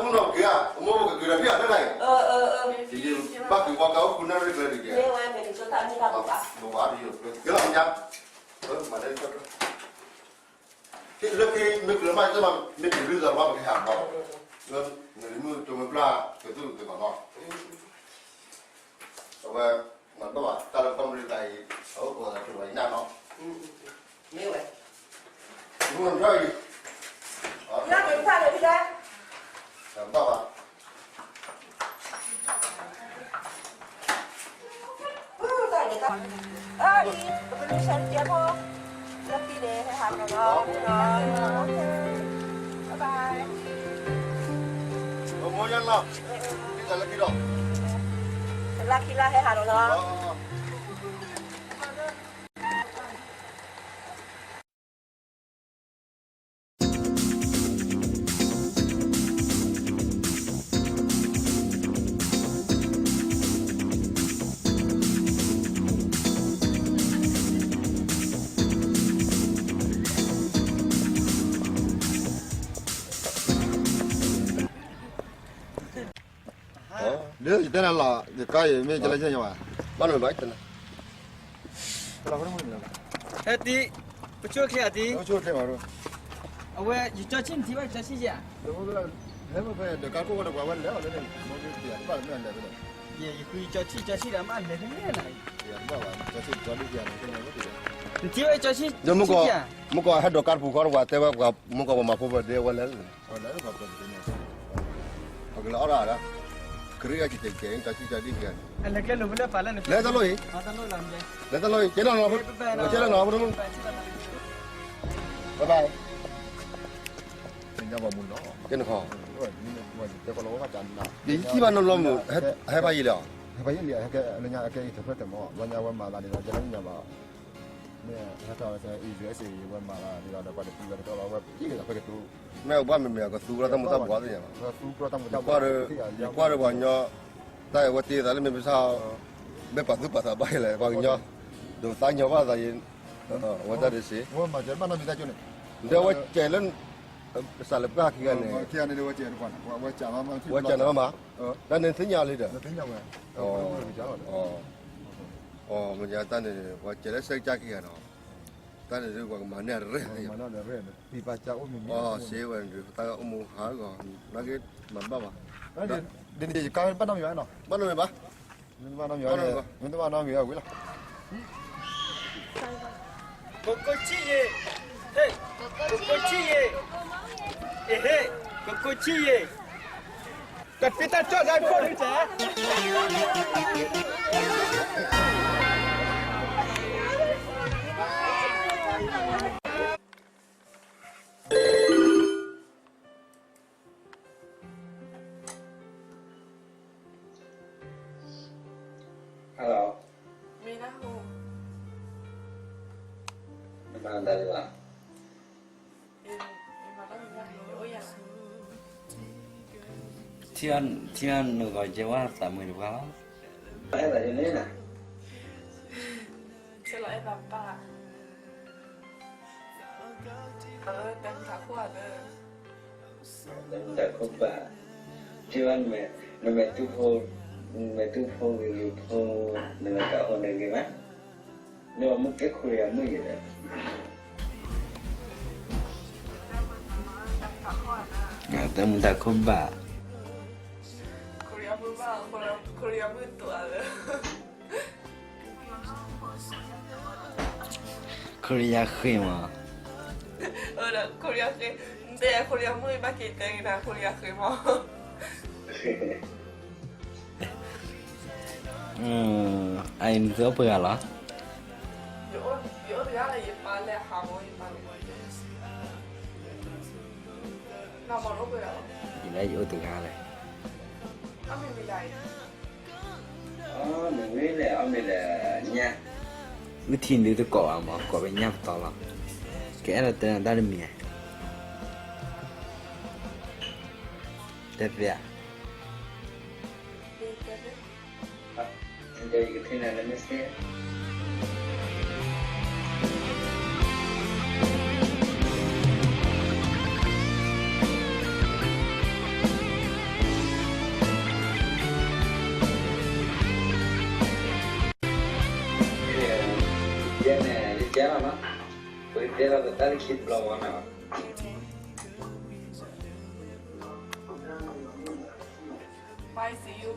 မ့ၢ်က့ၤက့ၤဒၣ်ဝဲ ဘၣ်သူၣ်အုးသးအုးတၢ်နီတမံၤ ဘၣ်သူၣ်ဆံးသးဆံးလံ, ဟဲက့ၤအိၣ်က့ၤတဖံလံ အ့ၣ်သ့လီၤ. ဒ်သိး ယကဲလၢဒီးပှၤလီၤလီၤ, တသ့ၣ်ညါလၢလီၢ်ခံဒီး ယပၢ်ဘၣ်မၤတၢ်သ့ၣ်ညါဘၣ်. ခီဖျိမ့ၢ်မ့ၢ်တၢ်လၢအမဲရကၤတဘ့ၣ်အံၤ တမ့ၢ်မၤတၢ်ဘၣ်လၢ တမ့ၢ်ကဘၣ်န့ၣ် ခရံာ်ဒံဟးဂီၤ တၢ်တဟးဂီၤ သ့မ့ၢ်အါမး ယဘၣ်ပူၤဒီး တမၤတၢ်နီတဘျီလၢကဲ လၢပူၤနီၢ်က့ၤဧါ, အမိၢ်ပကက့ၤဒီးဖံးအီၤတၢ်နၤအံၤ, ဘၣ်က့ၤဝီကါအိၣ်ဃုနၣ်ရံၣ်ကျဲဒ်ကဲ, ဘၣ်ဘၣ်ဒီး က့ၤလီၤမညါ, မၤလၢ လၢခံမ့ၢ်ကျၢၤမး မ့ၢ်က့ၤလွံၢ်သးဘၣ် ပကဟးဘၣ်, လၢနမုၢ်ကၠိမ့ၢ်ပျၢ် ကသူၣ်ကသးဘၣ်နီၤ, အဝဲ မၤတဘၣ်ဘၣ် တၢ်လၢကီၢ်အမဲရကၤအံၤ အအိၣ်ကိးသးဆိဘၣ် ယနၢ်နီၤ, မ့ၢ်ဝဲ မုၢ်ထီၣ်အံၤ လၢက့ၤဖးလၢဖံလဲၣ်, ဘၣ်ဘၣ် အံၤ ပကလုၢ်ဆၢတကဲဖိ, လၢခံန့ၣ် ဟဲဟးလီၤလီၤ, bye bye, လၢခံလီၤ ဟဲဟးလီၤလီၤ. လၢယတဲနၤလီၤ ယကါယမ့ၢ်ကလဲၣ်ညါဘၣ်, ဘၣ်နမ့ၢ်ဘၣ်, ဟဲတံၤ, ပဆိၣ်ချ့အတံၤ, အဝဲ ယကၠီဆံၣ်နထံၣ်ဘၣ် ယကၠီဆံၣ်ယၤ, ဒီးကါကိၣ်ဝဲဒီးပှၤဝဲလဲၤအီၤလၢန့ၣ် မ့ၢ်က့ၤတဘၣ်မ့ၢ်လဲၤဖဲလဲၣ်, ယဃုယကၠီဆံၣ် ကၠီဆံၣ်ဒီးမ့ၢ်လဲၤဖဲလဲၣ်, နထံၣ်ဝဲကၠီဆံၣ်, မုၢ်ကီၢ်ဟဲဒီးကါတပူၤဃီတဝၤ တဲဝဲပှၤမုၢ်ကီၢ်ပှၤမၤဖိပဒဲဝဲလဲၣ်, ပကလဲၤအီၣ်တၢ်ဒီး ကရံၣ်အကကဲကဲ ကၠီဆံၣ်ကၠီဒံၣ်ကဲ, လဲၤတၢ်လီၢ်အံၤ, လဲၤတၢ်လီၢ်အံၤ, ကဲလၢနီၤ, ကဲလၢနီၤ, ဘၣ်ဘၣ်, ကဲနခီ, ယထံၣ်ဘၣ်နီတဘျီမုၢ်, ဟဲဖးယံာ်လံ, ဟဲဖးယံာ်လံ, လၢညါအကဲအံၤတဖျၢၣ်တမီၤ, လၢညါဝဲမၤသးန့ၣ်ဒီး ယဲလၢညါဘၣ်, မ့ၢ်ဟဲထီၣ်ဝဲ အံၤ ယူၣ်အ့စ့ ဝဲမၤသးန့ၣ်ဒီး ပှၤတပံၤဝဲတကီလီၤ ဝဲပံၤက့ၤလီၤဖဲကတိၤ, မ့ၢ်ဘၣ်မ့မ့ၢ်အကသူကလီတၢ်မူတၢ်ဘှီးသ့ၣ်ညါဘၣ်, ယကွၢ်ဒီးပှၤကညီ, တၢ်အဝဲတ့သးလၢမ့ၢ်ပဆၣ်, မ့ၢ်ပာ်သူၣ်ပာ်သးဘၣ်ယလဲၣ် ပှၤကညီ, ဒိးသးညီဘၣ်သးယံၤ, အဝဲတၢ်ဒ်စ့, ဒီးဝဲကဲးလၢ ကစၢ်လၢပှၢ်ခံဂၤန့ၣ်, ဝဲကဲးနၤဘၣ်မး, တၢ်န့ၣ်သ့ၣ်ညါလံဒီး, မ့ၢ်တၢ်န့ၣ် ပှၤကဲးလၢဆဲကစၢ်ခံဂၤနီၤ, တၢ်န့ၣ်ဒုးပှၤကမၤန့ၢ်အရ့ၣ်သ့ၣ်ညါ, စ့ဝဲန့ၣ်ဒုး တၢ်အိၣ်မူဟးဂီၤ, နာ်က့ မၤဘၣ်ဘၣ်, ဒ်န့ၣ်ယကါဘၣ်နီတမံၤဘၣ်နီၤ, ဘၣ်နီတမံၤဘၣ်, မ့ၢ်တဘၣ်နီတမံၤဘၣ်ဝံၤလီၤ. ကကိးဆံၣ်ယဲၢ်, ဟ့ၣ်, ကကိးဆံၣ်ယဲၢ်, အဟ့ၣ်, ကကိးဆံၣ်ယဲၢ်, ကဖံတၢ်ကၠီၣ်ဒၣ်ခိၣ်ဒုးတဲ Hello. မ့ၢ်နၢ်ဟူ, နမၤတၢ်ဒ်လဲၣ်, ထံၣ်နုာ်ဂီၤကဲဝဲသးမုာ်တပှၢ်လီၤ, အဲၣ်ဘၣ်ဒ်န့ၣ်, ဆဲးလီၤအဲၣ်ဘၣ်ပၢ်, အတၢ်မုာ်တၢ်ခိၣ်ဘၣ်လၢ တၢ်မုာ်တၢ်ခိၣ်ဘၣ်, က့ဘၣ်, နမဲာ်တူၢ်ဖိ, နမဲာ်တူၢ်ဖိဂ့ၤဂ့ၤဖိ, နမဲာ်တၢ်ဖိန့ၣ်ဂ့ၤမး, နမ့ၢ်ကဲခိၣ်ယၤမုၣ်ယဲဒီး, တၢ်မုာ်တၢ်ခိၣ်ဘၣ်, ခိၣ်ယၤမုၣ်ဘၣ်, ခိၣ်ယၤမုၣ်တိၢ်အါလၢ ခိၣ်ယၤဃ့မး, ခိၣ်ယၤဃ့, တဲခိၣ်ယၤမုၣ်ဘၣ်က့ၤတဲနၤခိၣ်ယၤဃ့မး, အအံၤနသုအိၣ်ပှဲၤဂၤလီၤ, ယအိၣ်တဂၤလၢယပၢ်လဲၤဟးမး, ယပၢ်လဲၤ, ယလၢယအိၣ်တဂၤလဲၣ်, အမ့ၢ်ဝံၤလဲၣ်, အမ့ၢ်လဲၣ်, ညၣ်, ဝံထံဒုတကိးဘၣ်မး ကိးဝဲညၣ်ပတီၢ်လီၤ, ကအဲၣ်ဒိးတဲနၤတၢ်တမံၤဧါ, တဲသ့ဧါ, ဒီးယကထံၣ်နၤလၢ message. ယဲန့ၣ် ယကဲလီၤနီၤ, ပကတဲလီၤပတၢ်လၢခံတဘျီဝဲနီၤ. Bye, see you.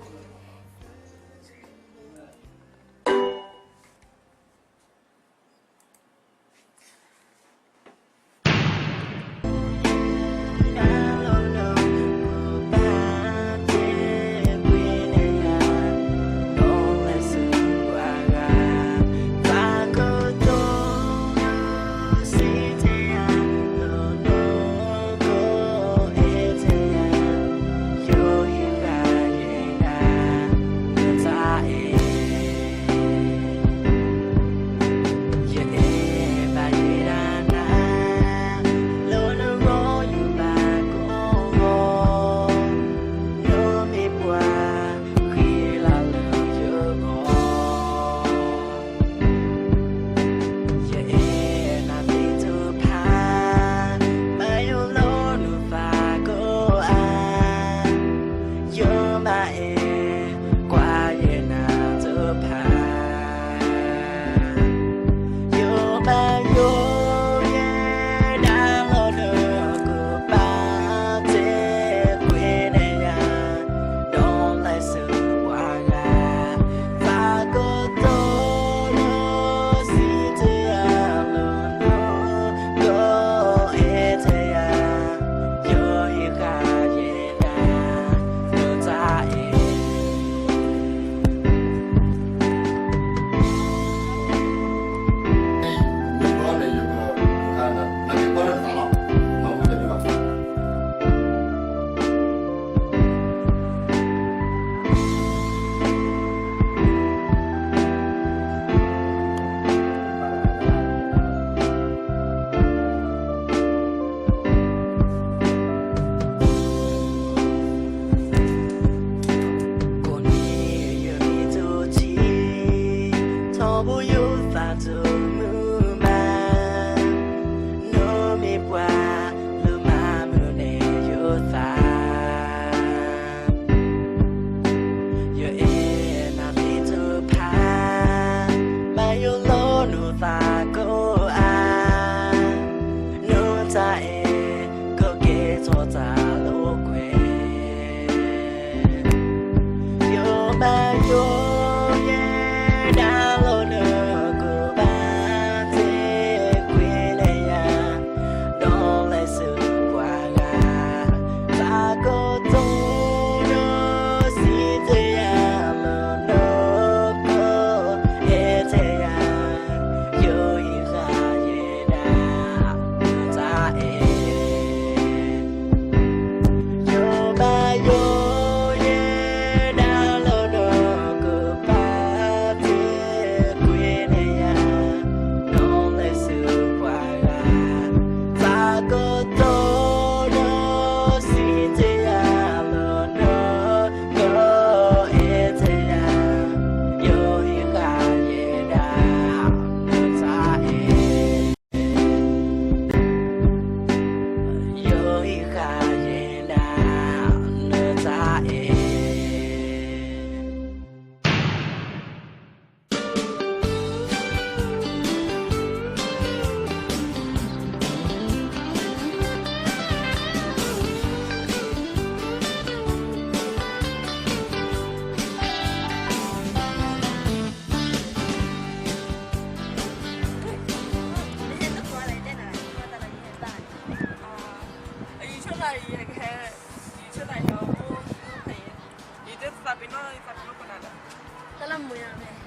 တၢ်လီၢ်မူယၤမ့ၢ်,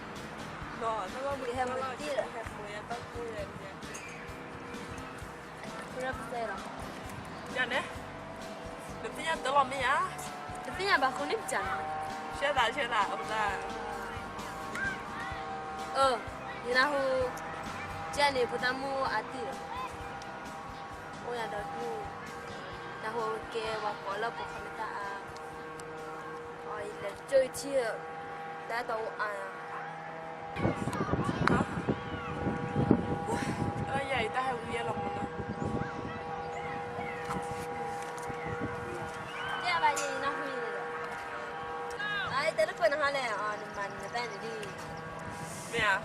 တၢ်လီၢ်မူယၤ တၢ်လီၢ်မူယၤ တၢ်လီၢ်မူယၤ ယၤန့ၣ် နသ့ၣ်ညါတၢ်လီၢ်မ့ၢ်ဧါ, နသ့ၣ်ညါဘၣ်ဃိန့ၣ်ပစံး, ဆဲသးဆဲသးအဃိသး, အၢ, ယနၢ်ဟူ, ကဲန့ၣ်ဖိသၣ်မုၣ်အတံၢ်လီၤ, အိၣ်ယၤဒီးဒူၣ်, နၢ်ဟူကဲပှၤကိးလၢပိာ်ခွါမ့ၢ်တၢ်အါ ယလဲၤကၠိအံၤထံၣ်, တၢ်တအိၣ်အါ, ယအံၤတၢ်ဟဲဝံၤယဲလီၤမးနီၤ, ယဘၣ်ယဲနၢ်ဟူန့ၣ်လီၤ, အတဲတပၢၢ်နဟါလဲၣ်, နမၤနတၢ်န့ၣ်ဒ်, မ့ၢ်ဧါ,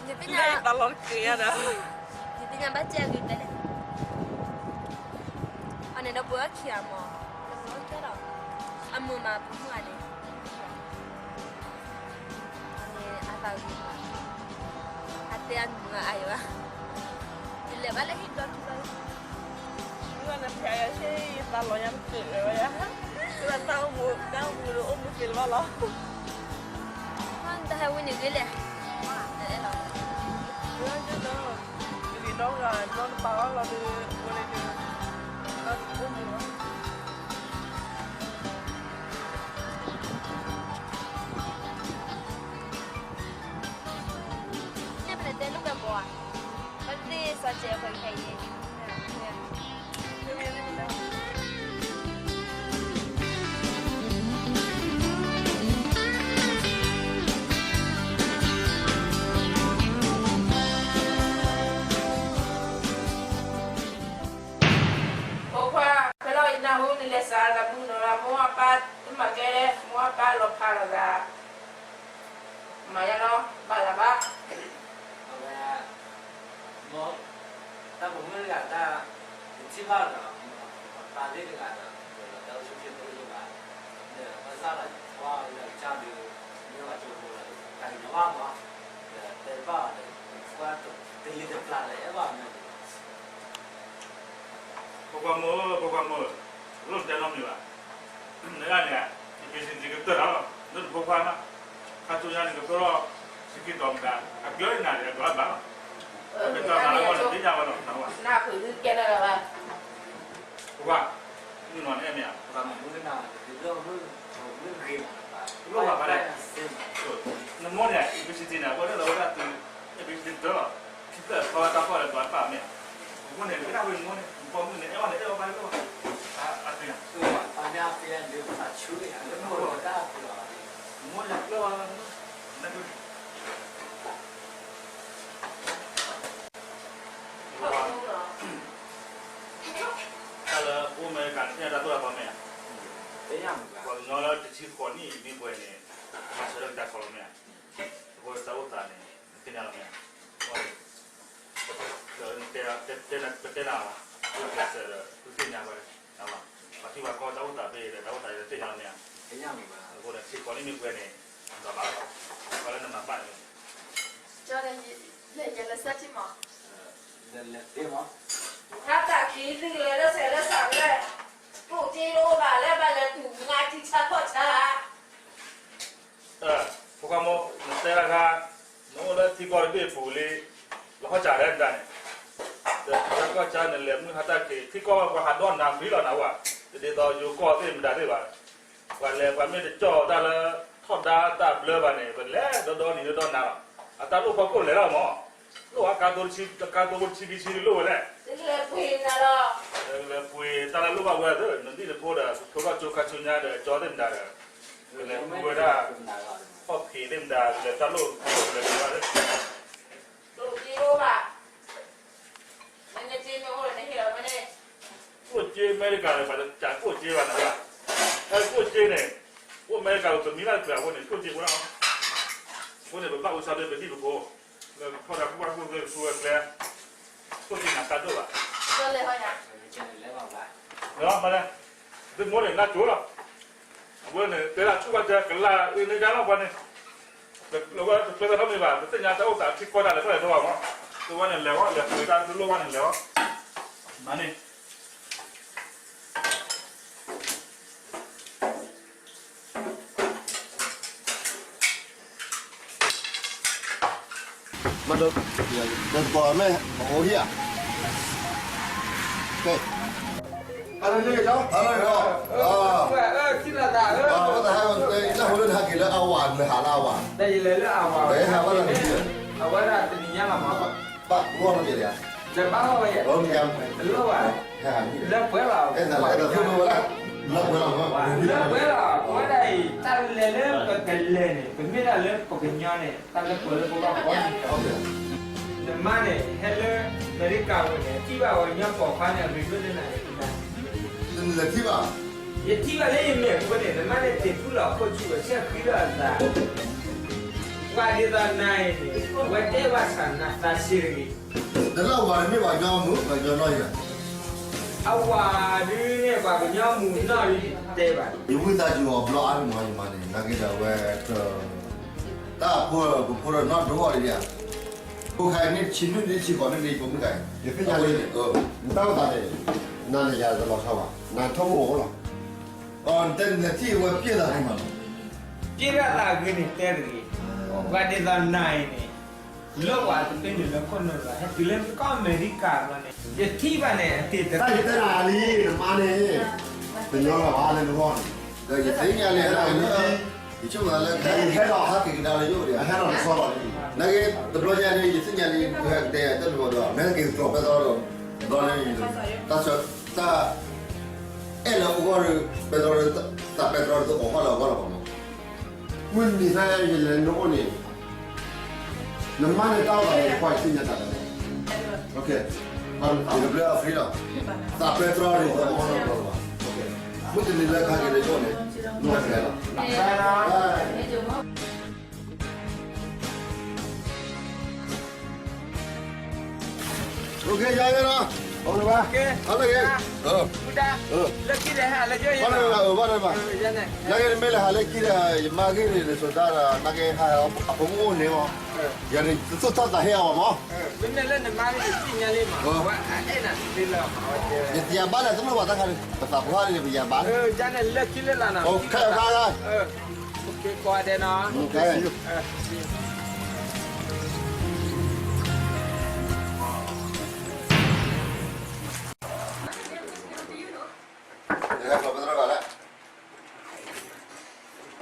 နသ့ၣ်ညါတၢ်လီၢ်တက့ၢ်ဧါဒီး, နသ့ၣ်ညါဘၣ်စဲအဂ့ၤတဲလဲၣ် အန့ၣ်ဒီးပှၤအခံဂၤမး, ဒီးပှၤအခံဂၤဒီး, အမုာ်မးပမုာ်ဂၤန့ၣ်, အန့ၣ်အသးဂ့ၤမး, အတဲအမုာ်အါယၤဘၣ်, ယလဲၤဘၣ်လၢဟံၣ်ဘျီခံဘျီလီၤ, မုၢ်ဂၤနဖျါယၤဆ့ယသးလီၤညါတက့ၢ်ဝဲယၤ, တၢ်အိၣ်မူ တၢ်အိၣ်မူဒီးအိၣ်မူက့ၤလၢၤဘၣ်လီၤ. တၢ်ဟဲဝံၤန့ၣ်ဂ့ၤလဲၣ်, အဲၣ်လီၤ, လီၤ, လီၤတပာ်အီၤလီၤဒီး ဝဲန့ၣ်ဒီး လီၤတအိၣ်မူလီၤ. န့ၣ်ပလဲၤတဲလိာ်ကွဲပှၤ, ပသ့ၣ်စီၤစဲးအခွဲးခဲအံၤန့ၣ် ဖိခွါ, ဖဲလီၤအံၤနၢ်ဟူနလဲၤစးတၢ်မုၢ်နီၤလၢ မိၢ်အပၢ်တမၤကဲလဲၣ်, မိၢ်အပၢ်လီၤဖးလီၤသး, မၤယါလီၤ, ဘၣ်လၢၤဘၣ်. အဝဲ တၢ်ပမုၣ်တဂၤတၢ် တထံၣ်ဘၣ်ဒီး ပၢ်သ့ၣ်တဂၤဒီး ဒီးတၢ်အိၣ်ဆူၣ်ချ့ဖိတအိၣ်ဘၣ်, ဒီးဘၣ်ဆၣ်ဒီး ပှၤလၢကစၢ်ဒုး မ့ၢ်ဘၣ်ကၠိဖိလၢ တၢ်ကညီၤဘၣ်မး, ဒီးတဲဘၣ်အီၤဒီး ပှၤတလံၤတပျၢ်ဒီး အဲၣ်ဘၣ်မ့ၢ် ဖိခွါမိၢ်, ဖိခွါမိၢ်, လိၣ်တဲနီတမံၤဘၣ်. နဂၤန့ၣ် ယပ့ၤစံးတံၤ ကတၢၢ်လီၤ, နတဖိခွါနီၤ, ခါဆူညါန့ၣ် ကဖျိထီၣ် ဆံခံတီၤမတၤ, အကျၢၤနၤန့ၣ် အကျၢၤဘၣ်လီၤ, အကတၢၢ်မၤလၢအဂီၢ်န့ၣ် သ့ၣ်ညါဝဲလီၤ, နဝဲ, ဖိခွါ, မုၢ်နီၤန့ၣ်အဲၣ်မ့ၢ်ဧါ, လိၣ်ဘၣ်ဘၣ်လဲၣ်, နမိၢ်န့ၣ် ယပ့ၤစံးတံၤန့ၣ် အဝဲဒၣ်လီၤဝဲဒၣ်သု, ယပ့ၤစံးတံၤတၢ်လီၤ, ခံဖျၢၣ်ဖီဝဲတၢ်ဖီၣ်ဒီး ပှၤတပာ်မ့ၢ်ဧါ, အဃိန့ၣ် နကနၣ်ဝဲနမိၢ်န့ၣ် နပိာ်မုၣ်န့ၣ် အဲၣ်ဝဲန့ၣ် အဲၣ်ဝဲဘၣ်လၢ အသ့ၣ်ညါ, နမိၢ်န့ၣ်ကျၢၢ်ဝဲလီၤ, တၢ်လၢအိၣ်အမဲရကၤန့ၣ် သ့ၣ်ညါတၢ်သိၣ်တၢ်သီမ့ၢ်ဧါ, ပှၤကညီလၢတဆံဃိးနံၣ်မ့ၢ်ပှဲၤန့ၣ် မၤစၢၤလၢကစၢ်ခီလီၤမ့ၢ်ဧါ, အဃိတၢ်အိၣ်သးန့ၣ် နသ့ၣ်ညါလီၤမ့ၢ်ဧါ, ဒီးတဲနၤ, ပတဲနၤလီၤ, ကျဲးစၢးဒီး သုသ့ၣ်ညါဝဲ, ပှၤထံပှၤကီၢ်တၢ်အိၣ်သးဖဲအံၤဒီး တၢ်အိၣ်သးဒီးသ့ၣ်ညါလီၤမ့ၢ်ဧါ, အဃိန့ၣ် တဆံဃိးနံၣ်မ့ၢ်ပှဲၤန့ၣ် ဒီးဘၣ်လီၤ, ပှၤလၢနမၤဘၣ်န့ၣ် ကၠီဒီး လဲၤလဲၤလၢစဲးထံမး, လဲၤလဲၤသ့မး, တၢ်သးကံၢ်သုလၢစဲးလၢစးဝဲ, ကျိၣ်စ့တအိၣ်ဘၣ်လၢဘၣ်လဲၤတူၢ်ငါထံဆါခီၣ်ဆါ ဖိခွါမိၢ်, နတဲတခါ, နအိၣ်လၢထံကီၢ်တဘ့ၣ်အပူၤလံ, လီၤခီၣ်စးလဲၣ်မတၤန့ၣ်, ဒီးထံဆါခီၣ်ဆါနလဲၤမုၢ်ဟါတၢ်က့ၤ ထံကီၢ်ပှၤဟးဒီးနၤဖှံလီၤနၤဝဲ, တဒ်သိးယိၤကီၢ်သ့ၣ်မတၤသ့ၣ်ဘၣ်, ပှၤလဲၤပှၤမ့ၢ်တကၠီၣ်တၢ်လၢ ထီၣ်ဒါတၢ်ဘျၢဘၣ်န့ၣ် ပလဲၤဒီဒီနံၤဒီဒီနၤလီၤ, အတၢ်လိၣ်ဖီခိၣ်လဲၤလီၤမး, လိၣ်အကါသိတဆံ ကါသိတဆံခံဆံလိၣ်ဝဲလဲၣ်, လဲၤပှ့ၤတၢ်လၢလိၣ်ဘၣ်ဝဲသ့ၣ် နဒံၣ်နဖိဒီး ကထိထီၣ်ကၠိခါဆူညါဒီး ကၠီသ့ၣ်မတၤဒီး ကလဲၤပှ့ၤဝဲဒၣ် ခီၣ်ဖံးသ့ၣ်မတၤ ကလဲၤတၢ်လိၣ်ကလဲၤပှ့ၤဝဲသ့ၣ် ကျိၣ်စ့အမဲရကၤန့ၣ် ပှၤတစးကျိၣ်စ့ဘၣ်နၤဘၣ်, အဲကျိၣ်စ့န့ၣ် အိၣ်အမဲရကၤပမံဘၣ်တချုးအဃိန့ၣ် ကျိၣ်စ့အိၣ်ဒၣ်လီၤ, အဃိန့ၣ် ပဘၣ်အူစၢ်ဒၢပဟံၣ်ပဃီ လၢပထီၣ်တၢ်ကူၣ်ဘၣ်ကူၣ်သ့ပသူဝဲကျဲ ကျိၣ်စ့နၤတၢ်ဒိၣ်ဘၣ်, လၢမလဲၣ်, သုမိၢ်န့ၣ်နၢ်ကၠိလီၤ, အဝဲန့ၣ် တဲဒၣ်ဆူၣ်ဘၣ်တဲကလၢ်အၢန့ၢ်ဒၣ်လီၤပှၤန့ၣ်, လၢဝဲတကျဲတၢ်နီတမံၤဘၣ် တသ့ၣ်ညါတၢ်အိၣ်သးထံကီၢ်တၢ်လဲၤထီၣ်လဲၤထီၣ်ဘၣ်မး, သုဝဲန့ၣ်လဲၤဝဲ လဲၤပှ့ၤတၢ်တလိၣ်ဘၣ်န့ၣ်လဲၤဝဲ, မၤန့ၣ် ဒီးတကိးမ့ၢ်အိၣ်ဟံၣ်ဧါ, ကဲ, hello, hello, အဲ, တၢ်ဟဲလၢနဟဲက့ၤလၢအဝၤ နဟးလၢအဝၤ, ဟဲဘၣ်လၢနဟံၣ်, အဝဲဒၣ်တနံၤညါလီၤမး, ဘၣ်ဂီၢ်မ့ၢ်က့ၤလံဧါ, တဘၣ်ဂီၢ်ဝဲယဲ, တလီၢ်ဘၣ်, လၢပှဲၤလီၤ, လၢပှဲၤလီၤ, လၢပှဲၤလီၤ, ပဝဲဒၣ်အံၤ တၢ်လဲၤလၢပကလဲၤန့ၣ် ပမ့ၢ်ဒၣ်လၢပကညီန့ၣ် တၢ်လၢပှဲၤလၢပဂီၢ်န့ၣ် နမါန့ၣ် ဟဲလၢအမဲရကၤဝဲန့ၣ် ထံၣ်ဘၣ်ဝဲညီပိာ်ခွါန့ၣ် အရ့ဒိၣ်လၢနၤန့ၣ်, နလဲၤထံၣ်ဘၣ်, ယထံၣ်ဘၣ်လၢယမဲာ်ဖိန့ၣ် နမါန့ၣ်တ့ၢ်သူၣ်လီၤခိၣ်ဆူၣ်ဝဲ ဆဲးဃံလီၤအသး, ပှၤဒ်သိးနၤအံၤန့ၣ် အဝဲတဲဘၣ်ဆၣ်နၤသးဆံးတဂ့ၤ, နလၢအဝၤန့ၣ်မ့ၢ်ပှၤကညီမုၣ် ပှၤကညီနီၢ်ဧါ, အဝၤဒုန့ၣ် ပှၤကညီမုၣ်နီၢ်ဒုတဲဘၣ်, ယဝံသးစူၤအီၤဘျီအါန့ၣ်မး ယမါန့ၣ် နာ်က့ဒီးအဝဲ တၢ်ဖိ ပဖိဒီးနီၢ်ဒိအီၤဒ်ဧါ, ဖိခါအံၤန့ၣ် ဆံနွံနံၣ် ဆံဃိးနံၣ်န့ၣ် ဖိမုၣ်ခါအံၤ, ယသ့ၣ်ညါလံ, နတၢ်အိၣ်သးန့ၣ် နၤန့ၣ်ယၤတလီၤဆီဘၣ် နထိၣ်မူအိၣ်လီၤ, နတဲနထံၣ်ဝဲပျဲၢ်သးန့ၣ်မး, ပျဲၢ်သးဂ့ၤန့ၣ်တဲတဂ့ၤ, ပှၤဒ်သိးနၤအံၤန့ၣ် လၢပှၤတပ့ၤနုာ်လၢခိၣ်နူာ်လီၤ ဟဲတုၤလၢကီၢ်အမဲရကၤလီၤန့ၣ် ယထံၣ်ဘၣ်န့ၣ် အတ့ၢ်တၢ်ယတဲနၤလံ နမါန့ၣ် တညီလၢၤဘၣ်လၢနဂီၢ်န့ၣ်, ဒီးယသ့ၣ်ညါလံ ယဆိကမိၣ်လၢ ဟဲထီၣ်ဟးက့ၤကဒါလၢယအိၣ်ဒီး ဟဲထီၣ်တဆီလီၤ, နာ်က့တဘျီညါန့ၣ် ယသ့ၣ်ညါလံ ကဟဲကတဲတၢ်တဘျီဒီး မ့ၢ်ဟဲက့ၤကျိးပဲတြီဒီး ဘျီန့ၣ် တၢ်ဆၢ တၢ် အဲၣ်လၢအဂီၢ်ဒီး ပဲတြီဒီး သးပဲတြီဒီးအီၣ်ဘၣ်လၢအဂီၢ်လီၤမး, မုၢ်နံၤသၢယလဲၤနအိၣ်န့ၣ် နမါန့ၣ်တၢ်အိၣ်သးန့ၣ် ကွၢ်ယသ့ၣ်ညါတၢ်လၢ ယကဘျၢအfreeလီၤ, သးပဲတြီဒီးအီၣ်ဘၣ်လၢအဂီၢ်လီၤမး, မုၢ်တနံၤလၢခါက့ၤလၢယအိၣ်န့ၣ် နအိၣ်ဖဲလီၤ. Ok, ယၤနီၤ, ဘၣ်လၢက့ၤ, ဘၣ်လၢက့ၤ, ဘၣ်လၢက့ၤ, နာ်က့ၤနမ့ၢ်လၢဟးလၢခံဒီး ယမါဂ့ၢ်န့ၣ် နဆိတၢ်ဒီး နာ်က့ၤဟးအဖိမုၣ်အိၣ်န့ၣ်မး, ယၤန့ၣ် သုသူၣ်ထီၣ်သးဟ့အီၤမး, ယသ့ၣ်ညါဘၣ်လၢတလိၣ်ဘၣ်တၢ်ခါန့ၣ် ပသးပှၢ်န့ၣ် ပယၤဘၣ်လၢ ခါခါခါ Okay, go ahead now. Okay.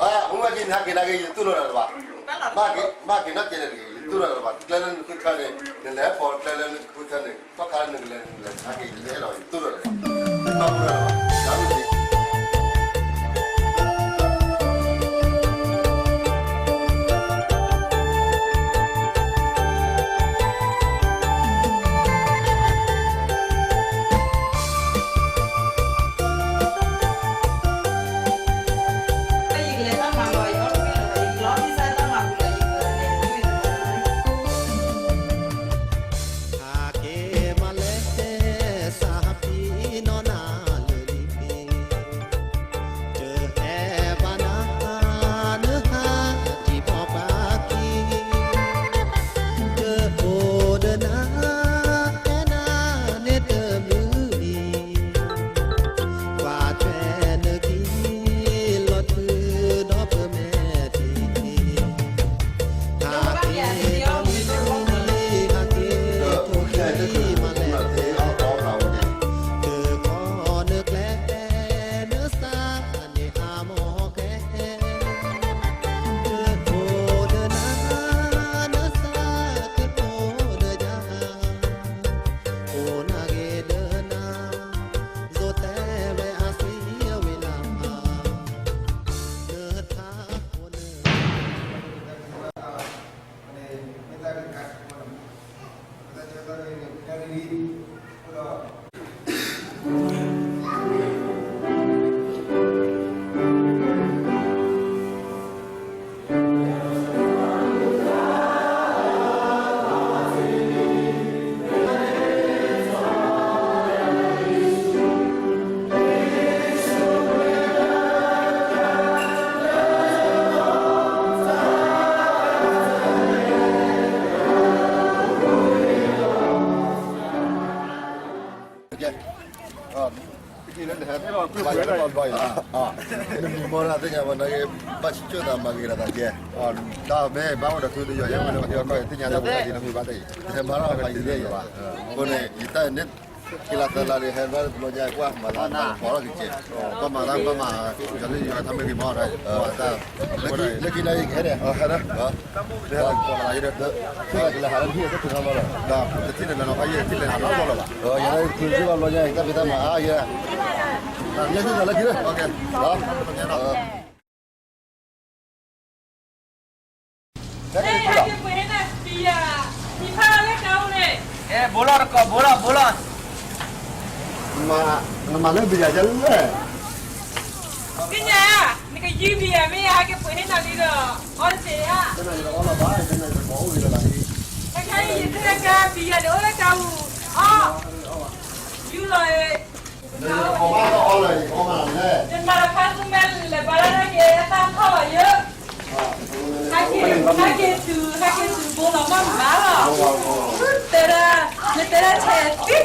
အမ့ၢ်က့ၤနဟဲက့ၤနာ်က့ၤ ယတူၢ်လိာ်နၤတဘၣ်, မ့ၢ်က့ၤနီၢ်ကဲန့ၣ်တဂ့ၤ ယတူၢ်လိာ်နၤတဘၣ်, ကျဲလၢနဃုထၢန့ၣ် နလဲၤဖီကျဲလၢနဃုထၢန့ၣ် ထီၣ်ခါလၢနကလဲၤနလဲၤဟဲက့ၤ ယတအဲၣ်ဒိးယတူၢ်လိာ်နၤ, တၢ်မ့ၢ် နမံၤမီၢ်တၢ်သ့ၣ်ညါဘၣ်နာ်က့ ဘၣ်ဆံၣ်စိၣ်သးမၤဂ့ၤဒီးသးကဲ, တၢ်မ့ၢ်ဘၣ်အိၣ်ဒီးသုတယီၤယဲၢ်ဝဲလၢပှၤသ့ၣ်ညါလၢပှၤသ့ၣ်ညါလၢမုၢ်ဘၣ်တၢ်အံၤ တဟဲမၤထီၣ်ဖးယံာ်လၢယၤဘၣ်, အဃိန့ၣ် ယတၢ်န့ၣ် က့ၤလီၤသၢလါဒီး ဟဲဘၣ်တဘျီညါ ကွၢ်မၤသးပီၣ်ထီၣ်က့ၤကဲ, ကွၢ်မၤသး ကွၢ်မၤ ယၤလၢယွၤထါမ့ၢ်ဂ့ၤမီၢ်ဒီး လၢခံလၢယကဟဲဒီး ဟဲဒီး ပီၣ်လီၤယဒီး သုကလဲၤဟးလၢနဟံၣ်တထံၣ်နီတဘျီလီၤ, တထံၣ်န့ၣ်လီၤ အယဲၢ်တထံၣ်လဲၤဟးနီတဘျီလီၤဘၣ်, ယၤလၢသုဘၣ်ဘျီညါ တၢ်ဖံးတၢ်မၤအါယဲ, မ့ၢ်သုသးလၢခံလၢ ဘိလီၤတကိး ဘိလီၤ ဘိလီၤ, နမၤလၢဘံယၤကလဲၣ်, သ့ၣ်ညါ, နကယုၢ်ဘံယၤမ့ၢ်ဧါ ဟဲက့ၤပှ့ၤဟ့ၣ်နၤလံဒီး အီၣ်တစဲးဧါ, တနၤယတအီၣ်လီၤဘၣ်, တနၤယတကိးအိၣ်ဂ့ၤလီၤလီၤ, ခဲခဲအံၤ ယသ့ၣ်ညါကါဘံယၤန့ၣ် အိၣ်လၢကါပူၤ, အီၣ်, ယူၢ်လီၤ, ယမၤတခါသူမဲလဲၤဘါလၢက့ၤ အတၢ်ထီၣ်လီၤယိာ် ဟဲက့ၤတုၤ ဟဲက့ၤတုၤဘိလီၤမၢ်မးလီၤ, တဲဒၣ်, နတဲဒၣ်ဆဲးသ့, အီၣ်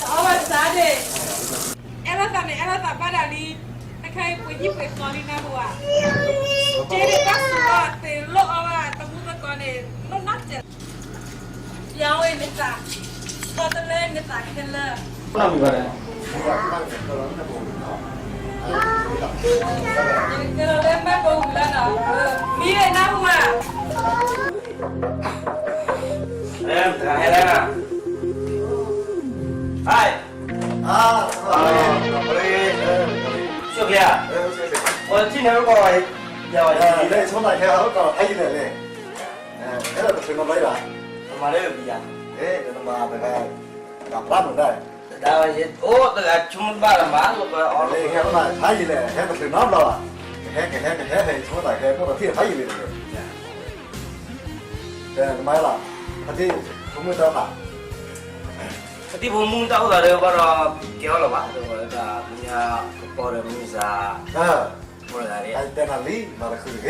ဘၣ်စၢ်န့ၣ်, အဲၣ်လိာ်သးန့ၣ် အဲၣ်လိာ်သးဘၣ်ဒၣ်လံ, တခါအံၤပှ့ၤဟံၣ်ပှ့ၤဃီလံနၢ်ဟူဧါ, က့ၤဒံးဘၣ်စူၤလီၤ သ့ၣ်လိၣ်အီၣ်ဘၣ် တမူသကိးန့ၣ် လိၣ်နီၢ်စဲး ယဝဲနသး, ခီတလၢနသးခဲလၢာ်, ကလီၤလၢမၢ်ကိးပူၤလၢနီၤ, မံၤဝဲနၢ်ဟူဧါ, ဟဲ, ဆိၣ်ကျဲဧါ, ပှၤထံၣ်န့ၣ်ကီး, ယဆိကမိၣ်ဖးယံာ်လဲၣ်လဲၣ်, ဟဲဒီးတချုးနီတဘျီဘၣ်, မၤလၢဘံယၤ, တမၤတဂၤ, တၢ်ဖျါမုာ်ဒၣ်, တဒါဝဲယအိၣ်တဂၤဆိကမိၣ်တဘၣ်လၢၤမး, ဟဲဖးယံာ်လဲၣ်, ဟဲတချုးနီတဘျီဘၣ်, ကဟဲကဟဲကဟဲ ဟဲဆိကမိၣ်တၢ်ကဟဲ နီၢ်ကီၢ်ထံၣ်ဖးယံာ်လဲၣ်တဂ့ၤ, တမၤလီၤ, ဖါတံၢ်ဖိမုၣ်တၢ်အိၣ်သး, ဖါတံၢ်ဖိမုၣ်တၢ်အိၣ်သးဒီးဘၣ်ဒီး ကဲအီၣ်လၢၤဘၣ်, တဝဲဒၣ်မ့ၢ်ညါကပီၤဒီးမုၢ်စၢ်, တဲနၤလံ, မၤတချုးတဂ့ၤမ့ၢ်မ့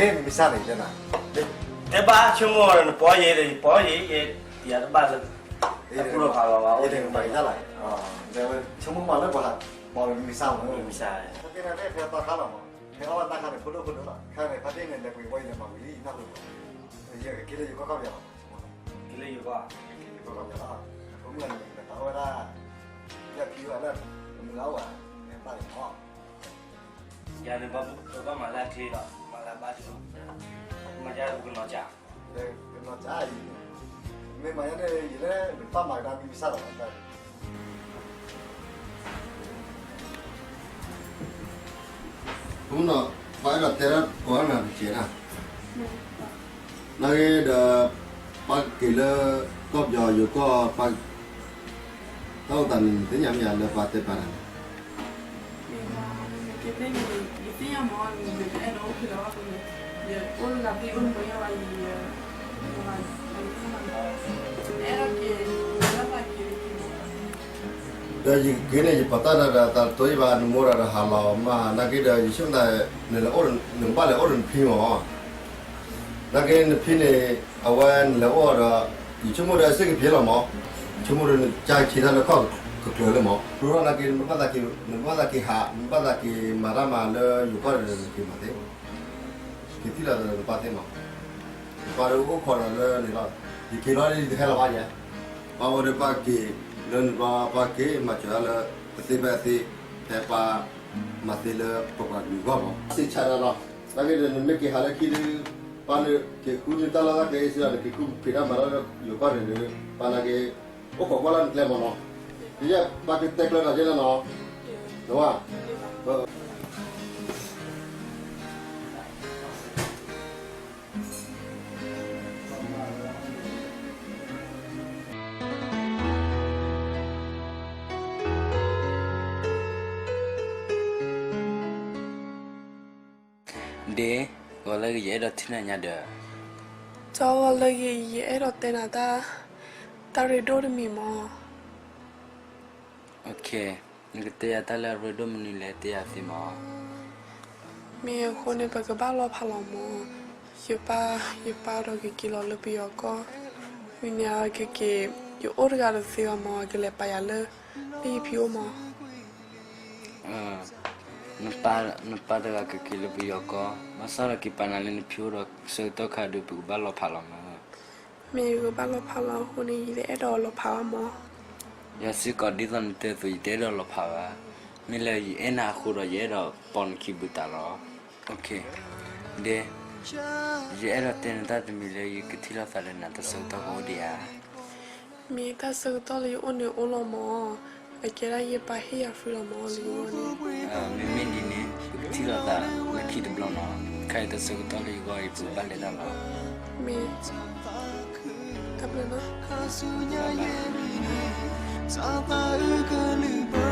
ၢ်စၢ်န့ၣ်တဲနၤ, တဲဘၣ်ဆိကမိၣ်ဒီးနပီၢ်ယဲဒီးယပီၢ်ယဲ, ယတဘၣ်လၢ, တကူၣ်လီၤဖးလီၤဘၣ်, အိၣ်တမၤကလၢ်, ဆိကမိၣ်မၤလၢပှၤပီၢ်မ့ၢ်မ့ၢ်စၢ်န့ၣ်, မ့ၢ်မ့ၢ်စၢ်န့ၣ်, ဖဲတၢ်ခါလီၤမး, ဖဲအီၣ်ဘၣ်တၢ်ခါန့ၣ် ဖိဒိၣ်ဖိဒိၣ်လီၤ, ခါန့ၣ် ဖါတံၢ်န့ၣ် လဲၤပှ့ၤဝဲအံၤန့ၣ် မၤဝံၤလံနၢ်ဟူ, ယကက့ၤလၢယကီၢ်ခီၣ်ပယီၤလီၤ, က့ၤလၢယကီၢ်, က့ၤလၢယကီၢ်ခီၣ်ပယီၤလီၤ, အဃိမုၢ်ဂၤန့ၣ် လဲၤပာ်ဝဲဒၣ်, လၢဖံဝဲလၢ, မုၢ်ဂၤအိၣ်ဘၣ်, လဲၤပာ်လီၤမး ယၤန့ၣ် ပဘၣ်မၤလၢအချ့လီၤ, မၤလၢအဘါထုလီၤ, မၤယၤပကနီၤစၢ်, ကနီၤစၢ်အံၤ, မ့ၢ်မၤယၤန့ၣ် ယလဲၤဘၣ်မၤကဒါမံမုၢ်ဆၣ်လီၤ, ပှၤအဲၣ်ဒိးတဲဒၣ်ကိးဂၤဒဲးတကဲးနၤ, နာ်က့ဒီး, ပှၤက့ၤလၢ, ကီၢ်ပယီၤယိၤကီၢ်, တၢ်အိၣ်သးန့ၣ် နသ့ၣ်ညါမ့ၢ်ယၤလၢပှၤတဲပာ်နၤန့ၣ်, ဒီးယက့ၤန့ၣ် ယပာ်တၢ်ဒီးတၢ်တတိယဘၣ် နမိၢ်ဒီးဟးလီၤမး နာ်က့ဒီး ယဆိကမိၣ်သး, နဘၣ်လဲၤအိၣ်ဒီးနဖံမး, နာ်က့နဖံန့ၣ်, အဝဲနလဲၤအိၣ်ဒီး, ယဆိကမိၣ်ဒီးစ့ၢ်ကဖံလီၤမး, ဆိကမိၣ်ဒီးနကဆံးတၢ်လၢကီၢ်ကကျၢၤလၢမး, ကျိထီၣ်နာ်က့ နဘၣ်သးက့ၤ, နဘၣ်သးက့ၤဟး, နဘၣ်သးက့ၤမၤတၢ်မၤလၢယိၤကီၢ်ဒီးနက့ၤမးသ့, က့ၤထံၣ်လီၤသးနပၢ်သ့မး, ပှၤဒီးအိၣ်ခိးဒီးလၢန့ၣ်လီၤ, ယက့ၤလီၤဒီးယတဟဲလီၤဘၣ်ယဲ, ပှၤအိၣ်ဒီးပှၤက့ၤ, လၢနပၢ်ပှၤက့ၤ မၤစၢၤတၢ်လၢ, တသ့ဖဲအသ့, ဖဲပှၤမၤသ့လၢပပှၤကလုာ်အဂီၢ်မး, စံးဆၣ်တၢ်လီၤ, နာ်က့ဒီးနမ့ၢ်က့ၤဟးလၢခံဒုး, ပှၤန့ၣ်က့ၤဃုနတၢ်လီၢ်တၢ်ကျဲစ့ၢ်ဒီး နက့ၤဃုဖံးတၢ်မၤတၢ်လၢယိၤကီၢ်န့ၣ်ဒီး, ပှၤနာ်က့, အိၣ်ခိးကွၢ်လၢနကျဲမးနီၤ, ယဲပှၤကတဲကျၢၤဒီးယဲလၢနီၤ, နဝဲ ဒ့, ဂီၤလၢဂ့ၤ ယအဲၣ်ဒိးထံၣ်နၤညါဒီး, ကၠီဂီၤလၢဂ့ၤ ယအဲၣ်ဒိးတဲနၤတၢ်, တၢ်ရ့ဒိၣ်တမံၤမး. နကတဲယၤတၢ်လၢအရ့ဒိၣ်မနုၤလဲၣ် တဲယၤသ့မး. မ့ၢ်အဃိန့ၣ် ပကဘၣ်လီၤဖးလီၤမး. ယပၢ်, ယပၢ်ဒီးကက့ၤလီၤလၢပယီၤကီၢ်, မ့ၢ်န့ၣ်ကက့ၤ, ယအိၣ်တဂၤတသ့ဘၣ်မး ကလဲၤပာ်ယၤလၢ, လၢယဖံအိၣ်မး. နပၢ်, နပၢ်တဂၤကက့ၤလၢပယီၤကီၢ်, ဘၣ်ဆၣ်ဒီးက့ၤပာ်နၤလၢနဖံအိၣ်ဒီးဆၢကတီၢ်ခါဒုး ပကဘၣ်လီၤဖးလီၤမး. မ့ၢ်ယကဘၣ်လီၤဖးလီၤအဃိန့ၣ် ယတအဲၣ်ဒိးလီၤဖးဘၣ်မး. ယၤစ့ၢ်ကီးဒ်သိးနတဲအသိး ယတအဲၣ်ဒိးလီၤဖးဘၣ်. မ့ၢ်လၢယအဲၣ်နၤအဃိဒီး ယအဲၣ်ဒိးပိာ်နခံဘုသးလီၤ. ဒ့, ယအဲၣ်ဒိးတဲနတၢ်တမံၤလၢ ယကထံၣ်လိာ်သးဒီးနၤ တၢ်ဆၢကတီၢ်ကအိၣ်ဒံးဧါ. မ့ၢ်တၢ်ဆၢကတီၢ်လၢယအိၣ်န့ၣ်အိၣ်လီၤမး, အကဲဒၣ်ယပၢ်ဟ့ၣ်ယၤ freedom မးလံအဂီၢ်န့ၣ်. မ့မ့ၢ်ဒ်န့ၣ် ပကထံၣ်လိာ်သးလၢခံတဘျီနီၤ. ခဲအံၤတၢ်ဆၢကတီၢ်လၢယဂီၢ်အံၤ ပကဘၣ်လဲၤတၢ်လီၤ. မ့ၢ်, တၢ်ဘျုးနီၤ.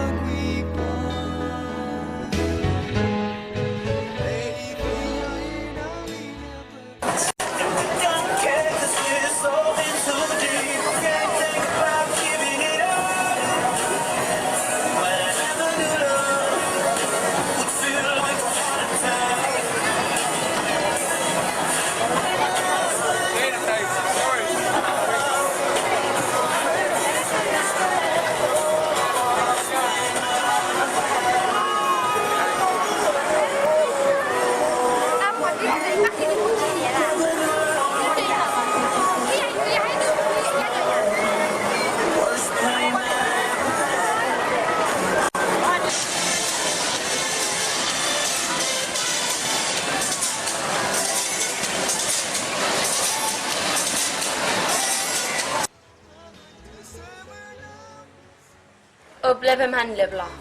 အိၣ်ပျဲၢ်ဖဲမဟါနလဲၤပလီၢ်,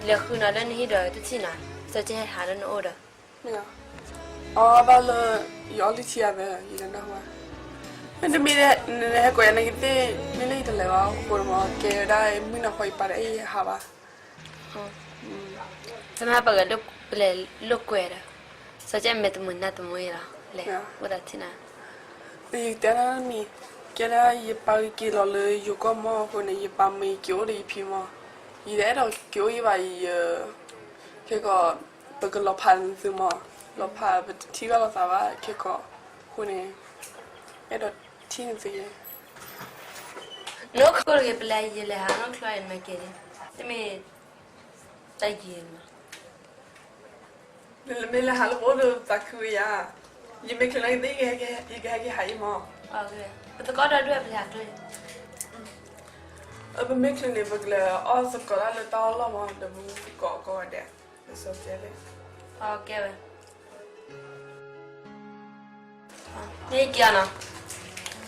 လဲၤဃုနီၤလၢနဟံၣ်ဒီးတထံၣ်နီၤ, စီၤကဲဟဲဟးလၢနအိၣ်ဒီး. အီဘၣ်လၢ ယအီၣ်လၢထံဧါသၢ ယလဲၤနၢ်ဟူဘၣ်. မ့တမ့ၢ် နဟဲကိးယၤန့ၣ်ကသ့ၣ် မ့ၢ်လၢယတလဲၤဘၣ်အဃိန့ၣ်မး ကဲဝဲဒၣ်မုၢ်နၤဃီယပၢ်ဒီးအဲၣ်ယဟးဘၣ်. သနာ်ပကလဲၤလိာ်ကွဲဒီး စီၤကဲမဲာ်တမုာ်နါတမုာ်လီၤ လဲၤအိၣ်သးထံနၤ. ယကတဲနၤမံၤ, ကဲဒၣ်ယပၢ်က့ၤလီၤလၢယိၤကီၢ်မးအဃိန့ၣ် ယပၢ်မ့ၢ်က့ၤအိၣ်ဒီးယဖံမး, ယတအဲၣ်ဒိးက့ၤအိၣ်ယဘၣ်ယ ခဲကီး ပကလီၤဖးသုမး, လီၤဖးပတထံၣ်ဘၣ်လိာ်သးဘၣ်ခဲကီး, အဃိန့ၣ် အဲၣ်ဒိးထံၣ်န့ၣ်သုယဲ. နအိၣ်ခိၣ်တဂ့ၤ ပလဲၤယလဲၤဟးနီၢ်ချီအံၤနမၤကဲၤန့ၣ်, တမ့ၢ် တၢ်ယံၤန့ၣ်မး. မ့ၢ်လဲၤဟးလၢပအိၣ်ဒီးသးခုဝဲယၤ, ယမ့ၢ်ချုးလၢကသ့ၣ် ယကဟဲက့ၤဟးအံၤမး. ပသကိးဒီးဒွဲၣ်ပလဲၤဟးကျိန့ၣ်, ပမ့ၢ်ချုးန့ၣ် ပကလဲၤအီၣ်သကိးတၢ်လၢတၢ်အီၣ်လီၢ်မး ဒီးပကိးကိးဂၤဒဲး, ကဲဝဲ. မ့ၢ်က့ၤအီၤနီၤ,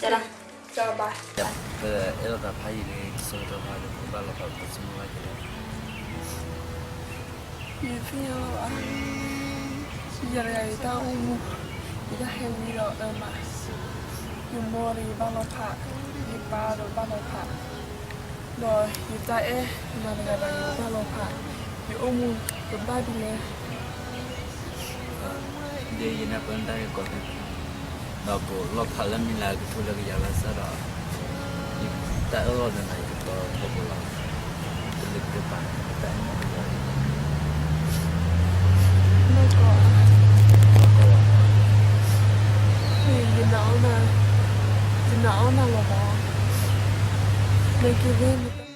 ကဲလီၤ. ပအဲၣ်လိာ်သးဖးယံာ်လံ တစိၤတဖၣ်ဒီး ပကဘၣ်လီၤဖးပကဆိကမိၣ်ဘၣ်က့ၤလီၤ. ယသ့ၣ်ညါလီၤဘၣ်, ယၤတဂၤယတၢ်အိၣ်မူ, ယတၢ်ဟဲဝံၤဒီးအၢမး, ယမိၢ်ဒီးယဘၣ်လီၤဖး, ယပၢ်ဒီးဘၣ်လီၤဖး, ဒီးယတၢ်အဲၣ်မၤတဂၤဒီးယဘၣ်လီၤဖး, ယအိၣ်မူကဘၣ်ဒ်လဲၣ်. ဒ်ယနၢ်ပၢၢ်နတၢ်ဂ့ၢ်ကီသ့ၣ်တဖၣ်, ဒီးပလီၤဖးလၢမံၤလၢကထူလၢကယၤလၢစၢ်ဒီး, တၢ်အၢၣ်လီၤဒီးနၤယကတီၤထီဘိလီၤ, တလၢကတၢၢ်ပာ်တၢ်အဲၣ်မၤတဂၤ, နကီ, ယနာ်အီၣ်နၤ, ယနာ်အီၣ်နၤလီၤဘၣ်, နက့ၤဝဲ တုၤလၢ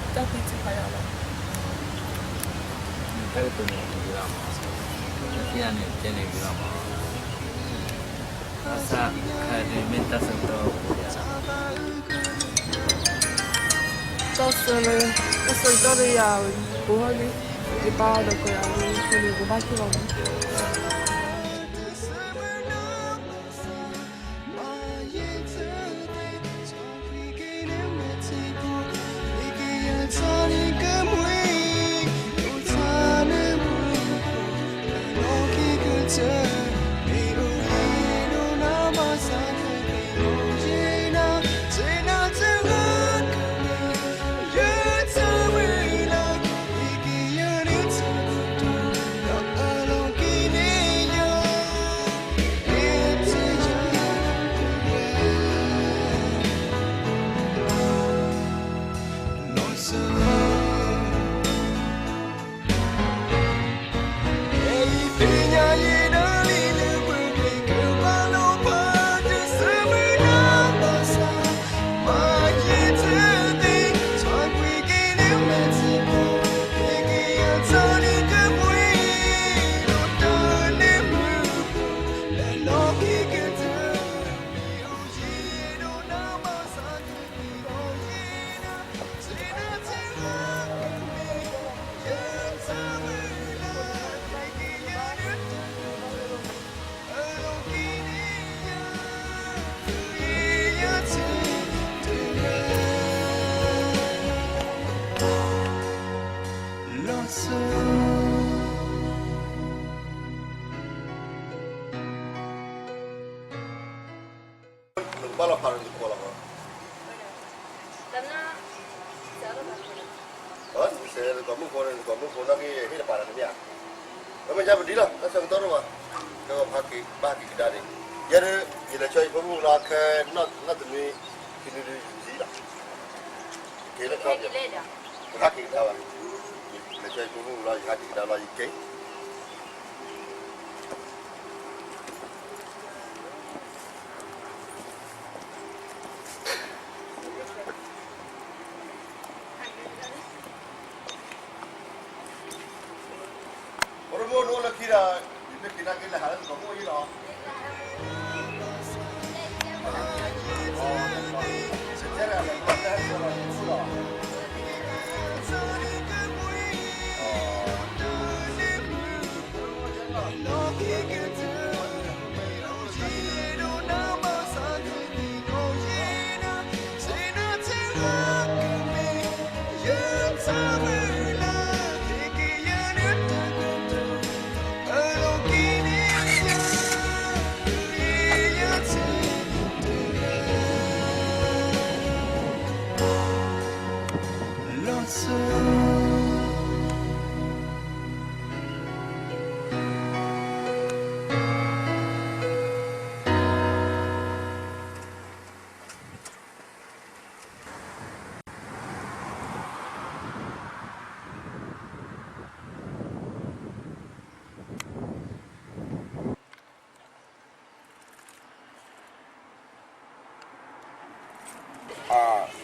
တၢ်သံတဖးယၤလီၤ. နတၢ်ကတိၤန့ၣ်ဝံၤလီၤမး, နသ့ၣ်ညါန့ၣ်ကဲန့ၣ်ဝံၤလီၤမး, ဘၣ်ဆၣ်ခဲအံၤဒုးမ့ၢ်တၢ်ဆၢကတီၢ်, တၢ်ဆၢလၢ တၢ်ဆၢကတီၢ်လၢယၤ ပှၤလံ, ယပၢ်ဒီးကိးယၤလံ အဃိန့ၣ် ပဘၣ်ဟ့ၣ်လီၤမး. နကဘၣ်လီၤဖးလၢနကီၢ်လီၤ. အၢ နကစဲးလၢကီၢ်မုၢ်ဖိန့ၣ် နကီၢ်မုၢ်ဖိနီၣ်ဂံၢ်ဟ့ၣ်တပာ်နၤတမ့ၢ်ဧါ. အမ့ၢ်ယါပဒ်လီၤ တၢ်ဆၢကတီၢ်တအိၣ်ဘၣ်, ကဘၣ်ဟးက့ၤကဒါန့ၣ်, ယဲဒၣ် ယလဲၤဆှၢယဖိမုၣ်လီၤ ခဲနီၣ်တနွံ ခံနွံဒုးယံာ်လီၤ. က့ၤလၢကီၢ်ပူၤ ပဟးက့ၤကဒါဘၣ်, ယလဲၤဆှၢယဖိမုၣ်လီၤ ယဟးက့ၤကဒါလီၤ ယက့ၤ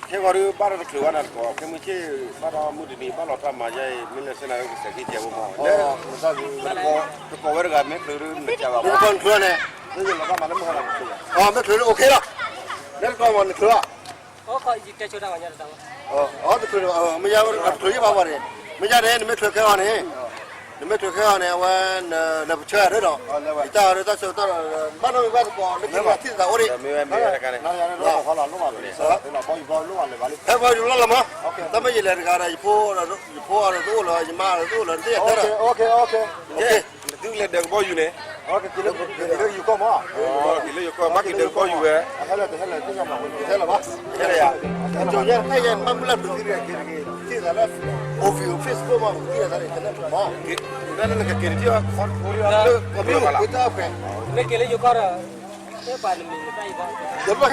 ခဲဂီၤဒုး ဘၣ်ဒီးတချုးဘၣ်နၤတကိး ခဲမုၢ်ဆ့ၣ် ဘၣ်ဒီးမုၢ်တနံၤ ဘၣ်လီၤတၢ်မၤယဲအံၤ မ့ၢ်လဲၤဆ့ၣ်နၤကစဲးခံကဲးဖိမး တကိးဝဲတဂၤ မ့ၢ်ချုးဒုး နကဘၣ်မၤလၢမုၢ်ဟါနၤတချုး မ့ၢ်ချုးဒုး အိၣ်ခ့လီၤ လၢတကိးမး နချုးလီၤ တချုး မ့ၢ်ယါတချုးယဘၣ်ဘၣ်န့ၣ် မ့ၢ်ယါန့ၣ် နမ့ၢ်ချုးခဲအီၤန့ၣ် နမ့ၢ်ချုးခဲအီၤန့ၣ် အဝဲ နပဆၢအရ့ဒီး ယတၢ်အရ့တၢ်ဆၢကတီၢ် ဘၣ်နီၣ်မ့ၢ်ဘၣ်တကိး နကထံၣ်သးအိၣ်ဒံး ဖဲဘီယူၤလီၤလီၤမး တၢ်မ့ၢ်ယလဲၤတဂၤဒီး ယဖိအီၤတအိၣ်လၢၤ ယမါအီၤတအိၣ်လၢၤ နသ့ၣ်ယတဲဒီး နသုလဲၤဒၢးကဘီယူၤန့ၣ် က့ၤလၢယိၤကီၢ်မး က့ၤလၢယိၤကီၢ် မ့ၢ်က့ၤဒၢးကဘီယူၤဝဲ ဟဲလီၤဘၣ် ဟဲလီၤယၤ တၢ်ယၤ မ့ၢ်မုၢ်လၢ်ဘျုးသ့ၣ်တဂၤက့ၤတဂ့ၤ ထံၣ်သးလၢ အိၣ်ဖံးအိၣ် Facebook မး က့ၤသးန့ၣ် တလဲၤမး လၢက့ၤတထံၣ်အီၤ လၢကီၢ်မ့ၢ်အိၣ် က့ၤတၢ်အခွဲး လၢက့ၤလၢယိၤကီၢ်ဒီး တဘၣ်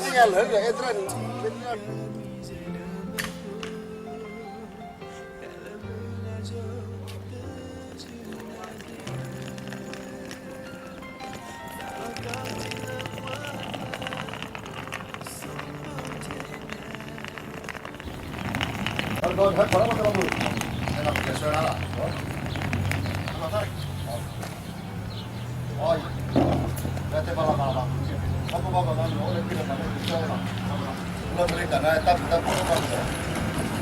ဟ့ၣ်ဧါ သုသ့ၣ်ညါလၢ အဲ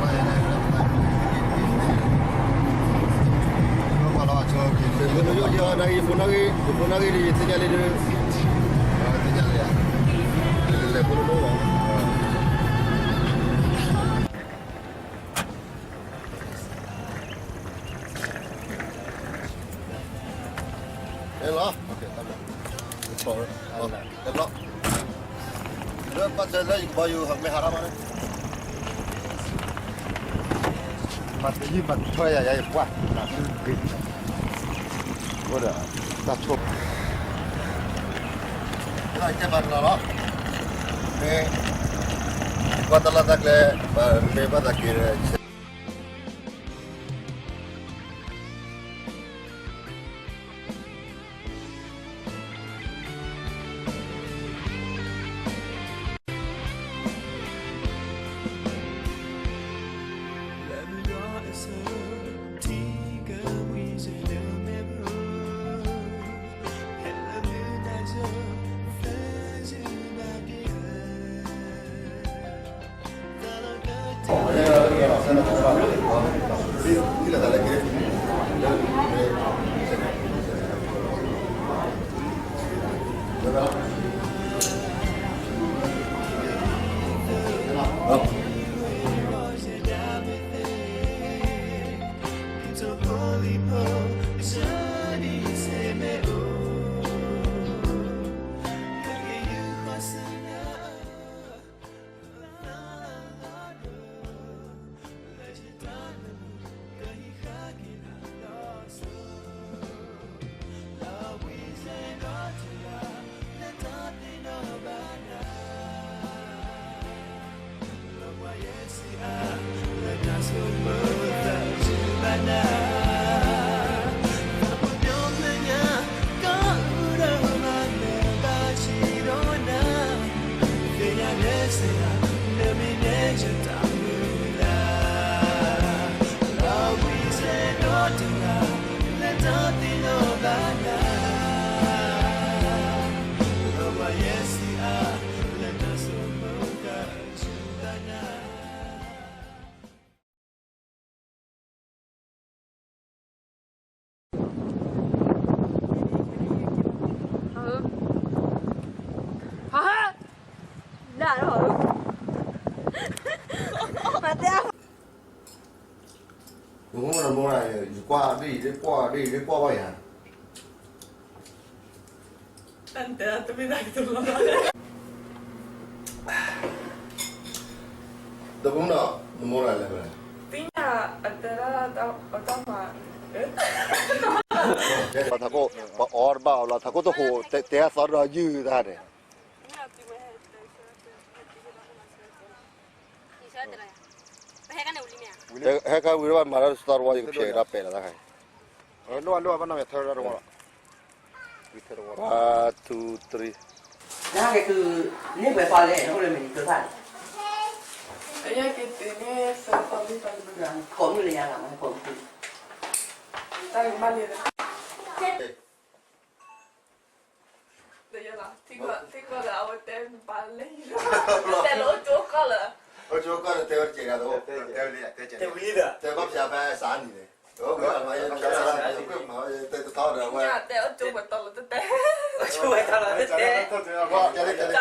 ၣ်တရၣ်န့ၣ် ယဖိနီၣ်ဂံၢ် ယဖိနီၣ်ဂံၢ် ယသ့ၣ်ညါလံဒုး သ့ၣ်ညါလံ လဲၤဖိလၢလီၤ လီၤ လၢဘၣ်တၢ်လၢယကဘီယူၤ မ့ၢ်ဟးထီၣ်မးန့ၣ် မၤတယုၢ်မၤတထီၣ်ယၤ ယၤယပှၢ် မၤတဂ့ၤ အိၣ်ဒီး တၢ်ဆိၣ် တဲဘၣ်တလီၤလီၤ မ့ၢ် ကွၢ်တၢ်လီၢ်တၢ်ကျဲ ပမ့ၢ်ဘၣ်သးက့ၤဒီး ဆဲး တၢ် နမိၢ်နမိၢ် ယကွၢ်ဒ်အံၤ ဒ်ကွၢ်ဒ်အံၤ ဒ်ကွၢ်ဝဲယၤ တၢ်တဲတမ့ၢ်တၢ်ကတိၤလီၤ. တပူၤနီၤ နမိၢ်ရၤလဲၣ် သ့ၣ်ညါ အတဲဒၣ်အတၢ်မၤ ပှၤထးခိၣ် ပအီတဘၣ်အီလီၤ ထးခိၣ်တဟိး တဲအသီတဒီးယုၢ်တၢ်န့ၣ် ဟဲခါဝံၤဒီးဘၣ်မၤလၢ Star Wars ယကဖျဲးဒၣ်ပဲာ်လီၤတၢ်ခါအံၤ one two three နကဲသု န့ၢ်ပှဲၤပီလဲၣ် နအိၣ်လၢမ့ၢ်နကၢဖၣ်န့ၣ် ကိးမုၢ်လၢညါလီၤ မၤကိးမုၢ် တၢ်ကမၣ်န့ၣ် တဲလၢအိၣ်ကၠိကီၢ်လၢ အိၣ်ကၠိကီၢ်လၢတဲဝဲတကဲးဂၤတအိၣ် တဲဝဲလံ တဲဝဲလံ တဲဘၣ်ဖျါဖဲစးနံၤန့ၣ် တဲအိၣ်ကၠိပှဲၤတီလီၤတတဲ အိၣ်ကၠိပှဲၤတီလီၤတတဲ တဲ